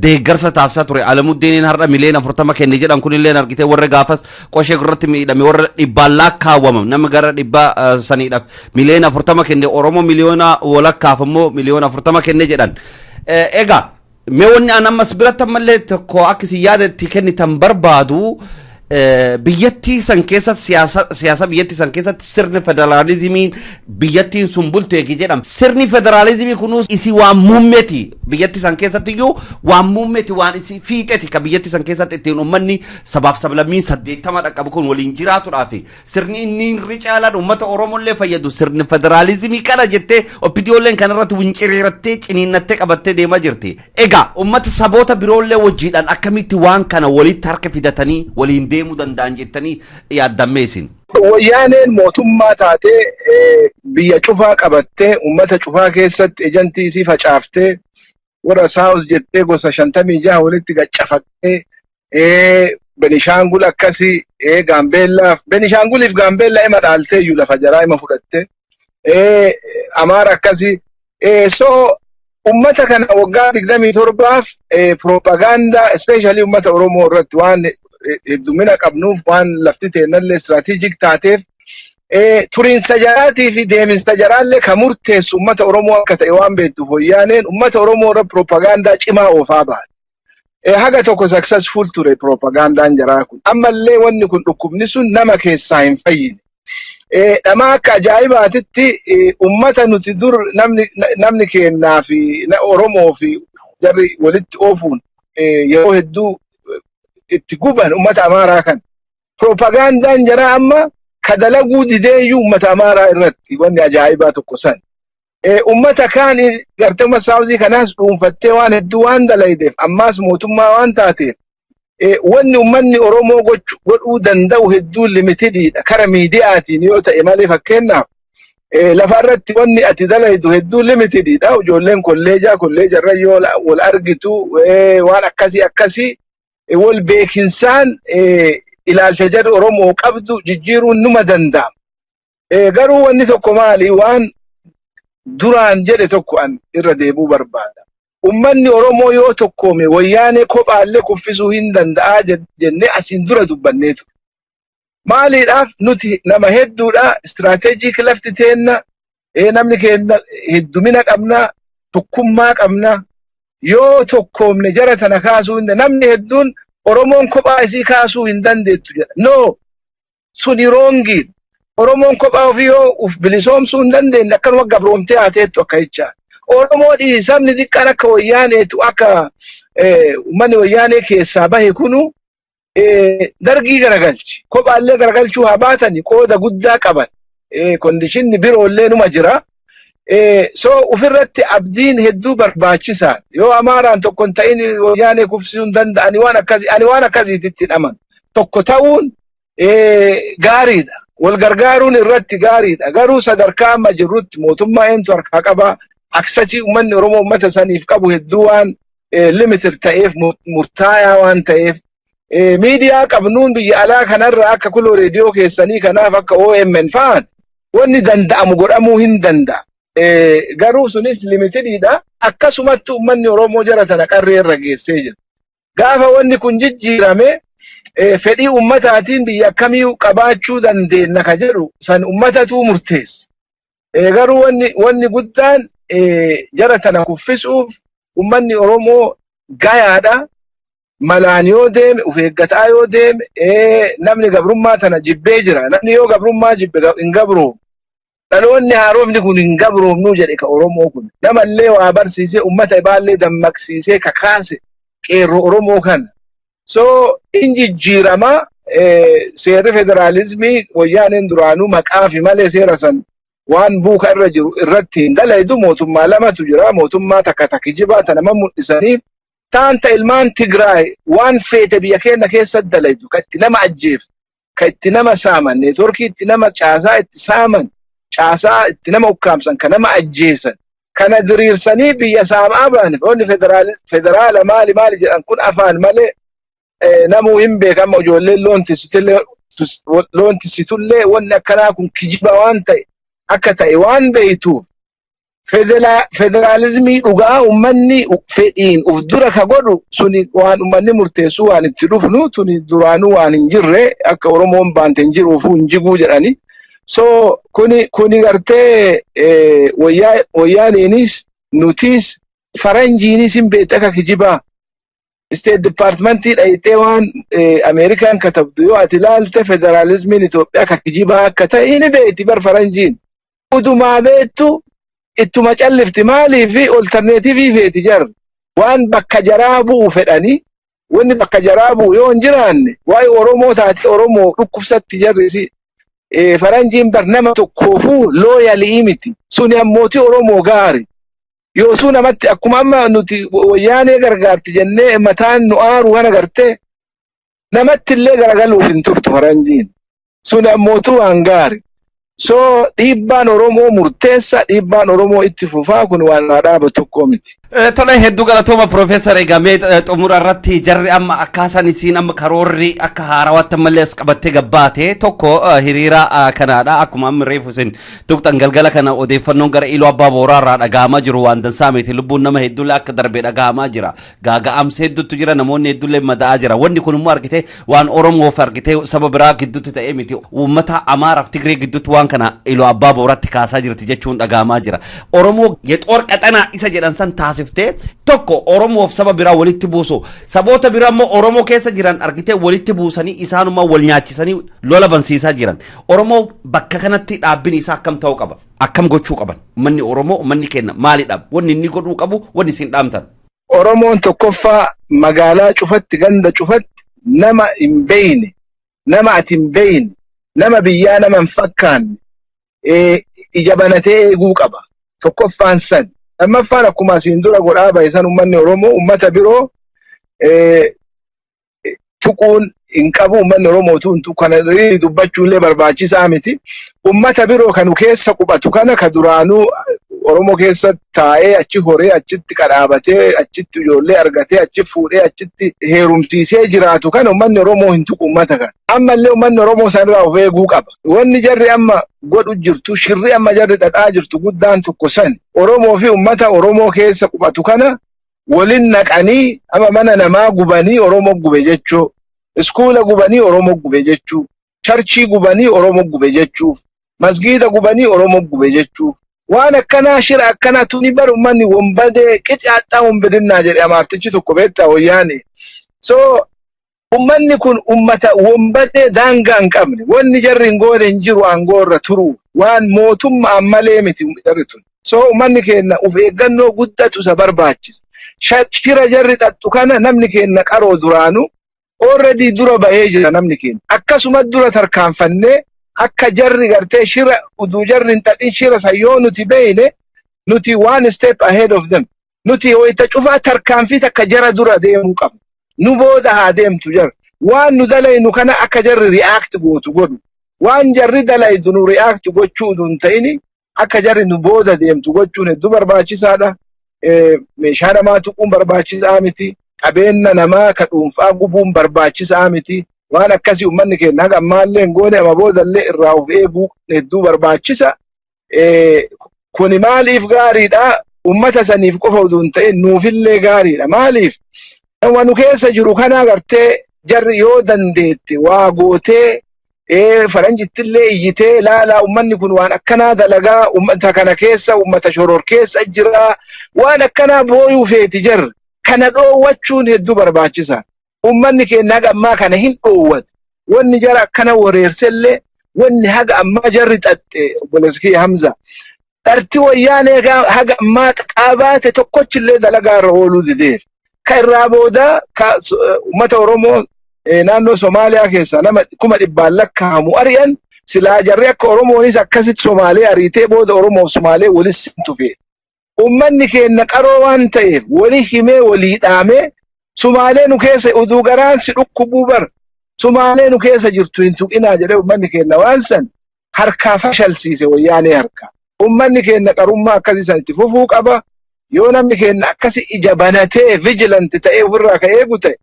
deeggarsa taasisaa ture. Alamuddiiniin har'a miliyoona 40 kenne jedhan kunillee argitee warra gaafas qoshee irratti miidhame, warra dhibbaan lakkaawwamam, nama gara dhibba saniidhaaf miliyoona 40 kenne, Oromoo miliyoona walakkaaf immoo miliyoona 40 kenne jedhan. Egaa mee wanni an ammas biratti ammallee tokko akkasii yaada itti kennitan barbaadu, biyyattii san keessa siyaasa biyyattii san keessatti sirni federaalizimiin biyyattiin sun bulteeki jedhama. Sirni federaalizimii kunuus isi waan muummeeti, biyyattii san keessatti iyyuu waan muummeeti, waan isi fiixeeti ka biyyattii san keessatti ittiin uummanni sabaaf sablammiin 80 dhaqqabu kun waliin jiraatuudhaaf sirni inni irri caalaan uummata Oromollee fayyadu sirni federaalizimii kana jettee OPDOlleen kanarratti winciriirattee ciniinnattee qabattee deemaa jirti. Egaa uummata saboota biroollee wajjiidhaan akkamitti waan kana walitti harka fidatanii waliin deemuu danda'an jettanii yaaddammee isin? Wayyaaneen mootummaa taatee biyya cufaa qabattee, uummata cufaa keessatti agentii isii facaaftee, warra South jettee gosa 56 walitti gaccafattee, Benishaangul akkasii, Gaambeellaaf, Benishaanguliif Gaambeellaa ima dhaaltee iyyuu lafa jaraa ima fudhattee, Amaara akkasii. So ummata kana waggaa 27f propagaandaa, especially ummata Oromoo irratti, waan heddumina qabnuuf, waan lafti teennallee strategic taateef, turiinsa jaraatii fi deeminsa jaraallee ka murteessu ummata Oromoo akka ta'e waan beektuuf, wayyaaneen ummata Oromoo irra propagaandaa cimaa oofaa baate. Haga tokko successful ture propagaandaan jaraa kun. Ammallee wanni kun, dhukkubni sun nama keessaa hin fayyine. Dhamaa akka ajaa'ibaatitti ummata nuti dur namni kennaa fi Oromoo fi jarri walitti oofuun yeroo hedduu itti guban ummata Amaaraa kan. Propagaandaan jaraa amma ka dalaguu dideeyyuu ummata Amaaraa irratti wanni ajaa'ibaa tokko san. Ummata kaan gartee ummata Southii kanaas dhuunfattee waan hedduu waan dalaydeef, ammaas mootummaa waan taateef, wanni ummanni Oromoo godhuu danda'u hedduu limitediidha kara miidiyaatiin yoo ta'e malee. Fakkeenyaaf lafa irratti wanni ati dalaydu hedduu limitediidha. Ijoolleen kolleejaa kolleejarra yoo wal argitu, waan akkasii akkasii wal beekinsaan ilaalcha jedhu Oromoo qabdu jijjiiruun numa danda'ama. Garuu wanni tokko maali, waan duraan jedhe tokko an irra deebuu barbaada. Ummanni Oromoo yoo tokkoome wayyaanee kophaallee kuffisuu hin danda'aa jennee asiin dura dubbannee ture. Maaliidhaaf? Nuti nama hedduudha, strategic lafti teenna, namni keenya heddumina qabna, tokkummaa qabna. Yoo tokkoomne jara tana kaasuu hin, namni hedduun Oromoon kophaa isii kaasuu hin dandeettu jedha. No, suni wrongiin. Oromoon kophaa ofii yoo uf bilisoomsuu hin dandeenye, akkanuma gabroomtee haateettu akka jechaa. Oromoo dhiisi, sabni xiqqaan akka Wayyaaneetu, akka uummanni Wayyaanee keessaa bahe kunu Dargii garagalchi. Kophaallee garagalchuu haa baatani, qooda guddaa qaban. Condition-ni biroollee numa jira. So ofirratti abdiin hedduu barbaachisaa. Yoo Amaaraan tokko hin ta'in Wayyaanee kufsisuu hin danda'ani, waan akkasii ani waan akkasiitti hin amanu. Tokko ta'uun gaariidha. Wal gargaaruun irratti gaariidha. Garuu sadarkaa amma jirrutti mootummaa eentu harkaa qabaa? Access-ii uummanni Oromoo uummata saniif qabu hedduu waan limited ta'eef, murtaayaa waan ta'eef, miidiyaa qabnuun biyya alaa kanarra akka kuloo reediyoo keessanii kanaaf akka OMN fa'aan wanni danda'amu godhamuu hin danda'a. Garuu sunis limited-iidha. Akkasumatti uummanni Oromoo jara tana qarree irra geessee jira. Gaafa wanni kun jijjiirame, fedhii ummataatiin biyya akkamii qabaachuu dandeenya ka jedhu san ummatatu murteessa. Garuu wanni guddaan jara tana kuffisuuf ummanni Oromoo gayaadha. Malaan yoo deeme, of eeggataa yoo deeme, namni gabrummaa tana jibbee jira. Namni yoo gabrummaa jibbe hin gabroomu. Dhaloonni haaromni kun hin gabroomnuu jedhe ka Oromoo kun. Namallee waa barsiisee, ummata ibaallee dammaqsiisee kakaase qeerroo Oromoo kana. So in jijjiirama. Seerri federaalizimii Wayyaaneen duraanuu maqaa fi malee seera san waan buuka irra jiru irratti hin dalaydu. Mootummaa lamatu jira. Mootummaa takka takka kijibaa ta nama mul'isaniif taanta ilmaan Tigraay waan feete biyya keenya keessatti dalaydu, ka itti nama ajjeeftu, ka itti nama saaman, network-ii itti nama, caasaa itti saaman, caasaa itti nama ukkaamsan, ka nama ajjeesan kana diriirsanii biyya saamaa ba'an. Wanni federaala maali maali jedhan kun afaan malee namuu hin beekama. Ijoolleen loon tisitullee wanni akkanaa kun kijiba waan ta'e akka ta'e waan beeytuuf, federaalizimii dhugaa ummanni fedhiin uf dura ka godhu suni waan ummanni murteessu waan itti dhufnu tuni duraanuu waan hin jirre, akka Oromoon baante hin jiruufuu hin jiguu jedhani. So kuni gartee Wayyaaniinis nutis faranjiinis hin beekte akka kijibaa. State Department-ii dhayitee waan Ameerikaan katabdu yoo ati ilaalte, federaalizimiin Itoophiyaa ka kijibaa akka ta'e ni beekti bar faranjiin. Udumaa beektu ittuma callifti. Maaliif? Alternative-ii feeti jar. Waan bakka jaraa bu'u fedhanii, wanni bakka jaraa bu'u yoo hin jiraanne waa'ee Oromoo taate Oromoo dhukkubsatti jarrisi. Faranjiin bar nama tokkoofuu loyal-ii miti. Suni ammootii Oromoo gaari. Yoosuu namatti akkuma amma nuti Wayyaanee gargaarti jennee mataan nu aaru kana gartee namatti illee garagaluuf hin turtu faranjiin. Suni ammootuu waan gaari. So dhiibbaan Oromoo murteessa, dhiibbaan Oromoo itti fufaa, kun waan dhaaba tokko miti. Tole, hedduu galatooma Piroofeesar. Egaa mee xumura irratti jarri amma akkaataan isiin amma karoorri akka haarawaatti ammallee as qabattee gabbaate tokko hiriira kanaadha. Akkuma amma reefu isin tuqxan, galgala kana odeeffannoon gara Iluu Abbaa Booraa irraa dhaga'amaa jiru waan dansaa miti. Lubbuun nama hedduullee akka darbe dhaga'amaa jira. Gaaga'amsa hedduutu jira, namoonni hedduullee madaa'aa jira. Wanni kun immoo argitee waan Oromoof argitee saba biraa gidduutti ta'ee miti. Uummata Amaaraaf Tigree gidduutti waan kana Iluu Abbaa Booraatti kaasaa jirti jechuun dhaga'amaa jira. Oromoo የጦር ቀጠና isa jedhan san taasiftee tokko Oromoof saba biraa walitti buusu, saboota biraa immoo Oromoo keessa jiran argitee walitti buusanii isaanuma wal nyaachisanii lola bansiisaa jiran. Oromoo bakka kanatti dhaabbin isaa akkam ta'uu qaba? Akkam gochuu qaban? Uummanni Oromoo, uummanni keenya maalidha? Wanni inni godhuu qabu, wanni isin dhaamtan. Oromoon tokkoffaa magaalaa cufatti, ganda cufatti nama hin beeyne, nama ati hin beeyne, nama biyyaa nama hin fakkaanne ija banatee eeguu qaba. Tokkoffaan san. Lammaffaan akkuma asiin dura godhaa bahe san uummanni Oromoo uummata biroo tuquun hin qabu. Uummanni Oromoo tun kana dubbachuullee barbaachisaa miti. Uummata biroo kanu keessa qubatu kana ka duraanuu Oromoo keessa taa'ee achi horee, achitti qadhaabatee, achitti ijoollee argatee, achi fuudhee, achitti heerumsiisee jiraatu kana uummanni Oromoo hin tuqu uummata kana. Ammallee uummanni Oromoo sanirraa of eeguu qaba. Wanni jarri amma godhu jirtu, shirri amma jarri xaxaa jirtu guddaan tokko san Oromoo fi uummata Oromoo keessa qubatu kana walin naqanii amma mana namaa gubanii Oromoo gube jechuu, iskuula gubanii Oromoo gube jechuu, church-ii gubanii Oromoo gube jechuuf, masgiida gubanii Oromoo gube jechuuf. Waan akkanaa, shira akkanaa tuni bar uummanni wombadee qicaadhaa wombedinnaa jedhe amaartichi tokko beektaa Wayyaane. So ummanni kun ummata wombadee daangaa hin qabne. Wanni jarri hin goone hin jiru aangoo irra turuu, waan mootummaa malee miti jarri tun. So uummanni keenya of eeggannoo guddatu isa barbaachisa. Shira jarri xaxxu kana namni keenya qaroo duraanu already dura bahee jira namni keenya. Akkasuma dura tarkaanfannee akka jarri gartee shira uduu jarri hin xaxin shira san yoo nuti beeyne nuti one step ahead of them. Nuti wayita cufaa tarkaanfii takka jara dura deemuu qabna. Nu booda haa deemtu jara. Waan nu dalaynu kana akka jarri react gootu godhu. Waan jarri dalaydu nu react gochuu utuu hin ta'ini akka jarri nu booda deemtu gochuun hedduu barbaachisaadha. Meeshaa namaa tuquun barbaachisaa miti. Qabeenya namaa ka dhuunfaa gubuun barbaachisaa miti. Waan akkasii uummanni keenya haga ammaallee hin goone amma boodallee irraa of eeguu hedduu barbaachisa. Kuni maaliif gaariidha? Uummata saniif qofa utuu hin ta'in nuufillee gaariidha. Maaliif? Nama nu keessa jiru kana agartee jarri yoo dandeette waa gootee faranjittillee iyyitee laalaa uummanni kun waan akkanaa dalagaa uummata kana keessa uummata shoror keessa jira waan akkanaa booyuu feeti jarri. Kana dhoowwachuun hedduu barbaachisa. Uummanni keenya haga ammaa kana hin dhoowwate. Wanni jara akkana wareersellee wanni haga ammaa jarri xaxxe obboleessi kiyya Hamza. Dharti wayyaanee haga ammaa xaxaa baate tokkochillee dalagaa irra ooluu dideera. Ka irraa booda ka uummata Oromoo naannoo Somaaliyaa keessaa nama 100,000 lakkaa'amu ari'an silaa jarri akka Oromoonis akkasitti Somaalee ariitee booda Oromoof Somaalee walis simtu fe'e. Uummanni keenya qaroo waan ta'eef walii himee walii dhaamee Sumaalee nu keessa uduu garaan si dhukkubuu bar Sumaalee nu keessa jirtu hin tuqinaa jedhee uummanni keenya waan san harkaa fashalsiise wayyaanee harkaa. Uummanni keenya qarummaa akkasii san itti fufuu qaba. Yoo namni keenya akkasi ija banatee vigilant ta'ee ofirraa ka eegu ta'e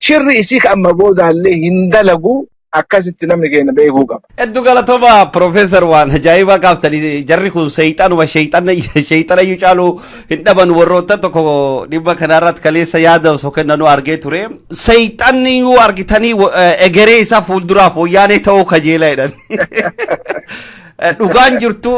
shirri isii ka amma boodaallee hin dalagu akkasitti namni keenya beekuu qaba. Hedduu galatooma Profeesar, waan ajaa'ibaa kaaftanii. Jarri kun seexanuma sheexanayyuu caalu hin dhaban. Warroota tokko dhimma kanarratti kaleessa yaada osoo kennanuu argee ture. Seexanni iyyuu argitanii egeree isaa fuulduraaf wayyaanee ta'uu kajeela jedhan. Dhugaan jirtu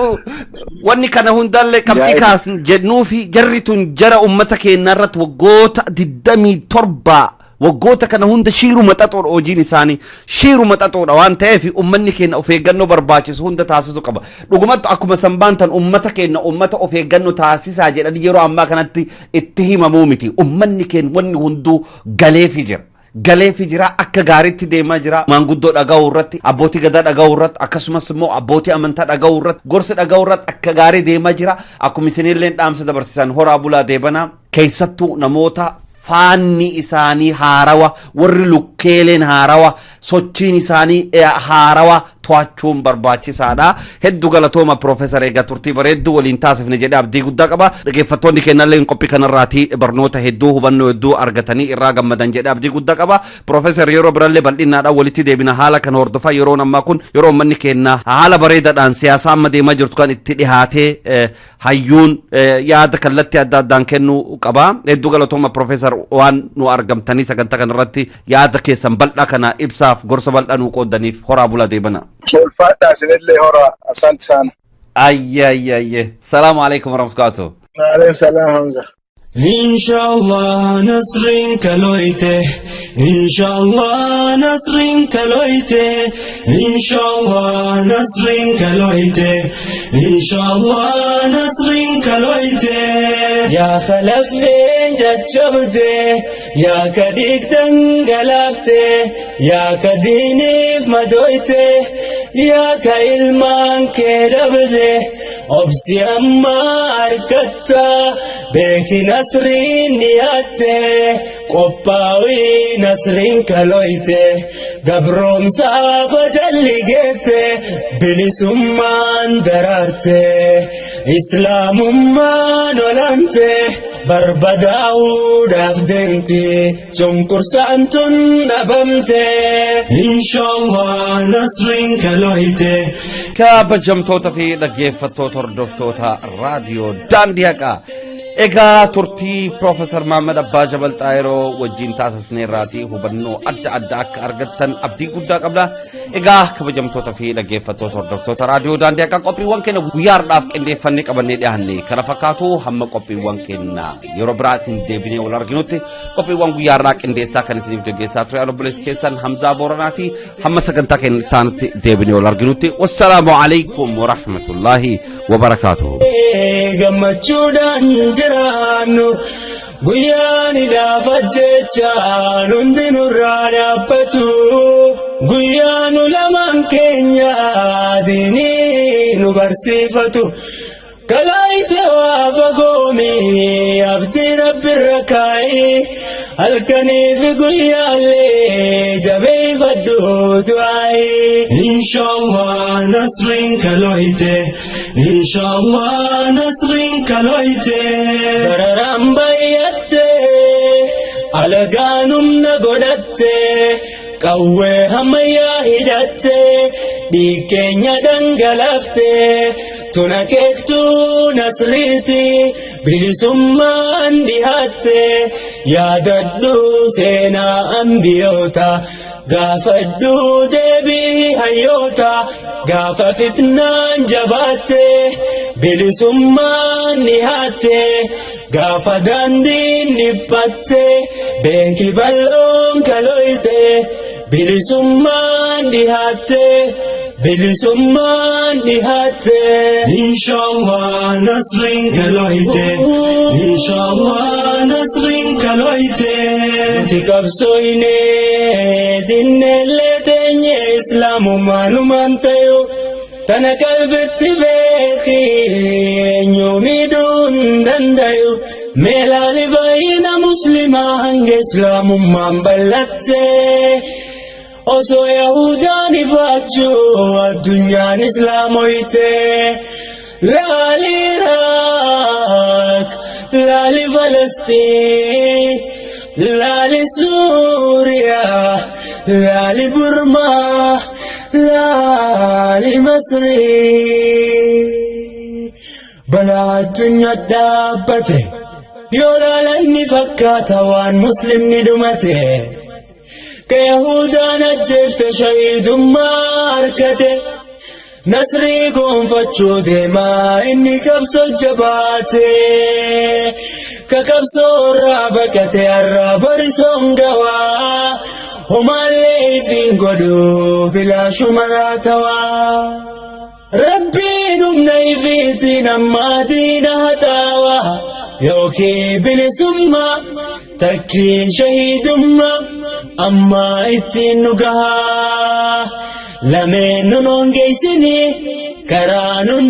wanni kana hundallee qabxii kaasn jennuu fi jarri tun jara uummata keenya irratti waggoota 27, waggoota kana hunda shiiruma xaxoodha. Hojiin isaanii shiiruma xaxoodha waan ta'eef uummanni keenya of eeggannoo barbaachisu hunda taasisuu qaba. Dhugumatti akkuma sanbaantan uummata keenya uummata of eeggannoo taasisaa jedhanii yeroo ammaa kanatti itti himamuu miti. Uummanni keenya wanni hunduu galeefi jira. Galeefi jira, akka gaariitti deemaa jira. Maanguddoo dhaga'uu irratti, abbootii gadaa dhaga'uu irratti, akkasumas immoo abbootii amantaa dhaga'uu irratti, gorsa dhaga'uu irratti akka gaarii deemaa jira. Akkuma isinillee dhaamsa dabarsisan, horaa bulaa deebanaa. Keessattuu namoota faanni isaanii haarawa, warri lukkeeleen haarawa, sochiin isaanii haarawa to'achuun barbaachisaadha. Hedduu galatooma Profeesar, egaa turtii bareedduu waliin taasifne jedhee abdii guddaa qaba. Dhaggeeffattoonni keenyallee qophii kanarraatii barnoota hedduu, hubannoo hedduu argatanii irraa gammadan jedhee abdii guddaa qaba. Profeesar, yeroo birallee bal'inaadhaan walitti deebina. Haala kana hordofaa yeroon ammaa kun yeroo uummanni keenya haala bareedaadhaan siyaasa amma deemaa jirtu kan itti dhihaatee hayyuun yaada kallattii adda addaan kennuu qaba. Hedduu galatooma Profeesar, waan nu argamtanii sagantaa kanarratti yaada keessan bal'aa kana ibsaaf gorsa bal'aa nu qooddaniif horaa bulaa deebana. Ulfaadhaa, isinillee horaa, asante sana. Ayye ayye ayye. Salaamu alaikum warahmatullahi. Waalaikum salaam, Hamza. إن شاء الله نصر كلويته، إن شاء الله نصر كلويته، إن شاء الله نصر كلويته، إن شاء الله نصر كلويته. يا خلفين جتشبده، يا كديك دنقلافته، يا كديني في مدويته، يا كإلمان كدبده. Obsi amma argatta, beeki nasriin dhiyaatte. Qophaa'ii, nasriin kalooyte, gabroomsaaf ajalli geette, bilisummaan daraarte, islaamummaan olante. Barbadaa'uudhaaf deemti cunqursaan tun dhabamte, inshallah nasriin kalooyte. Kabajamtoota fi dhaggeeffattoota hordoftoota raadiyoo Daandii Haqaa. Egaa turtii Piroofeesar Mahammad Abbaa Jabal Xaayiroo wajjin taasisneerraatii hubannoo adda addaa akka argattan abdii guddaa qabna. Egaa kabajamtoota fi dhaggeeffattoota hordoftoota raadiyoo Daandii Haqaa, qophiiwwan keenya guyyaa har'aaf qindeeffannee qabannee dhiyaanne kana fakkaatu. Hamma qophiiwwan keenya yeroo biraatiin deebinee wal arginutti, qophiiwwan guyyaa har'aa qindeessaa kan isiniif geggeessaa ture obboleessi keessan Hamzaa Booranaa fi hamma sagantaa keenya itti aanutti deebinee wal arginutti, wassalaamu alaikum warahmatullaahi Wabarakaatuhu. Gammachuudhaan jiraannu guyyaan idaafa jechaan hundi nurraa dhaabbatu guyyaan lamaan keenya diinii nu barsiifatu kalaayite waa fagoomi abdii rabbirra kaa'i halkanii fi guyyaallee jabeeffadhu du'aayi. Inshallah nasrin kaloyte, Inshallah nasrin kaloyte. Dararaan bayyatte alagaan humna godhatte qawwee ammayyaa hidhatte dhiigkeenya dhangalafte tuna keektuu nasriiti bilisummaan dhihaatte yaadadhu seenaa ambiyoota gaafadhu deebii hayyoota gaafa fitnaan jabaatte bilisummaan dhihaatte gaafa daandiin dhiphatte beeki bal'oon kaloyte bilisummaan dhihaatte bilisummaan dhihaatte. Inshallah nasrin kaloyte, Inshallah nasrin kaloyte. Nuti qabsooyne dinnellee teenye islaamumaanumaan tayu tana qalbitti beeki eenyu miidhuu hin dandayu. Meelaali baay'ina muslimaa hanga islaamummaan bal'atte. Osoo Yahudaan ifaachuu addunyaan islaamoyte. Laali Iraaq, laali Falastiin, laali Suuriyaa, laali Burmaa, laali Masrii. Balaa addunyaa dhaabbate yoo laalan ni fakkaata waan muslimni dhumate. Ka Yahudaan ajjeefte shahiidummaa harkate. Nasrii gonfachuu deemaa inni qabsoo jabaate. Ka qabsoo irraa baqate har'a barisoon gawaa. Homaallee ifiin godhu bilaashuma raatawaa. Rabbiin humna ifiitiin ammaa diina haxaawaa. Yookiin bilisummaa takkii shahiidummaa ammaa ittiin nu gahaa. Lameen nun hongeessinii karaa nun.